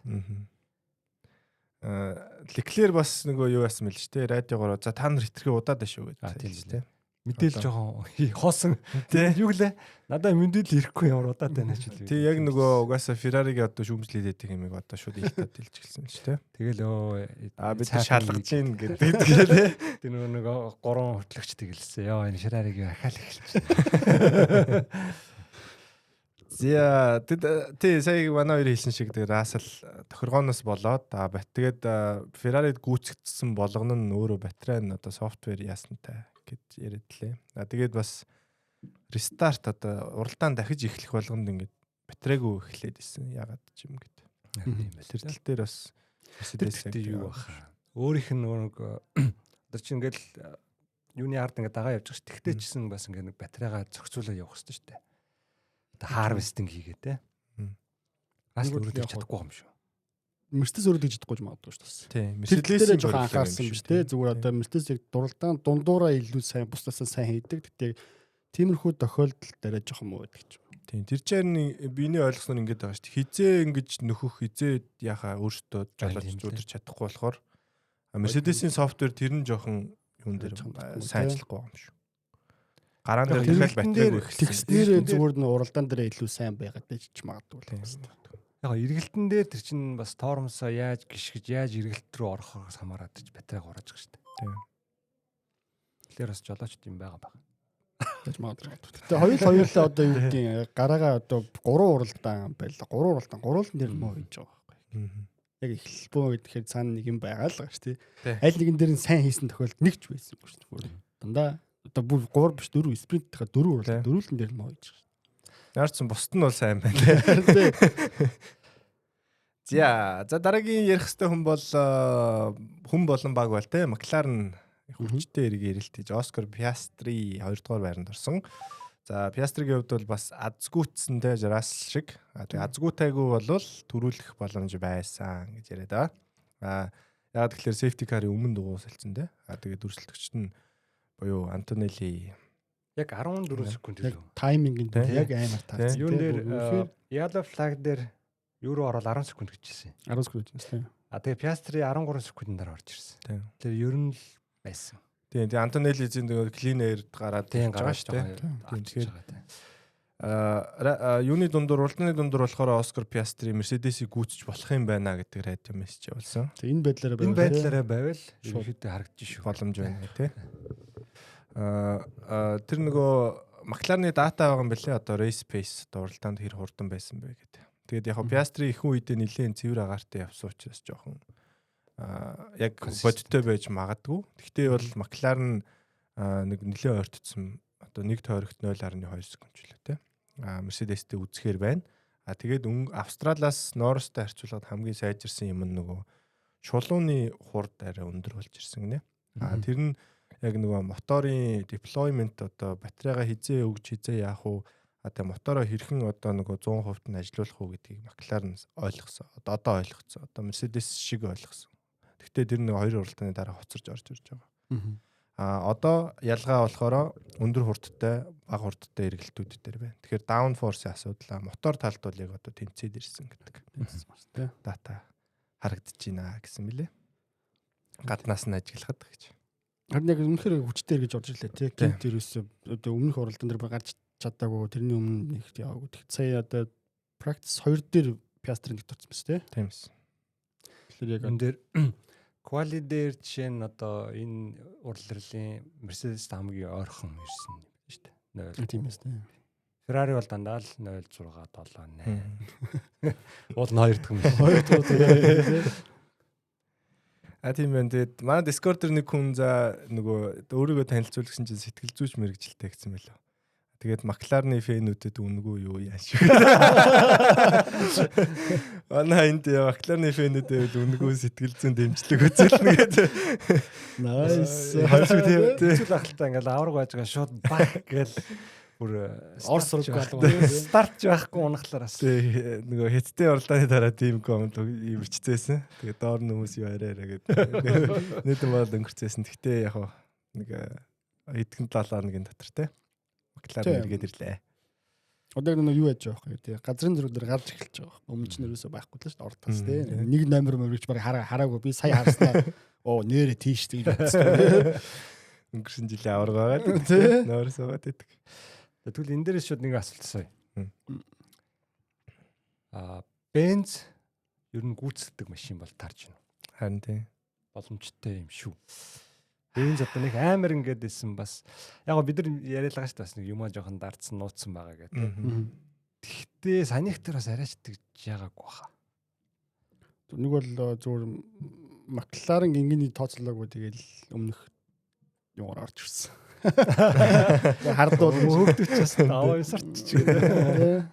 Леклер бас нөгөө юу яасан мэл ч те радиогоор за та нар хитрхи удаад байна шүү гэдэг тийм те. Мэдээл жоохон хоосон те юу гэлээ надаа мэдээлэл ирэхгүй ямар удаад байна ч л. Тий яг нөгөө угаасаа Ферраригийн одоо шүүмжлээд байдаг юмыг одоо шууд илтаад хэлж эхэлсэн ч те. Тэгэл өө а бид шалгаж гин гэдэг те. Тэр нөгөө гурван хөтлөгч тэгэлсэн. Йоо энэ Ферраригийн ахаал эхэлж байна. За тий сая манай хоёр хэлсэн шиг тэгээ Рассел тохиргооноос болоод тэгээд Феррарид гүйцэгдсэн болгоно нь өөрөө батарей нь одоо софтвер яасантай гэж яриад лээ. А тэгээд бас рестарт одоо уралдаан дахиж эхлэх болгонд ингээд батарейгүй эхлээд исэн. Ягаад ч юм гээд. Тэр тал дээр бас Mercedes юу баха. Өөрийнх нь нөгөө одоо чи ингээл юуны ард ингээд дагаа явж байгаа шүү. Тэгтээ ч гэсэн бас ингээд нэг батарейгаа зохицуулаад явах хэрэгтэй шүү дээ. Одоо harvesting хийгээ те. Рассел Нэг бол өөрөө яг чадахгүй юм шүү. Мерседес өөрөө тэгж чадахгүй ч магадгүй шүү дээ. Тийм. Тэр Mercedes-ийн жоохон анхаарсан биш те. Зүгээр одоо Мерседес яг дуралдаан дундуураа илүү сайн бусдаас сайн хийдэг. Гэтэ тиймэрхүү тохиолдолд арай жоохон муу байдаг ч юм. Тийм. Тэр чинь биений ойлгосноор ингэж байгаа шүү дээ. Хизээ ингэж нөхөх, хизээ яхаа өөртөө жолооч Тийм лээ. зүудэрч чадахгүй болохоор Mercedes-ийн софтвер тэр нь жоохон юун дээр Жоохон чадахгүй, сайн тий. ажиллахгүй юм шүү. Гараан дээр Яг дахиад тэрэлтэн батарейг дээр эхэлсэн. Тэгснээрээ зүгээр нь уралдаан дээр илүү сайн байгаад байж ч магадгүй л Тийм. байна. Яг эргэлтэн дээр тэр чинь бас тоормсоо яаж гიშгэж яаж эргэлт рүү орохоос хамаарат ч батарейг хурааж байгаа шүү дээ. Тийм. Тэгэхээр бас жолоочд юм байгаа баг. Гэж магадгүй. Гэтэ хоёулаа одоо юу гэдгийг гараагаа одоо 3 уралдаан байлаа. 3 уралдаан гурван дээр муу хийж байгаа байхгүй. Мгм. Яг эхлэлбөө гэхээр цаана нэг юм байгаа л байгаа шүү Тий. дээ. Аль нэгэн дээр нь сайн хийсэн тохиолдол нэг ч байсан юм шүү дээ. Бүр Дандаа одоо бүр 3 биш 4 спринтийнхаа 4 уралдаан Тий. дөрвөлтөн дээр нь муу хийж Яарч бусд нь бол сайн байна. байгаа. Тий. За, за дараагийн ярих хэвтэй хүн бол хүн болон баг бол те McLaren хүчтэй эрг эрэлт хийж Оскар Пиастри 2 дугаар байранд орсон. За Пиастригийн хувьд бол бас азгүйтсэн те Рассел шиг. А тэгээ азгүйтайгүй болвол төрүүлэх боломж байсан гэж яриад байгаа. А яагаад тэгэхээр safety car-ын өмнө дугуй салцсан те. А тэгээд өрсөлдөгчт нь буюу Антонелли Яг 14 секунд Яг илүү. тайминг нь Тий. яг амар таарсан. Юун тий. дээр Бүр үнэхээр yellow flag дээр юу руу ороод 10 секунд гэжсэн. 10 секунд байсан тийм. А тэгээ Piastri 13 секундын дараа орж ирсэн. Тийм. Тэр ер нь л байсан. Тийм тэгээ Антонелли зин тэгээ clean air гараад Тийм ирж байгаа гараад шүү дээ. Тийм Тэгэхээр- тэгэхээр Юуны дундуур уралдааны дундуур болохоор Оскар Пиастри Мерседесийг гүйцэж болох юм байна гэдэг радио мессеж явуулсан. Тэг энэ байдлаараа энэ байвал, тий. байдлаараа байвал Шууд. ерөнхийдөө харагдаж шүү. Боломж байна тий. Тэр нөгөө McLaren-ы дата байгаа юм бэлээ одоо race pace одоо уралдаанд хэр хурдан байсан бэ гэдэг. Тэгээд яг Пиастри ихэнх үедээ нэлээд цэвэр агаартай явсан учраас жоохон яг Consistent. бодиттой байж магадгүй. Гэхдээ бол McLaren нэг нэлээд ойртцсон одоо нэг тойрогт 0.2 секунд ч лээ тий. Mercedes-тэй үзэхээр байна. А тэгээд Австралиас Норристай харьцуулахад хамгийн сайжирсан юм нь нөгөө чулууны хурд арай өндөр болж ирсэн гинэ. А тэр нь яг нөгөө моторын deployment одоо батарейгаа хизээ өгж хизээ яах уу а тэгээ мотороо хэрхэн одоо нөгөө 100% нь ажилуулах уу гэдгийг McLaren ойлгосон. Одоо ойлгоцсон. Одоо Mercedes шиг ойлгосон. Гэхдээ тэр нэг хоёр уралдааны дараа хоцорж орж ирж байгаа. А одоо ялгаа болохоор өндөр хурдтай, бага хурдтай эргэлтүүд дээр байна. Тэгэхээр downforce-ийн асуудал мотор талд бол яг одоо тэнцээд ирсэн гэдэг Тий. дата харагдаж байна гэсэн мөлий. Гаднаас нь ажиглахад гэж. Харин яг үнэхээр хүчтэй эргэж орж ирлээ тий. Тий. Гинт ерөөсөө одоо өмнөх уралдаан дээр гарч чадаагүй тэрний өмнө нэгт яваагүй. Тэгэхэд сая одоо practice 2 дээр Piastri нэгт орсон биз тий. Тиймс. Тэгэхээр яг Энэ дээр quali дээр жишээ нь одоо энэ уралдарлын Mercedes хамгийн ойрхон ирсэн юм байна шүү дээ. 0. тийм биз тий. Ferrari бол дандаа л 0.6 7 8. Уул нь хоёр дахь юм. Хоёр дахь тий. А тийм байна. Тэгээд манай Discord дээр нэг хүн за нөгөө өөрийгөө танилцуулсан чинь сэтгэл зүйч мэрэгжилтэй гэсэн мэлээ. Тэгээд McLaren-ы фэнүүдэд үнэгүй юу яаш. Манай энд McLaren-ы фэнүүдэд байвал үнэгүй сэтгэл зүйн дэмжлэг үзүүлнэ гэдэг. Nice. Хоёр тийм тийм. Хэцүү л ахaltaа ингээл авраг байж байгаа шууд бах гээл бүр Орс руу галгаа. старт ч байхгүй унахлаар бас. Тэг нөгөө хятадын уралдааны дараа тийм коммент биччихсэн. Тэгээд доор нь хүмүүс юу арай арай гэдэг. Нийтэн бол өнгөрцөөсөн. Гэхдээ яг хуу нэг эдгэн 7 хоногийн дотор те. McLaren Тийм. эргээд ирлээ. Одоо яг нэг юу яаж байгаа вэ тий. Газрын зөрүү дээр гарч эхэлж байгаа. Өмнө чинь ерөөсөө байхгүй л шүү дээ. Орд тас тий. Мм, Нэг номер мөрөж баг хараагүй. Би сая харснаа. Оо нэрэ тийш гэж бодсон. Өнгөрсөн жилийн аварга байгаа Тий. тийм. Нойрс байгаа гэдэг. Тэгвэл энэ дээрээс шууд нэг асуулт асууя. Мм. Benz ер нь гүйцэтгэдэг машин бол таарч байна. Харин тийм. Боломжтой юм шүү. Benz одоо нэг амар ингээд исэн бас яг гоо бид нар яриад байгаа шүү дээ бас нэг юмаа жоохон дардсан нууцсан байгаа гэдэг. Мгм. Тэгтээ санийх тэр бас арайч тэгж яагаагүй баха. Нэг бол зүгээр McLaren гингиний тооцоолоогүй тэгэл өмнөх юугаар орж ирсэн. Хардуул Хөвгдөж бас аваа юмсарч ч гэдэг.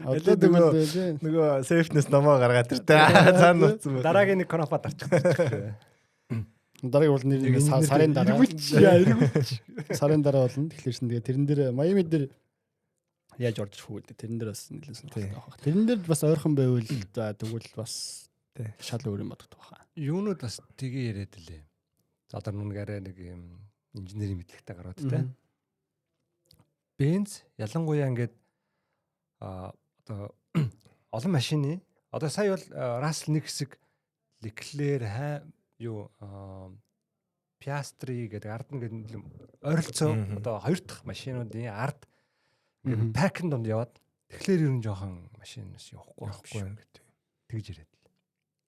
Одоо Нөгөө- тэгвэл Нөгөө safeness номоо гаргаад ир тэ. Цаана нууцсан байна. Дараагийн нэг конопа дарчих. Дараагийн бол нэр сарын дараа. Сарын дараа болно. Тэгэхээр шин тэгээ тэрэн дээр Майами дээр яаж орж ирэх үү гэдэг тэрэн дээр бас нэлээд сонирхолтой байх. Тэрэн дээр бас ойрхон байвал за тэгвэл бас шал өөр юм бодогдох баха. Юунууд бас тгээ яриад лээ. За одоо нүг арай нэг юм инженерийн мэдлэгтэй гараад те. Бенз ялангуяа ингээд одоо олон машины одоо сая бол Russell нэг хэсэг Leclerc юу Piastri гэдэг ард нь гэдэг ойролцоо одоо хоёр дахь машинуудын ард ингээд пакн донд яваад тэгэхээр ер нь жоохон машин бас явахгүй юм гэдэг. Тэгж яриад л.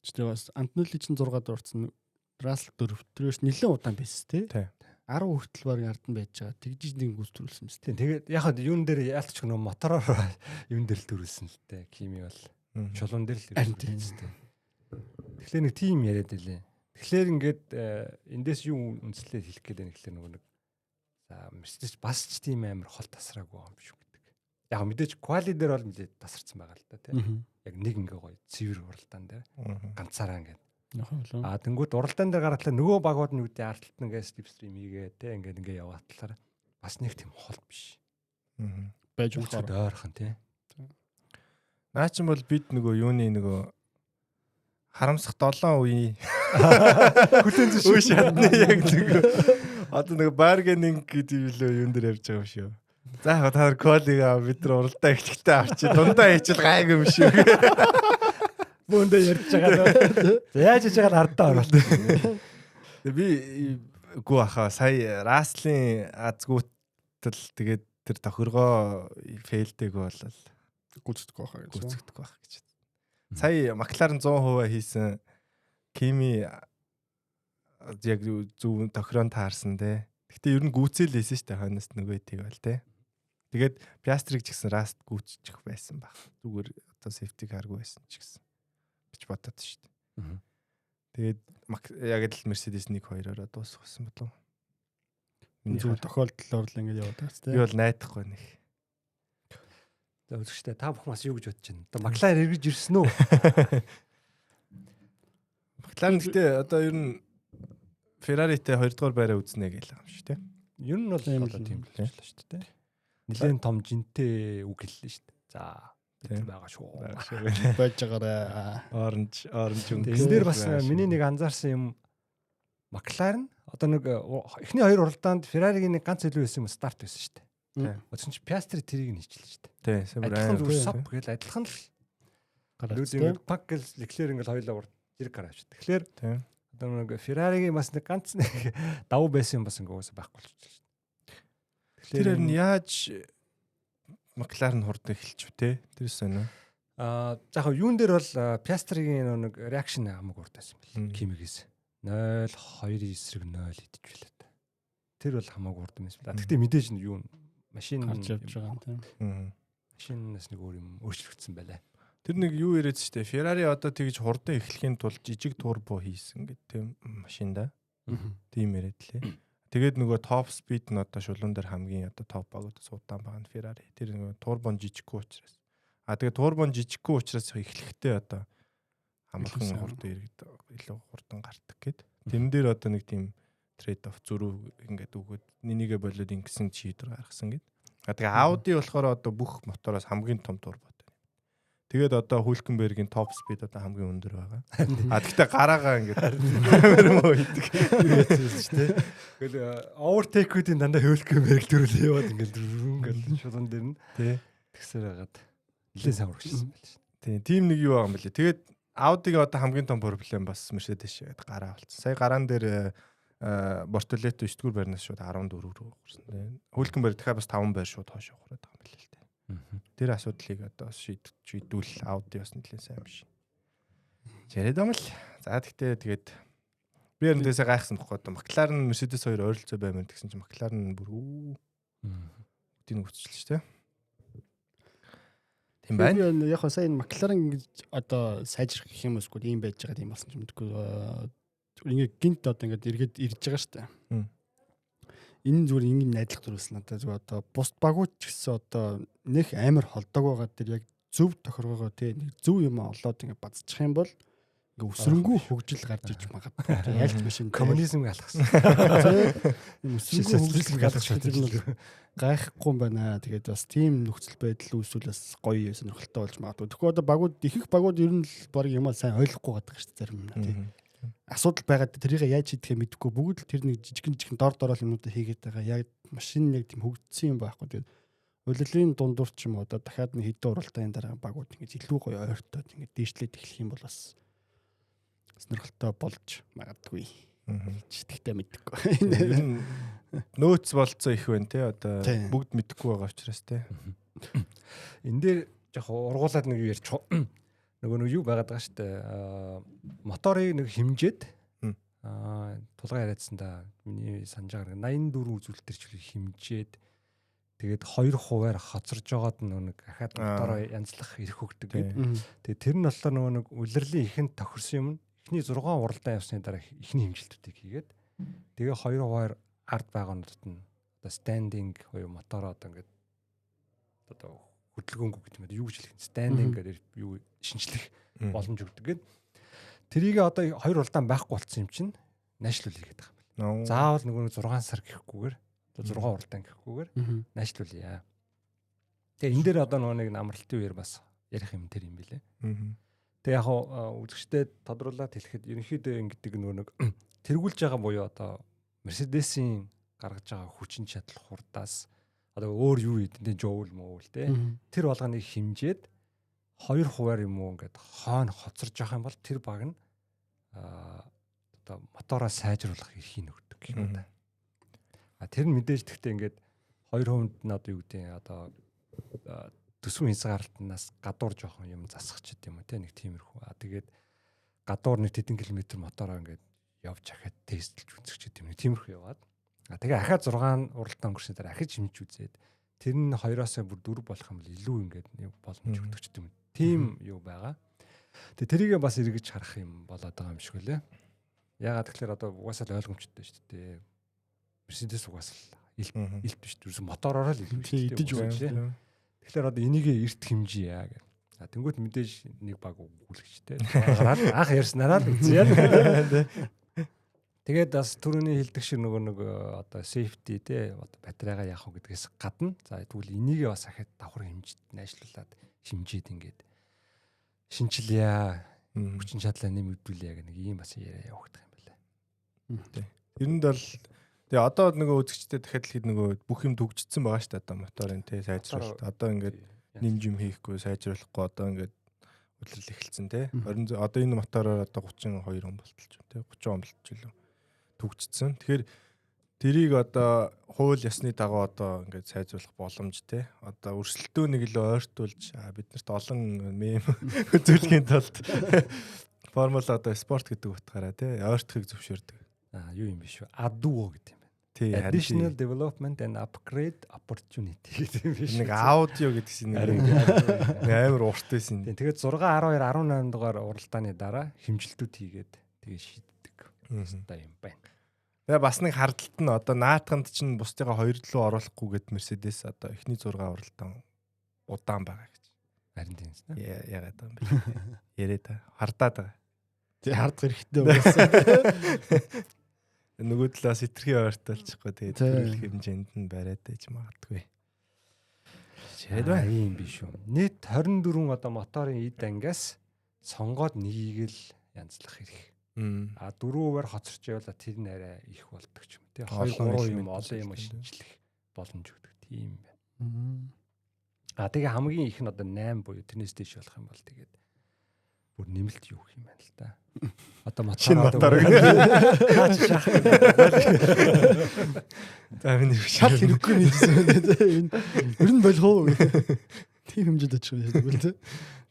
Тэгээ бас Антонелли чинь 6 дурдсан Russell 4 тэрээс нэлээд удаан байсан тий. 10 хүртэл баг ард нь байж байгаа. Тэгжиж нэг гүйцэтгүүлсэн юм шүү. Тэгээд яг хаа юун дээр яалтч нөө мотороор юун дээр л төрүүлсэн л дээ. Кими бол чулуун дээр л төрүүлсэн тий. Тэгэхээр нэг тим яриад байлээ. Тэгэхээр ингээд эндээс юу үндэслэл хэлэх гээд байна гэхлээр нөгөө нэг за Mercedes бас ч тийм амар хол тасраагүй юм биш үү гэдэг. Яг мэдээж quali дээр бол мэдээж тасарсан байгаа л да тий. Яг нэг ингээ гоё цэвэр уралдаан дээр ганцаараа ингээд. Аа тэнгууд уралдаан дээр гаргатлаа нөгөө багууд нь үүдээ ард талд ингээ slipstream хийгээ тий ингээд ингээ яваад талаар бас нэг тийм хол биш. Байж болохоор ойрхон тий. Наа чин бол бид нөгөө юуны нөгөө харамсах 7 үеийн хүлэн зөвшөөрөх үе шатны яг нөгөө одоо нөгөө bargaining гэдэг юм лөө юун дээр явж байгаа юм шүү. За яг та нар коллег бид нар уралдаа эхлэхдээ авчи дундаа хийчихэл гайгүй юм шүү. Бөөндөө ярьж байгаа. За яаж хийж байгааг хардаа оруулт. Би үгүй ахаа сая Раслын азгуутал тэгээд тэр тохиргоо фейлдэг болол гүйцэтгэх байхаа гэж. Гүйцэтгэх байх гэж. Сая Макларен 100% хийсэн Кими яг зөв тохирон таарсан те. Гэтэ ер нь гүйцэл хийсэн шүү дээ хойноос нөгөө тийг бол те. Тэгээд Пиастриг ч гэсэн Раст гүйцчих байсан баг. Зүгээр одоо safety car-гүй байсан ч гэсэн гэж бодоод шүү дээ. Тэгээд яг л Mercedes 1-2-ороо дуусгасан болов. Миний зөв тохиолдлоор л ингэж яваад байгаа тийм. Би бол найдахгүй нэг. За үзэгчтэй та бүхэн бас юу гэж бодож байна? Одоо Макларен эргэж ирсэн үү? Макларен гэхдээ одоо ер нь Ferrari-тэй 2 дугаар байраа үзнэ гэж байгаа юм шүү дээ. Ер нь бол одоо тийм л боллоо шүү дээ. Нилээн том жинтэй үг хэллээ шүү дээ. За бид байгаа шүү. Байж байгаарай. Оранж өнгө. Энэ дээр бас миний нэг анзаарсан юм Макларен одоо нэг эхний хоёр уралдаанд Ferrari-гийн нэг ганц илүү байсан юм старт байсан шүү дээ. Оцсон чи Piastri тэрийг нь хийчихлээ шүү дээ. Тийм. Адилхан зүгээр соп гэл адилхан л гараад ингээд пак гэл Leclerc ингээд хоёлаа урд зэрэг гараа авчих. Тэгэхээр одоо нэг Ferrari-гийн бас нэг ганц нэг давуу байсан юм бас ингээд уусаа байхгүй болчихлоо шүү дээ. Тэгэхээр тэр нь яаж Макларен хурд эхэлчих вэ те? Тэрс байна уу? Аа за яг юун дээр бол Piastri-гийн нэг реакшн хамаагүй урд байсан байл. Кимигээс 0.2 эсрэг 0 идчихвэлээ. Тэр бол хамаагүй урд юм байсан. Гэхдээ мэдээж нь юу машин гарч явж байгаа тийм. Машинаас нэг өөр юм өөрчлөгдсөн байлаа. Тэр нэг юу яриад штэ Ferrari одоо тэгж хурдан эхлэхийн тулд жижиг турбо хийсэн гэдэг тийм машинда. Тийм яриад лээ. Тэгээд нөгөө топ спид нь одоо шулуун дээр хамгийн одоо топ багуудаас удаан байгаа нь Ferrari. Тэр нөгөө турбон жижиггүй учраас. А тэгээд турбон жижиггүй учраас эхлэхдээ одоо амархан хурдан иргэд илүү хурдан гардаг гэд. Тэрэн дээр одоо нэг тийм трейд оф зөрүү ингээд өгөөд нэнийгээ болоод ингэсэн шийдвэр гаргасан гэд. А тэгээ Audi болохоор одоо бүх мотороос хамгийн том турботой. Тэгээд одоо Hülkenberg-ийн топ спид одоо хамгийн өндөр байгаа. А тэгтээ гараагаа ингээд амар муу хийдэг. Тэгэл overtake-үүдийн дандаа Hülkenberg төрөл яваад ингээд ингээд шулуун дээр нь тэгсээр хагаад нэлээд сайн урагшсан байл шин. Тийм, тийм нэг юу байгаа юм бэлээ. Тэгээд Audi-гийн одоо хамгийн том проблем бас Mercedes шиг гараа болцсон. Сая гараан дээр Бортолето 9 дугаар байрнаас шууд 14 рүү гарсан. Hülkenberg дахиад бас 5 байр шууд хойш ухраад байгаа юм билээ л дээ. Тэр асуудлыг одоо шийдвэл Audi бас нэлээд сайн юм шиг. Яриад юм л. За тэгтээ тэгээд би ярин дэсээ гайхсан бохгүй одоо McLaren Mercedes хоёр ойролцоо баймаар тэгсэн чинь McLaren бүр үдийн өгчлээ шүү дээ. Тийм байна. Би яг сая энэ McLaren ингэж одоо сайжрах гэх юм уусгүй ийм байж байгаа юм болсон ч мэдгүй. Ингээ гинт одоо ингээд эргээд ирж байгаа шүү дээ. Энэ зүгээр ингэ найдлах төрүүлсэн надад зүгээр одоо бусд багууд ч гэсэн одоо нэх амар холдог байгаа дээр яг зөв тохиргоогоо тий нэг зөв юм олоод ингээ базчих юм бол Ингээ өсрөнгүү хөгжил гарч иж магадгүй. Ялч машин коммунизм алхсан. Тийм өсрөнгүү хөгжил гарч тэр нь гайхгүй юм байна. Тэгээд бас тийм нөхцөл байдал үүсвэл бас гоё сонирхолтой болж магадгүй. Тэгэхгүй одоо багууд ихэнх багууд ер нь л баг юмаа сайн ойлгохгүй байдаг шүү дээ зарим нь тийм. Асуудал байгаад тэрийг яаж шийдэхээ мэдэхгүй бүгд л тэр нэг жижигэн жижигэн дор дорол юмнуудаа хийгээд байгаа. Яг машин яг тийм хөгжсөн юм байхгүй. Тэгээд улирлын дундуур ч юм уу одоо дахиад нэг хэдэн уралдааны дараа багууд ингэж илүү гоё ойртоод ингэж дээшлээд эхлэх юм бол бас сонирхолтой болж магадгүй. Тэгтээ мэдэхгүй. Ер нь нөөц болцоо их байна те одоо бүгд мэдэхгүй байгаа учраас те. Энэ дээр жоохон ургуулад нэг юу ярьчих. Нөгөө нэг юу байгаад байгаа шүү дээ. Моторыг нэг хэмжээд тулгай яриадсан да. Миний санаж байгаа 84 үзүүлэлт төр чиглэл хэмжээд тэгээд 2%-аар хоцорж байгаад нөгөө нэг ахаад мотороо янзлах эрх өгдөг гэдэг. Тэгээд тэр нь болохоор нөгөө нэг улирлын ихэнд тохирсон юм. Эхний 6 уралдаан явсны дараа эхний хэмжилтүүдийг хийгээд тэгээ 2%-аар ард байгуунуудад нь одоо standing буюу мотороо одоо ингээд одоо хөдөлгөөнгүй гэдэг юм юу гэж хэлэх юм standing гэдэг юу шинжлэх боломж өгдөг гээд тэрийг одоо хоёр уралдаан байхгүй болцсон юм чинь найшлуул хийгээд байгаа юм байна. Заавал нөгөө 6 сар гэхгүйгээр одоо 6 уралдаан гэхгүйгээр найшлуулъя. Тэгээ энэ дээр одоо нөгөө нэг амралтын үеэр бас ярих юм тэр юм билэ. Тэгээ яг үзэгчдэд тодруулаад хэлэхэд ерөнхийдөө ингэдэг нөгөө нэг тэргүүлж байгаа буюу одоо Мерседесийн гаргаж байгаа хүчин чадал хурдаас одоо өөр юу хийдэн жоул моул те тэр болгоныг хэмжээд 2% юм уу ингээд хойно хоцорж явах юм бол тэр баг нь одоо мотороо сайжруулах эрхийг өгдөг гэх юм да. А тэр нь мэдээж тэгтээ ингээд 2% нь одоо юу гэдэг одоо төсвийн хязгаарлалтнаас гадуур жоохон юм засах ч гэдэм юм те нэг тиймэрхүү. А тэгээд гадуур нэг тэдэн километр мотороо ингээд явж ахаад тестлж үзэх ч гэдэм нэг тиймэрхүү яваад. А тэгээ ахаад 6 уралдаан өнгөрсний дараа ахиж хэмж үзээд тэр нь 2-оос бүр 4 болох юм бол илүү ингээд боломж өгдөг ч гэдэм юм. Тийм юу байгаа. Тэгээ тэрийг бас эргэж харах юм болоод байгаа юм шиг үлээ. Ягаад тэгэхээр одоо угаасаа л ойлгомжтой шүү дээ. Мерседес угаасаа л илт биш. Ерөөсөн мотороор л илт биш. Идэж байна. Тэгэхээр одоо энийг эрт хэмжийе гэх. За тэнгуут мэдээж нэг баг өгүүлэгчтэй. Гараад анх ярьснараа л үзье. Тэгээд бас түрүүний хэлдэг шиг нөгөө нэг одоо safety те одоо батарейгаа яах вэ гэдгээс гадна за тэгвэл энийг бас ахаад давхар хэмжиж найшлуулад хэмжээд ингээд шинчилье хүчин чадлаа нэмэгдүүлье гэх нэг ийм бас яриа явагдах юм байна. Ер нь бол тэгээ одоо нөгөө үзэгчдэд дахиад хэлэхэд нөгөө бүх юм төгжчихсэн байгаа шүү дээ одоо моторын те сайжруулалт. Одоо ингээд нэмж юм хийхгүй сайжруулахгүй одоо ингээд улирал эхэлсэн те. 20 одоо энэ мотороор одоо 32 он болтолж те 30 он болтолж лөө төгжчихсэн. Тэгэхээр тэрийг одоо хууль ёсны дагуу одоо ингээд сайжруулах боломж те. Одоо өрсөлдөө нэг илүү ойртуулж биднэрт олон мем үзүүлэхийн тулд формула одоо спорт гэдэг утгаараа те ойртохыг зөвшөөрдөг. Аа юу юм биш үү? ADUO гэдэг юм байна. Тий, Additional Development and Upgrade Opportunity гэдэг юм биш. Нэг аудио гэдэг чинь нэг амар урт байсан. Тэгээд 6 12 18 дугаар уралдааны дараа хэмжилтүүд хийгээд тэгээ шийддэг. Өстой юм байна. Тэгээ бас нэг хардталт нь одоо наатаханд чинь бусдыгаа хоёр руу оруулахгүйгээд Мерседес одоо эхний 6 уралдаан удаан байгаа гэж. Харин тийм ээ. Яагаад юм бэ? Яриа та. Хардаад байгаа. Тий хардах хэрэгтэй угаасаа. Нөгөө талаас хитрхи ойртолчихгүй тэгээд төрөлх хэмжээнд нь бариад байж магадгүй. Яриад байна. Ийм биш үү. Нийт 24 одоо моторын эд ангиас сонгоод нэгийг л янзлах хэрэг. А 4%-аар хоцорч явбал тэр нь арай их болдог ч юм тий. 2 3 юм олон юм шинжлэх боломж өгдөг тийм байна. А тэгээ хамгийн их нь одоо 8 буюу тэрнээс дээш болох юм бол тэгээд бүр нэмэлт юу гэх юм байна л да. Одоо мотор наа чи шахах. За миний шал хэрэггүй мэдсэн байна тий. Энэ ер нь болох уу? Тийм хэмжээд очих юм шиг тий.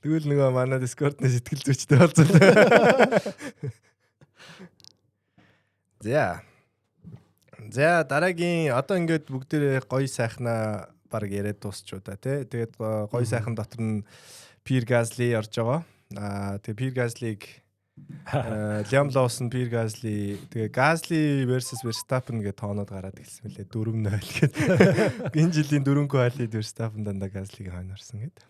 Тэгвэл нөгөө манай Discord-ны сэтгэл зүйчтэй болцсон. За. За дараагийн одоо ингээд бүгдээрээ гоё сайхнаа баг яриад дуусчуу да тий. Тэгээд гоё сайхан дотор нь Пир Газли орж байгаа. Аа тэгээ Пир Газлиг Лиам Лоусон, Пир Газли тэгээ Газли versus Verstappen гэж тоонод гараад ирсэн мөлий 4-0 гээд. Энэ жилийн 4 квалид Verstappen дандаа Газлиг хойно орсон гээд.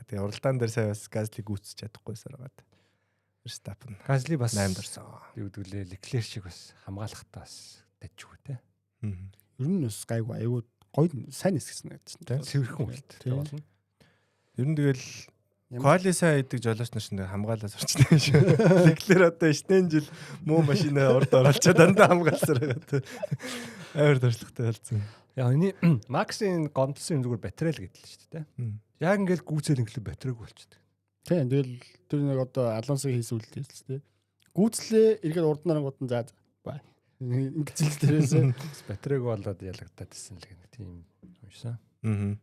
Тэгээ уралдаан дээр сая бас Газли гүйцэж чадахгүйсаар байгаад. Verstappen Gasly бас 8-нд орсон. Юу гэдэг лээ Leclerc шиг бас хамгаалахтаа бас дажгүй те. Ер нь бас гайгүй айгүй гоё сайн нисгсэн гэсэн. Цэвэрхэн үлд болно. Ер нь тэгэл Quali сайн идэг жолооч нар шинэ хамгаалаа сурчдаг юм шиг. Leclerc одоо 9 жил муу машина урд оруулчаа дандаа хамгаалсаар байгаа. Амар дуршлагтай болсон. Яг энэ Максийн гомдсон юм зүгээр батарей л гэдэл шүү дээ. Яг ингээл гүйцэл ингэлээ батарейг болчихдээ. Тийм тэгэл тэр нэг одоо Алонсог хийсэн үйлдэл шүү дээ. Гүйцлээ эргээд урд нарангууд нь за бай. Ингэцэл дээрээс батарейг болоод ялагдаад исэн л гэнэ тийм уншсан. Аа.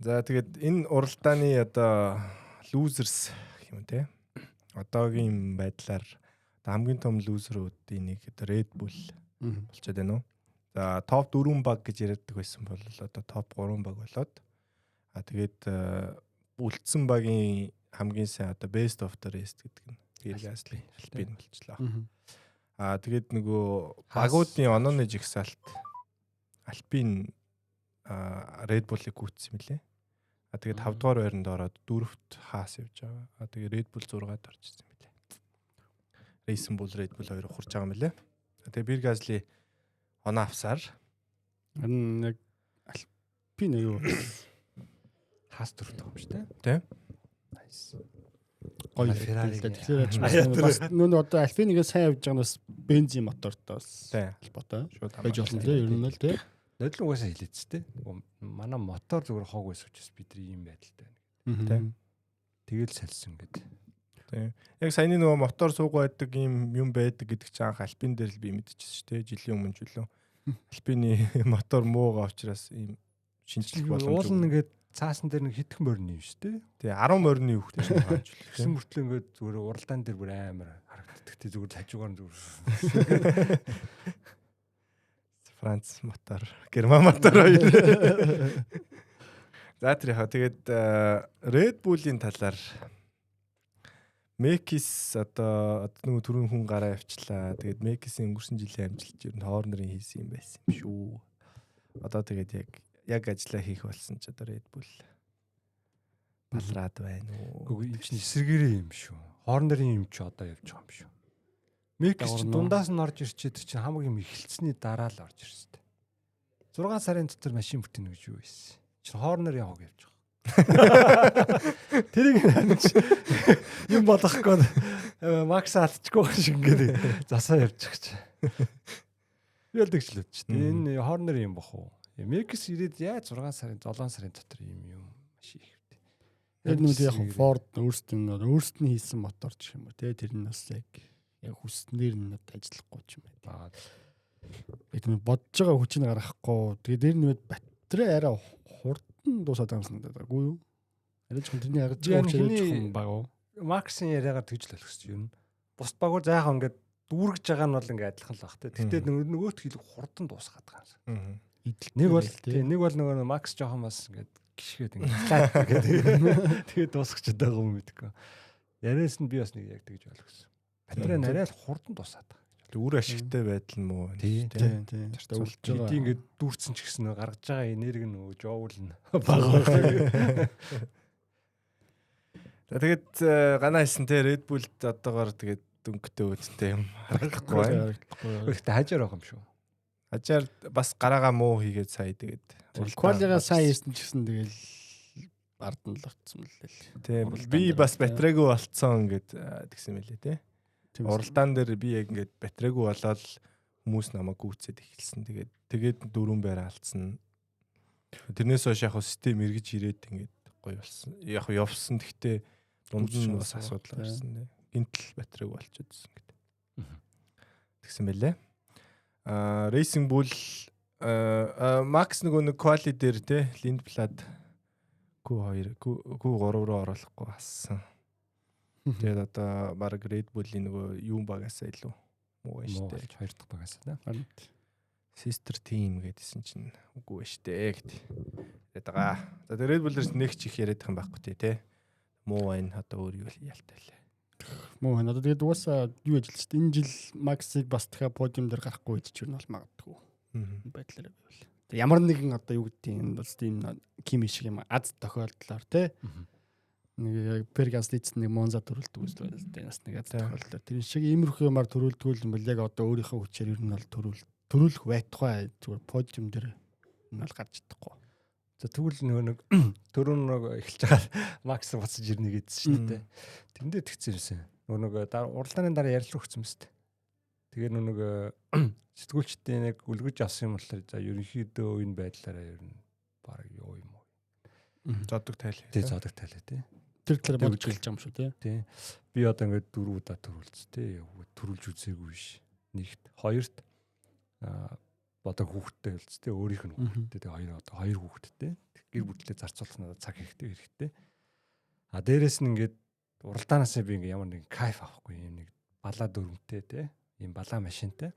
За тэгээд энэ уралдааны одоо losers гэх юм те. Одоогийн байдлаар хамгийн том лузеруудын нэг одоо Red Bull болчиход байна уу? За топ 4 баг гэж яриаддаг байсан бол одоо топ 3 баг болоод а тэгээд үлдсэн багийн хамгийн сайн одоо best of the rest гэдэг нь Pierre Gasly, Alpine болчлоо. Аа тэгээд нөгөө багуудын онооны жигсаалт Alpine Red Bull-ыг гүйцсэн мөлий. А тэгээд 5 дугаар байранд ороод дөрөвт Haas явж байгаа. А тэгээд Red Bull 6-ад орж ирсэн мөлий. Racing Bull, Red Bull хоёр ухарч байгаа мөлий. А тэгээд Pierre Gasly оноо авсаар харин яг Alpine юу Haas дөрөвт юм шүү дээ. Тэ. Nice. Гоё Ferrari. Тэгэхээр бас нүүн одоо Alpine-ийг сайн явж байгаа нь бас бензин мотортой бас холбоотой байж болно те ер нь л те. Нодлон угаасаа хэлээц те. Манай мотор зүгээр хог байсан учраас бид нар ийм байдалтай байна. Тэ. Тэгэл сальсан гэд. Тэ. Яг саяны нөгөө мотор суугаа байдаг ийм юм байдаг гэдэг чинь анх Alpine дээр л би мэдчихсэн шүү дээ. Жилийн өмнө ч үлээ. Alpine мотор муугаа учраас ийм шинжлэх боломж. Уул нь ингээд цаасан дээр нэг хитгэн морины юм шүү дээ. Тий 10 морины хүүхдээ шүү хааж. Тэгсэн мөртлөө ингээд зүгээр уралдаан дээр бүр амар харагддаг. Тий зүгээр хажуугаар нь зүгээр. Франц мотор, Герман мотор хоёр. За тэр яхаа тэгээд Red Bull-ийн талаар Мекис одоо нөгөө түрүүн хүн гараа явчлаа. Тэгээд Мекисийн өнгөрсөн жилийн амжилт ер нь Хорнерын хийсэн юм байсан юм шүү. Одоо тэгээд яг ажиллаа хийх болсон ч одоо Red Bull балраад байна уу? Үгүй энэ чинь эсрэгээрээ юм шүү. Хорнерын юм чи одоо явж байгаа юм шүү. Мекис чинь дундаас нь орж ирчээд тэр чинь хамаг юм эхэлсэний дараа л орж ирсэн. 6 сарын дотор машин бүтээнэ гэж юу байсан. Чинь Хорнерын хог явж байгаа. Тэрийг юм болохгүй Макс алдчихгүй шиг ингээд засаа явж байгаа чи. Би л тэгж л бодчих. Энэ Хорнер юм бах уу? Мекс ирээд яаж 6 сарын 7 сарын дотор юм юм маш их втэ. Тэр нэг яг Ford өөрсдөө нь хийсэн мотор ч юм уу те тэр нь бас яг хүснээр нь ажиллахгүй ч юм байна. Яг нэг бодож байгаа хүч нь гаргахгүй. Тэгээ дээр нэмээд батарей арай хурдан дуусаад байгаа юм санагдаад байгаа. Үгүй юу? Арай жоохон тэрний харж байгаа хүч арай жоохон бага уу? Максийн яриагаар тэгж л ойлгосон юм. Бусд багуур зайхан ингээд дүүргэж байгаа нь бол ингээд адилхан л баг те. Тэгтээ нөгөөт хэл хурдан дуусгаад байгаа юм. Нэг бол тийм нэг бол нөгөө Макс жоохон бас ингээд гიშгээд ингээд лаад гэдэг. Тэгээд дуусгах байгаа юм мэдгүй. Яриас нь би бас нэг яг тэгж ойлгосон. Батарей арай л хурдан дуусаад байгаа. Үр ашигтай байдал нь муу тийм тийм. Зарцуулж байгаа. Ингээд дүүрсэн ч гэсэн гаргаж байгаа энерги нөгөө жоул нь бага. За тэгээд ганаа хийсэн те Red Bull-д одоогоор тэгээд дөнгөтэй үүдтэй юм харагдахгүй байна. Гэхдээ хажаар байгаа юм шүү. Хажаар бас гараагаа муу хийгээд сая тэгээд Quali-гаа сайн хийсэн ч гэсэн тэгэл ард нь л очсон мөлий. Тийм би бас батарейгүй болцсон гэд тэгсэн мөлий те. Уралдаан дээр би яг ингээд батарейгүй болоод хүмүүс намайг гүйцээд эхэлсэн. Тэгээд дөрвөн байр алдсан. Тэрнээс хойш яг систем эргэж ирээд ингээд гоё болсон. Яг явсан гэхдээ дунд нь бас асуудал гарсан те. Гинтл батарейгүй болчиходсон гэдэг. Тэгсэн байлээ. Racing Bull Max нөгөө нэг quali дээр те Lindblad Q2 Q3 руу оруулахгүй хассан. Тэгээд одоо баг Red Bull-ийн нөгөө юм багасаа илүү муу байна шүү дээ. Хоёр дахь багасаа да. Sister team гэдсэн чинь үгүй байна шүү дээ гэт. яриад байгаа. За тэгээд Red Bull-ээс нэг ч их яриад байгаа юм байхгүй тий те. Муу байна одоо өөр юу ялтай лээ. Муу байна. Одоо тэгээд угаасаа юу ажиллаж шүү дээ. Энэ жил Максыг бас дахиад подиум дээр гарахгүй гэж чинь бол магадгүй. Байдлаараа байвал. Ямар нэгэн одоо юу гэдэг юм бас тийм Кими шиг юм аз тохиолдлоор те. Нэг яг Пер Гаслиц нэг Монза төрүүлдэг үстэй бас нэг тохиолдол. Тэр шиг иймэрхүү юмар төрүүлдгүүл юм бол яг одоо өөрийнхөө хүчээр ер нь бол төрүүлэх байтугай зүгээр подиум дээр нь бол гарч чадахгүй. За тэгвэл нөгөө нэг түрүүн нэг эхэлж байгаа Макс буцаж ирнэ гэдсэн шүү дээ. Тэндээ тэгсэн юмсан. Нөгөө нэг уралдааны дараа ярилцлага өгсөн юм шүү дээ. Тэгээ нөгөө нэг сэтгүүлчдийн нэг үлгэж авсан юм болохоор за ерөнхийдөө энэ байдлаараа ер нь баг юу юм уу. Зодог тайл. Тий, зодог тайлаа тий. Тэр талаар бодож эхэлж байгаа юм шүү тий. Тий. Би одоо ингээд дөрөв удаа төрүүлц тий. Төрүүлж үзээгүй биш. Нэгт, хоёрт одоо хүүхэдтэй хэлц тий. Өөрийнх нь хүүхэдтэй тий. Хоёр одоо хоёр хүүхэдтэй. Гэр бүлдээ зарцуулах надад цаг хэрэгтэй хэрэгтэй. А дээрэс нь ингээд уралдаанасаа би ингээд ямар нэгэн кайф авахгүй юм нэг балаа дөрвөнтэй тий. Ийм балаа машинтай.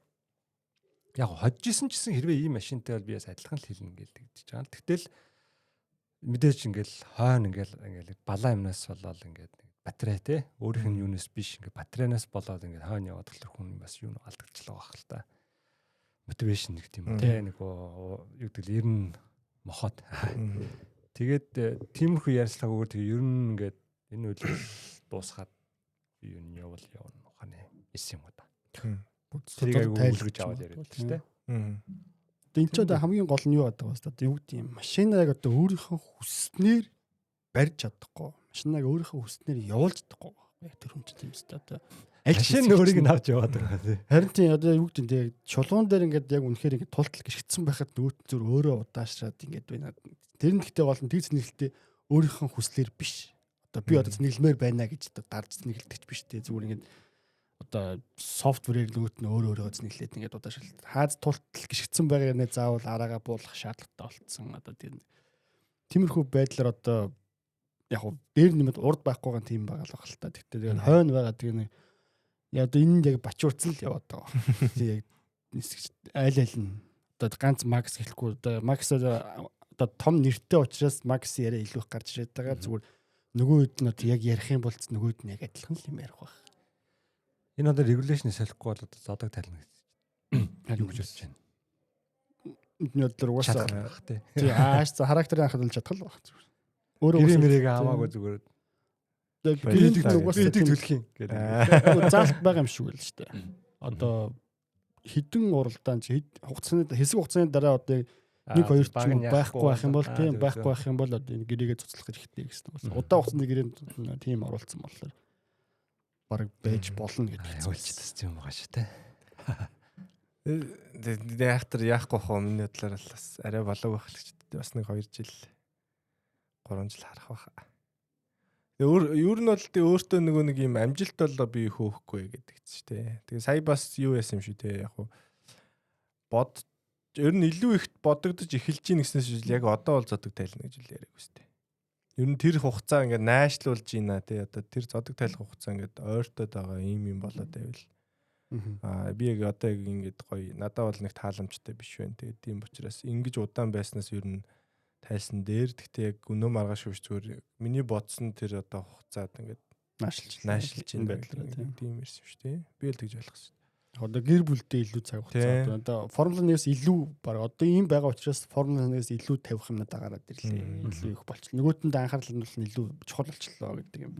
Яг хожж исэн ч гэсэн хэрвээ ийм машинтай бол би бас адилхан л хэлнэ гэж тэгж байгаа л. Тэгтэл мэдээж ингээл хойно ингээл ингээл балаа юмнаас болоод ингээд батарей те өөрийнх нь юунаас биш ингээд батарейнаас болоод ингээд хойно яваад болохоор хүн бас юу алдагчлаа байх л та. Мотивашн нэг тийм үү те нэг юу гэдэг л ер нь мохот. Тэгээд тиймэрхүү ярьцлага өгөр тэгээ ер нь ингээд энэ үйл дуусгаад би юу нь явал явна ухааны эс юм уу та. Тэрийг айгүй үлгэж аваад яриад шүү дээ. Энэ ч одоо хамгийн гол нь юу гэдэг вэ? Одоо юу гэдэг юм? Машина яг одоо өөрийнхөө хүснээр барьж чадахгүй. Машинаг өөрийнхөө хүснээр явуулж чадахгүй. Яг тэр хүн чинь тийм үстэй одоо аль машин өөрийг нь авч яваад байгаа тий. Харин тийм одоо юу гэдэг нь яг чулуун дээр ингээд яг үнэхээр ингээд тултал гიშгдсэн байхад нөгөөт зүр өөрөө удаашраад ингээд байна. Тэр нь гэхдээ гол нь тэр зэнэглэлтээ өөрийнхөө хүслээр биш. Одоо би одоо зэнэглэмээр байна гэж одоо дарж зэнэглэдэг биш тий. Зүгээр ингээд одоо софтверээр нөгөөт нь өөрөө өөрийгөө зэнэглээд ингээд удаашрал. Хааз тултал гიშгдсэн байгаа нэ заавал араагаа буулгах шаардлагатай болцсон. Одоо тэр тиймэрхүү байдлаар одоо яг хуу дээр нэмэд урд байхгүйгаан тийм байгаа л баг л та. Тэгтээ тэгээд хойно байгаа тэгээ нэг яа одоо энэ нь яг бачуурцсан л яваад байгаа. Тэг яг нисгч айл айл нь одоо ганц Макс гэлэхгүй одоо Макс одоо том нэртэй учраас Макс яриа илүү их гарч ирээд байгаа. Зүгээр нөгөө хэд нь одоо яг ярих юм бол нөгөөд нь яг адилхан л юм ярих байх. Энэ одоо регуляшн солихгүй бол одоо зодог тайлна гэж. Юу гэж бодож байна? Бидний бодлоор угаасаа Чадах тий. тий ааш за характерын анхад л чадах л байх зүгээр. Өөрөө Гэрээ мэрэг хамаагүй зүгээр. гэрээ угаасаа Би эдийг төлөх юм гэдэг. Заалт байгаа юм шиг л шүү дээ. Одоо хідэн уралдаан чи хугацааны хэсэг хугацааны дараа одоо нэг хоёр ч юм байхгүй байх юм бол тийм байхгүй байх юм бол одоо энэ гэрээгээ цуцлах хэрэгтэй гэсэн үг. Удаан хугацааны гэрээнд тийм оруулсан болохоор баг байж болно гэдэг. Хуульчдсан юм байгаа шүү дээ. Тэгээ яг тэр яахгүй хоо миний бодлоор л бас арай болоог байх л гэж бас нэг 2 жил 3 жил харах байх. Тэгээ өөр ер нь бол тэгээ өөртөө нөгөө нэг юм амжилт болоо би хөөхгүй гэдэг чинь тий. Тэгээ сая бас юу яасан юм шүү тий. Яг хуу бод ер нь илүү ихт бодогдож эхэлж гин гэснээс л яг одоо бол зодог тайлна гэж л яриаг үстэй. Ер нь тэр хугацаа ингээд найшлуулж гинэ тий. Одоо тэр зодог тайлах хугацаа ингээд ойртоод байгаа юм юм болоод байвал аа би яг одоо яг ингээд гоё надад бол нэг тааламжтай биш байна. Тэгээд тийм учраас ингэж удаан байснаас ер нь тайлсан дээр гэхдээ яг өнөө маргааш биш зүгээр миний бодсон тэр одоо хугацаад ингээд Наашлж наашлж энэ байна байдлаар тийм. тийм ирсэн шүү дээ. Би л тэгж ойлгосон. Одоо гэр бүлдээ илүү цаг хугацаа одоо Формула 1-ээс илүү баг одоо ийм байгаа учраас Формула 1-ээс илүү тавих юм надад гараад ирлээ. Илүү их болчихлоо. Нөгөөтэнд анхаарал хандуул нь илүү чухал болчихлоо гэдэг юм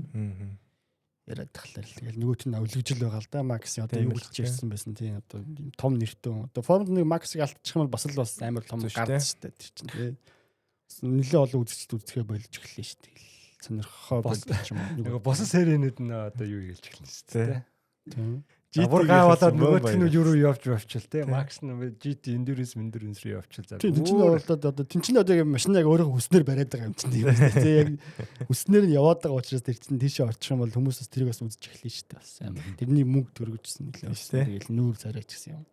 яриад тахлаа л. Тэгэл нөгөөт нь өвлөгжил байгаа л да. Макс одоо юу гэж ирсэн байсан тийм одоо ийм том нэртэй хүн. Одоо Формула 1 Максыг алдчих юм бол бас л бас амар том гард шүү дээ тэр чинь тийм. Нэлээ олон үзэгчд үзэхээ болж эхэллээ шүү дээ. Сонирхоо болж юм уу. Нөгөө босон серийнүүд нь одоо юу хэлж эхэлнэ шүү дээ. Тийм. Бүр гавалаад нөгөөт нь юу руу явж явчихл те. Макс нь GT Endurance Endurance руу явчихл за. Тийм чинь оролдоод одоо тийм чинь одоо яг машин яг өөрийнхөө хүснээр бариад байгаа юм чинь тийм үү. Тийм яг хүснээр нь яваад байгаа учраас тэр чинь тийшээ очих юм бол хүмүүс бас тэрийг бас үзэж эхэлнэ шүү дээ бас амар. Тэрний мөнгө төрөгжсөн нэлээ бас. Тэгэл нүүр царайч гэсэн юм.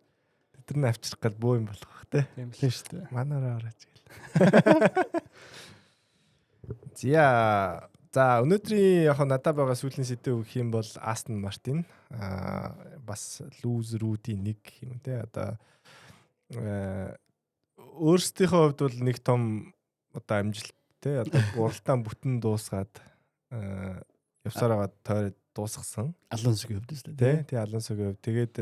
Тэр нь авчрах гал бөө юм болох бах те. Тийм л шүү дээ. Манаараа орооч гэл. Зя. За өнөөдрийн яг надад байгаа сүүлийн сэдв өгөх юм бол Aston Martin бас лүүзерүүдийн нэг юм те одоо өөрсдийнхөө хувьд бол нэг том одоо амжилт те одоо уралдаан бүтэн дуусгаад явсаар байгаа тойроод дуусгасан. Алонсогийн хувьд үстэй те. Тий Алонсогийн хувьд. Тэгээд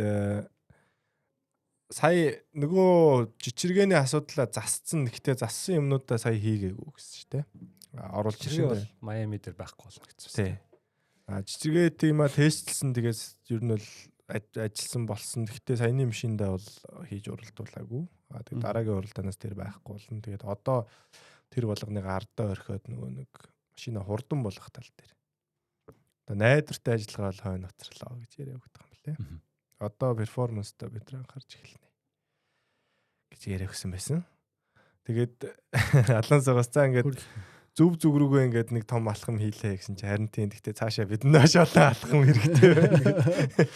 сая нөгөө жичиргээний асуудлаа засцсан. Гэхдээ зассан юмнуудаа сая хийгээгүй гэсэн чи те. Оруулж Жиргээ бол Майами дээр байхгүй болно гэсэн. Тий. А жижигээ тийм а тестлсэн тэгээс ер нь бол ажилласан болсон. Гэхдээ саяны машиндаа бол хийж уралдуулаагүй. А тэгээд дараагийн уралдаанаас тэр байхгүй болно. Тэгээд одоо тэр болгоныг ардаа орхиод нөгөө нэг машина хурдан болгох тал дээр. Одоо найдвартай ажиллагаа бол хойно уцрлаа гэж яриа өгдөг юм лээ. Одоо перформанстай бид нар анхаарч эхэлнэ гэж яриа өгсөн байсан. Тэгээд Алонсогоос за ингээд зөв зүг рүүгээ ингээд нэг том алхам хийлээ гэсэн чи харин тийм гэхдээ цаашаа бид маш олон алхам хэрэгтэй байна гэдэг.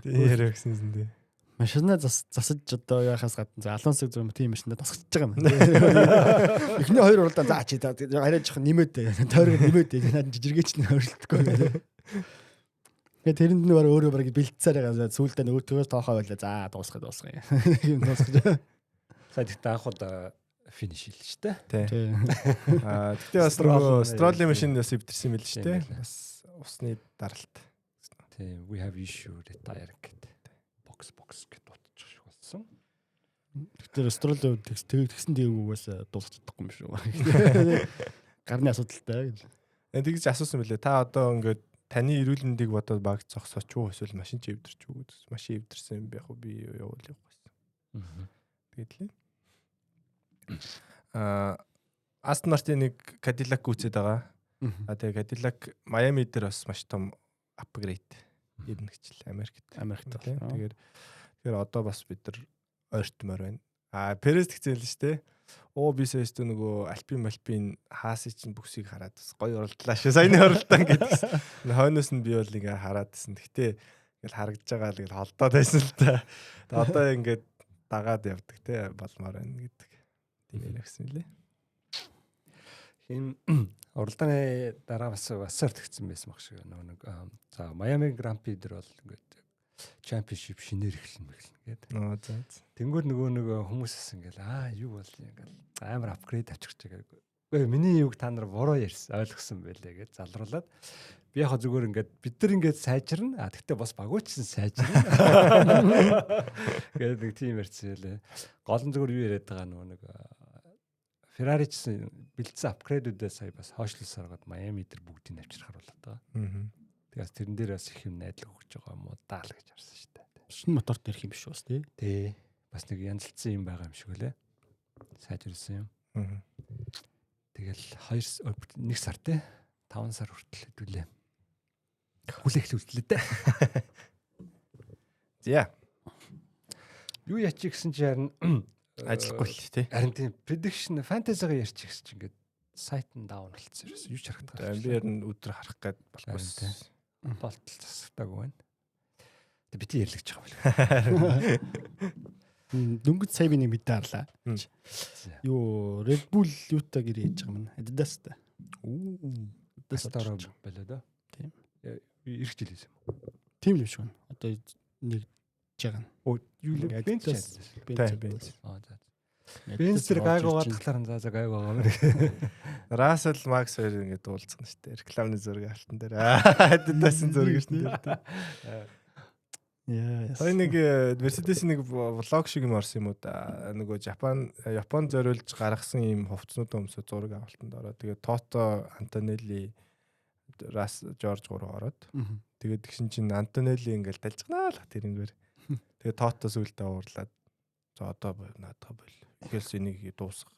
Тийм яриа өгсөн юм дээ. Машина засаж одоо яхаас гадна за Алонсог зөв тийм машинаа тасгаж байгаа юм. Эхний хоёр уралдаан за чи арай жоохон нэмээд тойрог нэмээд наад жижиргээч нь өөрчлөлтгүй гэдэг. Тэгээд тэрэнд нь бараг өөрөө бараг бэлтсээр байгаа. Сүүлдээ нөгөөтгөөс тоохоо байлаа. За дуусгая. Юм дуусгаж. За тэгтээ анх удаа финиш хийлээ шүү дээ. Тий. Аа тэгтээ бас нөгөө Stroll-ийн машин бас эвдэрсэн юм л шүү дээ. Бас усны даралт. Тий, we have issue retire гэдэг. Box box гэд дутчих шиг болсон. Тэгэхээр Stroll тэгсэн тэггүйгээс дуусах чадахгүй юм шүү. Гарны асуудалтай гэж. Тэгж асуусан мөлий. Та одоо ингээд таны эрүүл мэндийг бодоод баг зогсооч уу эсвэл машин чи эвдэрч үү гэдэг. Машин эвдэрсэн юм байх уу би явуул явах байсан. Тэгээд лээ. Aston Martin-ыг Cadillac гүйцээд байгаа. А тэгээ Cadillac Miami дээр бас маш том апгрейд ирнэ гэж л Америкт. Тэгэхээр одоо бас бид нар ойртмоор байна. А Перес тэгсэн л шүү дээ. Оо би сая өстө нөгөө Альпин Хаасын чинь бүксийг хараад бас гоё уралдлаа шүү. Саяны уралдаан гэдгсэн. Хойноос нь би бол ингээ хараадсэн. Гэхдээ ингээл харагдаж байгаа л ингээл холдоод байсан л та. Одоо ингээд дагаад явдаг те болмоор байна гэдэг. Тийм яриа гэсэн лээ. Хин уралдааны дараа бас асар тэгсэн байсан баг шиг нөгөө нэг за Майами Гран При дээр бол ингээд чемпионшип шинээр эхэлнэ гэдэг. Аа за. Тэнгүүд нөгөө нэг хүмүүсээс ингээл аа юу бол ингээл амар апгрейд авчирч байгаа. Үгүй миний юг та нар буруу ярьсан ойлгосон байлээ гэж залруулад би яг зүгээр ингээд бид нар ингээд сайжирна. А тэгтээ бас багуучсан сайжирна. Гэдэг нэг тийм ярьсан байлээ. Гол нь зүгээр юу яриад байгаа нөгөө нэг Ferrari ч гэсэн бэлдсэн апгрейдүүдээ сая бас хойшлуулсаар гад Майами дээр бүгдийг авчрахаар болоод байгаа. Тэгээс тэрэн дээр бас их юм найдлага өгч байгаа юм уу даа л гэж харсан шүү дээ. Шинэ мотор дэрх юм биш үү бас тий. Тий. Бас нэг янзлцсан юм байгаа юм шиг үлээ. Сайжруулсан юм. Тэгэл 1 сар тий. 5 сар хүртэл хэдүүлээ. Хүлээх үлдлээ дээ. За. Юу яачих гэсэн чи харин ажиллахгүй л тий. Харин тийм prediction fantasy-га ярьчих гэсэн чи ингээд сайт нь даун болцсон ерөөс юу ч харагдахгүй. Би харин өдөр харах гээд болохгүй. Болтол засагтаагүй байна. Тэг бити ярилгаж байгаа юм байна. Дөнгөж сая би нэг мэдээ харлаа. Юу Red Bull юутай гэр хийж байгаа юм бэ? Adidas-тай. Adidas-таараа болоо доо. Тийм. Ирэх жил байсан юм уу? Тийм л юм шиг байна. Одоо нэг байгаа нь. Оо юу л Benz. Benz. Аа за. Benz дээр гайг байгаа талаар нь за гайг байгаа юм. Russell Max хоёр ингээд уулзсан шүү дээ. Рекламны зураг алтан дээр. Adidas-ын зураг шүү дээ. Яа. Сая нэг Mercedes-ийн нэг влог шиг юм орсон юм уу да. Нөгөө Япон зориулж гаргасан ийм хувцснуудаа өмсөө зураг авалтанд ороод тэгээд Toto, Antonelli, Russ, George гурав ороод. Тэгээд тэгсэн чинь Antonelli ингээл далжгнаа л тэрнгээр. Тэгээд Toto сүултээ уурлаад за одоо наадах бол. Ихээс энийг дуусгах.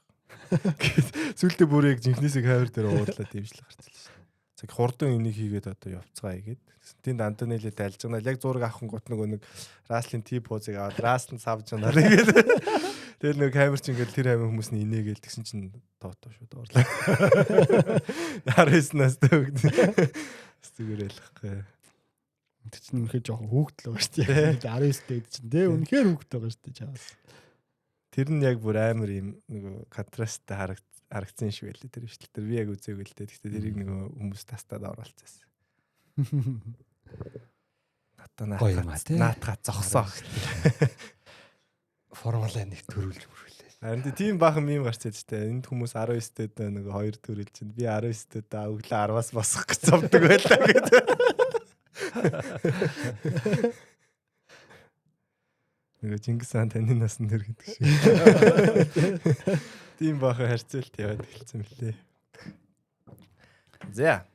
Сүултээ бүр яг жинхнээсээ камер дээр уурлаад дэмжлэг гарцлаа шүү дээ. За хурдан энийг хийгээд одоо явцгаая гээд. Тэнд Антонелли дайлжгнаа. Яг зураг авах гот нөгөө нэг Раслын Т позыг аваад Раслын савж унаа тэгээд. Тэгэл нөгөө камер чинь ингээл тэр амин хүмүүс нь инээгээл тэгсэн чинь Тото шууд уурлаа. 19 настай хөгд. Зүгээр ялахгүй. Тэр чинь үнэхээр жоохон хүүхдэл байгаа шүү дээ. 19 дээд чинь тий үнэхээр хүүхдэл байгаа шүү дээ чаас. Тэр нь яг бүр амар юм нөгөө контрасттай харагдсан шиг байлээ тэр бичлэг тэр би яг үзээгүй л дээ. Гэхдээ тэрийг нөгөө хүмүүс тастаад оруулчихсан. Натаа наатгаа зогсоо. Формула 1 төрүүлж мөрвөлээ. Харин тийм баахан мим гарч ирж тээ. Энд хүмүүс 19 дээд нөгөө 2 төрөл чинь би 19 дээд өглөө 10-аас босох гэж зовдөг байлаа гэдэг. Нөгөө Чингис хаан таны насн тэр гэдэг шиг. Тийм баахан харьцуулт яваад эхэлсэн мөлий. За.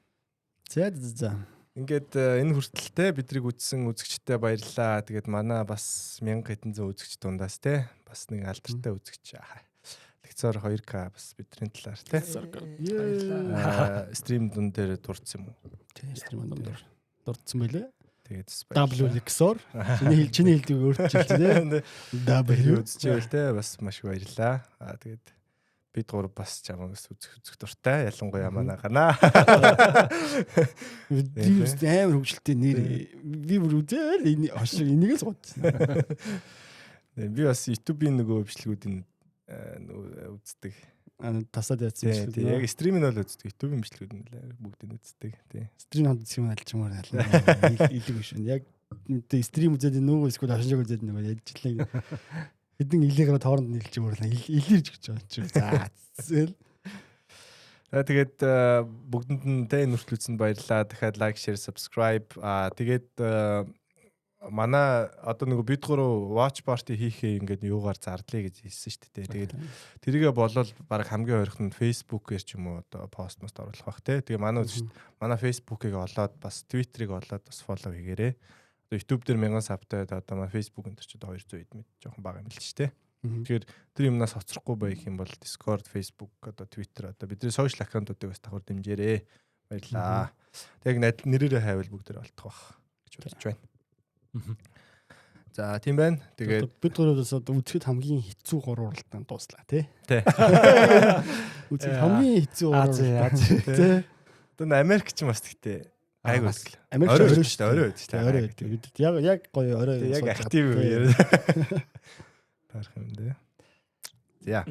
За за. Ингээд энэ хүртэл те бидрийг үзсэн үзэгчтэй баярлалаа. Тэгээд манай бас 1000 хэдэн зуун үзэгч дундаас те бас нэг алдартай үзэгч Лекцор 2К бас бидний талаар те. Баярлалаа. Stream дун дээр дурдсан юм уу? Тий, stream дун дээр дурдсан байлээ. Тэгээд бас W Lexor. Чиний хэлдэг өөрчилж тий. W үзчихвэл те бас маш их баярлалаа. Аа тэгээд бид гур бас чамаас үзэх дуртай. Ялангуяа манай ганаа. Би амар хөвгөлтэй нэр би бүр үзээл энэ хошиг энийг л гооцсон. Би бас YouTube-ийн нөгөө бичлэгүүдийн нөгөө үздэг. Аа тасаад яатсан бичлэг. Тийм яг stream нь бол үздэг. YouTube-ийн бичлэгүүд нь бүгдийг үздэг. Тийм. Stream хамт үзэх юм алчмаар илэг биш. Яг stream үзээд нөгөө эсвэл хошиг үзээд нөгөө яжлаа. Хэдэн илээгээр тооронд нийлж өөрлөө илэрж гэж байгаа чи. За зээл. За тэгээд бүгдэнд нь тэ энэ хүртэл үзсэнд баярлалаа. Дахиад like, share, subscribe. Аа тэгээд манай одоо нөгөө бид гурав watch party хийхээ ингээд юугаар зардлаа гэж хэлсэн шүү дээ. Тэгээд тэрийгэ болол баг хамгийн ойрхон нь Facebook-ээр ч юм уу одоо пост мост оруулах бах те. Тэгээ манай үзэгчд манай Facebook-ыг олоод бас Twitter-ыг олоод бас follow хийгээрэй. Одоо YouTube дээр 1000 sub-тай одоо манай Facebook энэ ч одоо 200 хэд мэд жоохон бага юм л ч те. Тэгэхээр тэр юмнаас хоцрохгүй байх юм бол Discord, Facebook, одоо Twitter одоо бидний social account-уудыг бас давхар дэмжээрэй. Баярлалаа. Тэг яг нэрээрээ хайвал бүгдээр олдох бах гэж бодож байна. За тийм байна. Тэгээд бид гураваас одоо үзэхэд хамгийн хэцүү гурван уралдаан дууслаа тий. Тий. Үзэхэд хамгийн хэцүү гурван уралдаан тий. Одоо Америк ч бас тэгтээ гайг үзлээ. Америк орой шүү дээ, орой шүү дээ. Орой бид яг гоё орой яг актив яриа. Таарах юм дээ. За.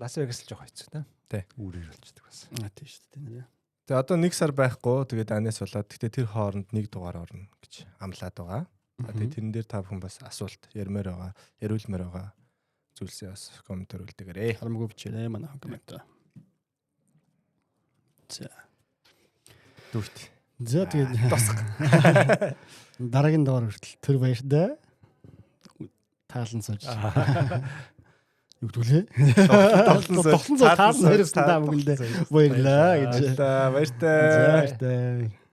Лас Вегас л жоох хэцүү те. Тий. Үүрээр болчдөг бас. Аа тий шүү дээ нэрээ. Тэгээ одоо 1 сар байхгүй. Тэгээд анаас болоод гэхдээ тэр хооронд нэг дугаар орно гэж амлаад байгаа. Тэгээ тэрэн дээр та бүхэн бас асуулт ярмаар байгаа, яриулмаар байгаа зүйлсээ бас комментээр үлдээгээрэй. Харамгүй бичээрэй манай коммент. За. Дүрт. За тэгээд тусах. Дараагийн дугаар хүртэл төр баяртай. Таалан сууж. Юу гэдгэлээ? Тоглон сууж таалан хоёроос та бүгэндээ баярлаа гэж. Баяртай. Баяртай.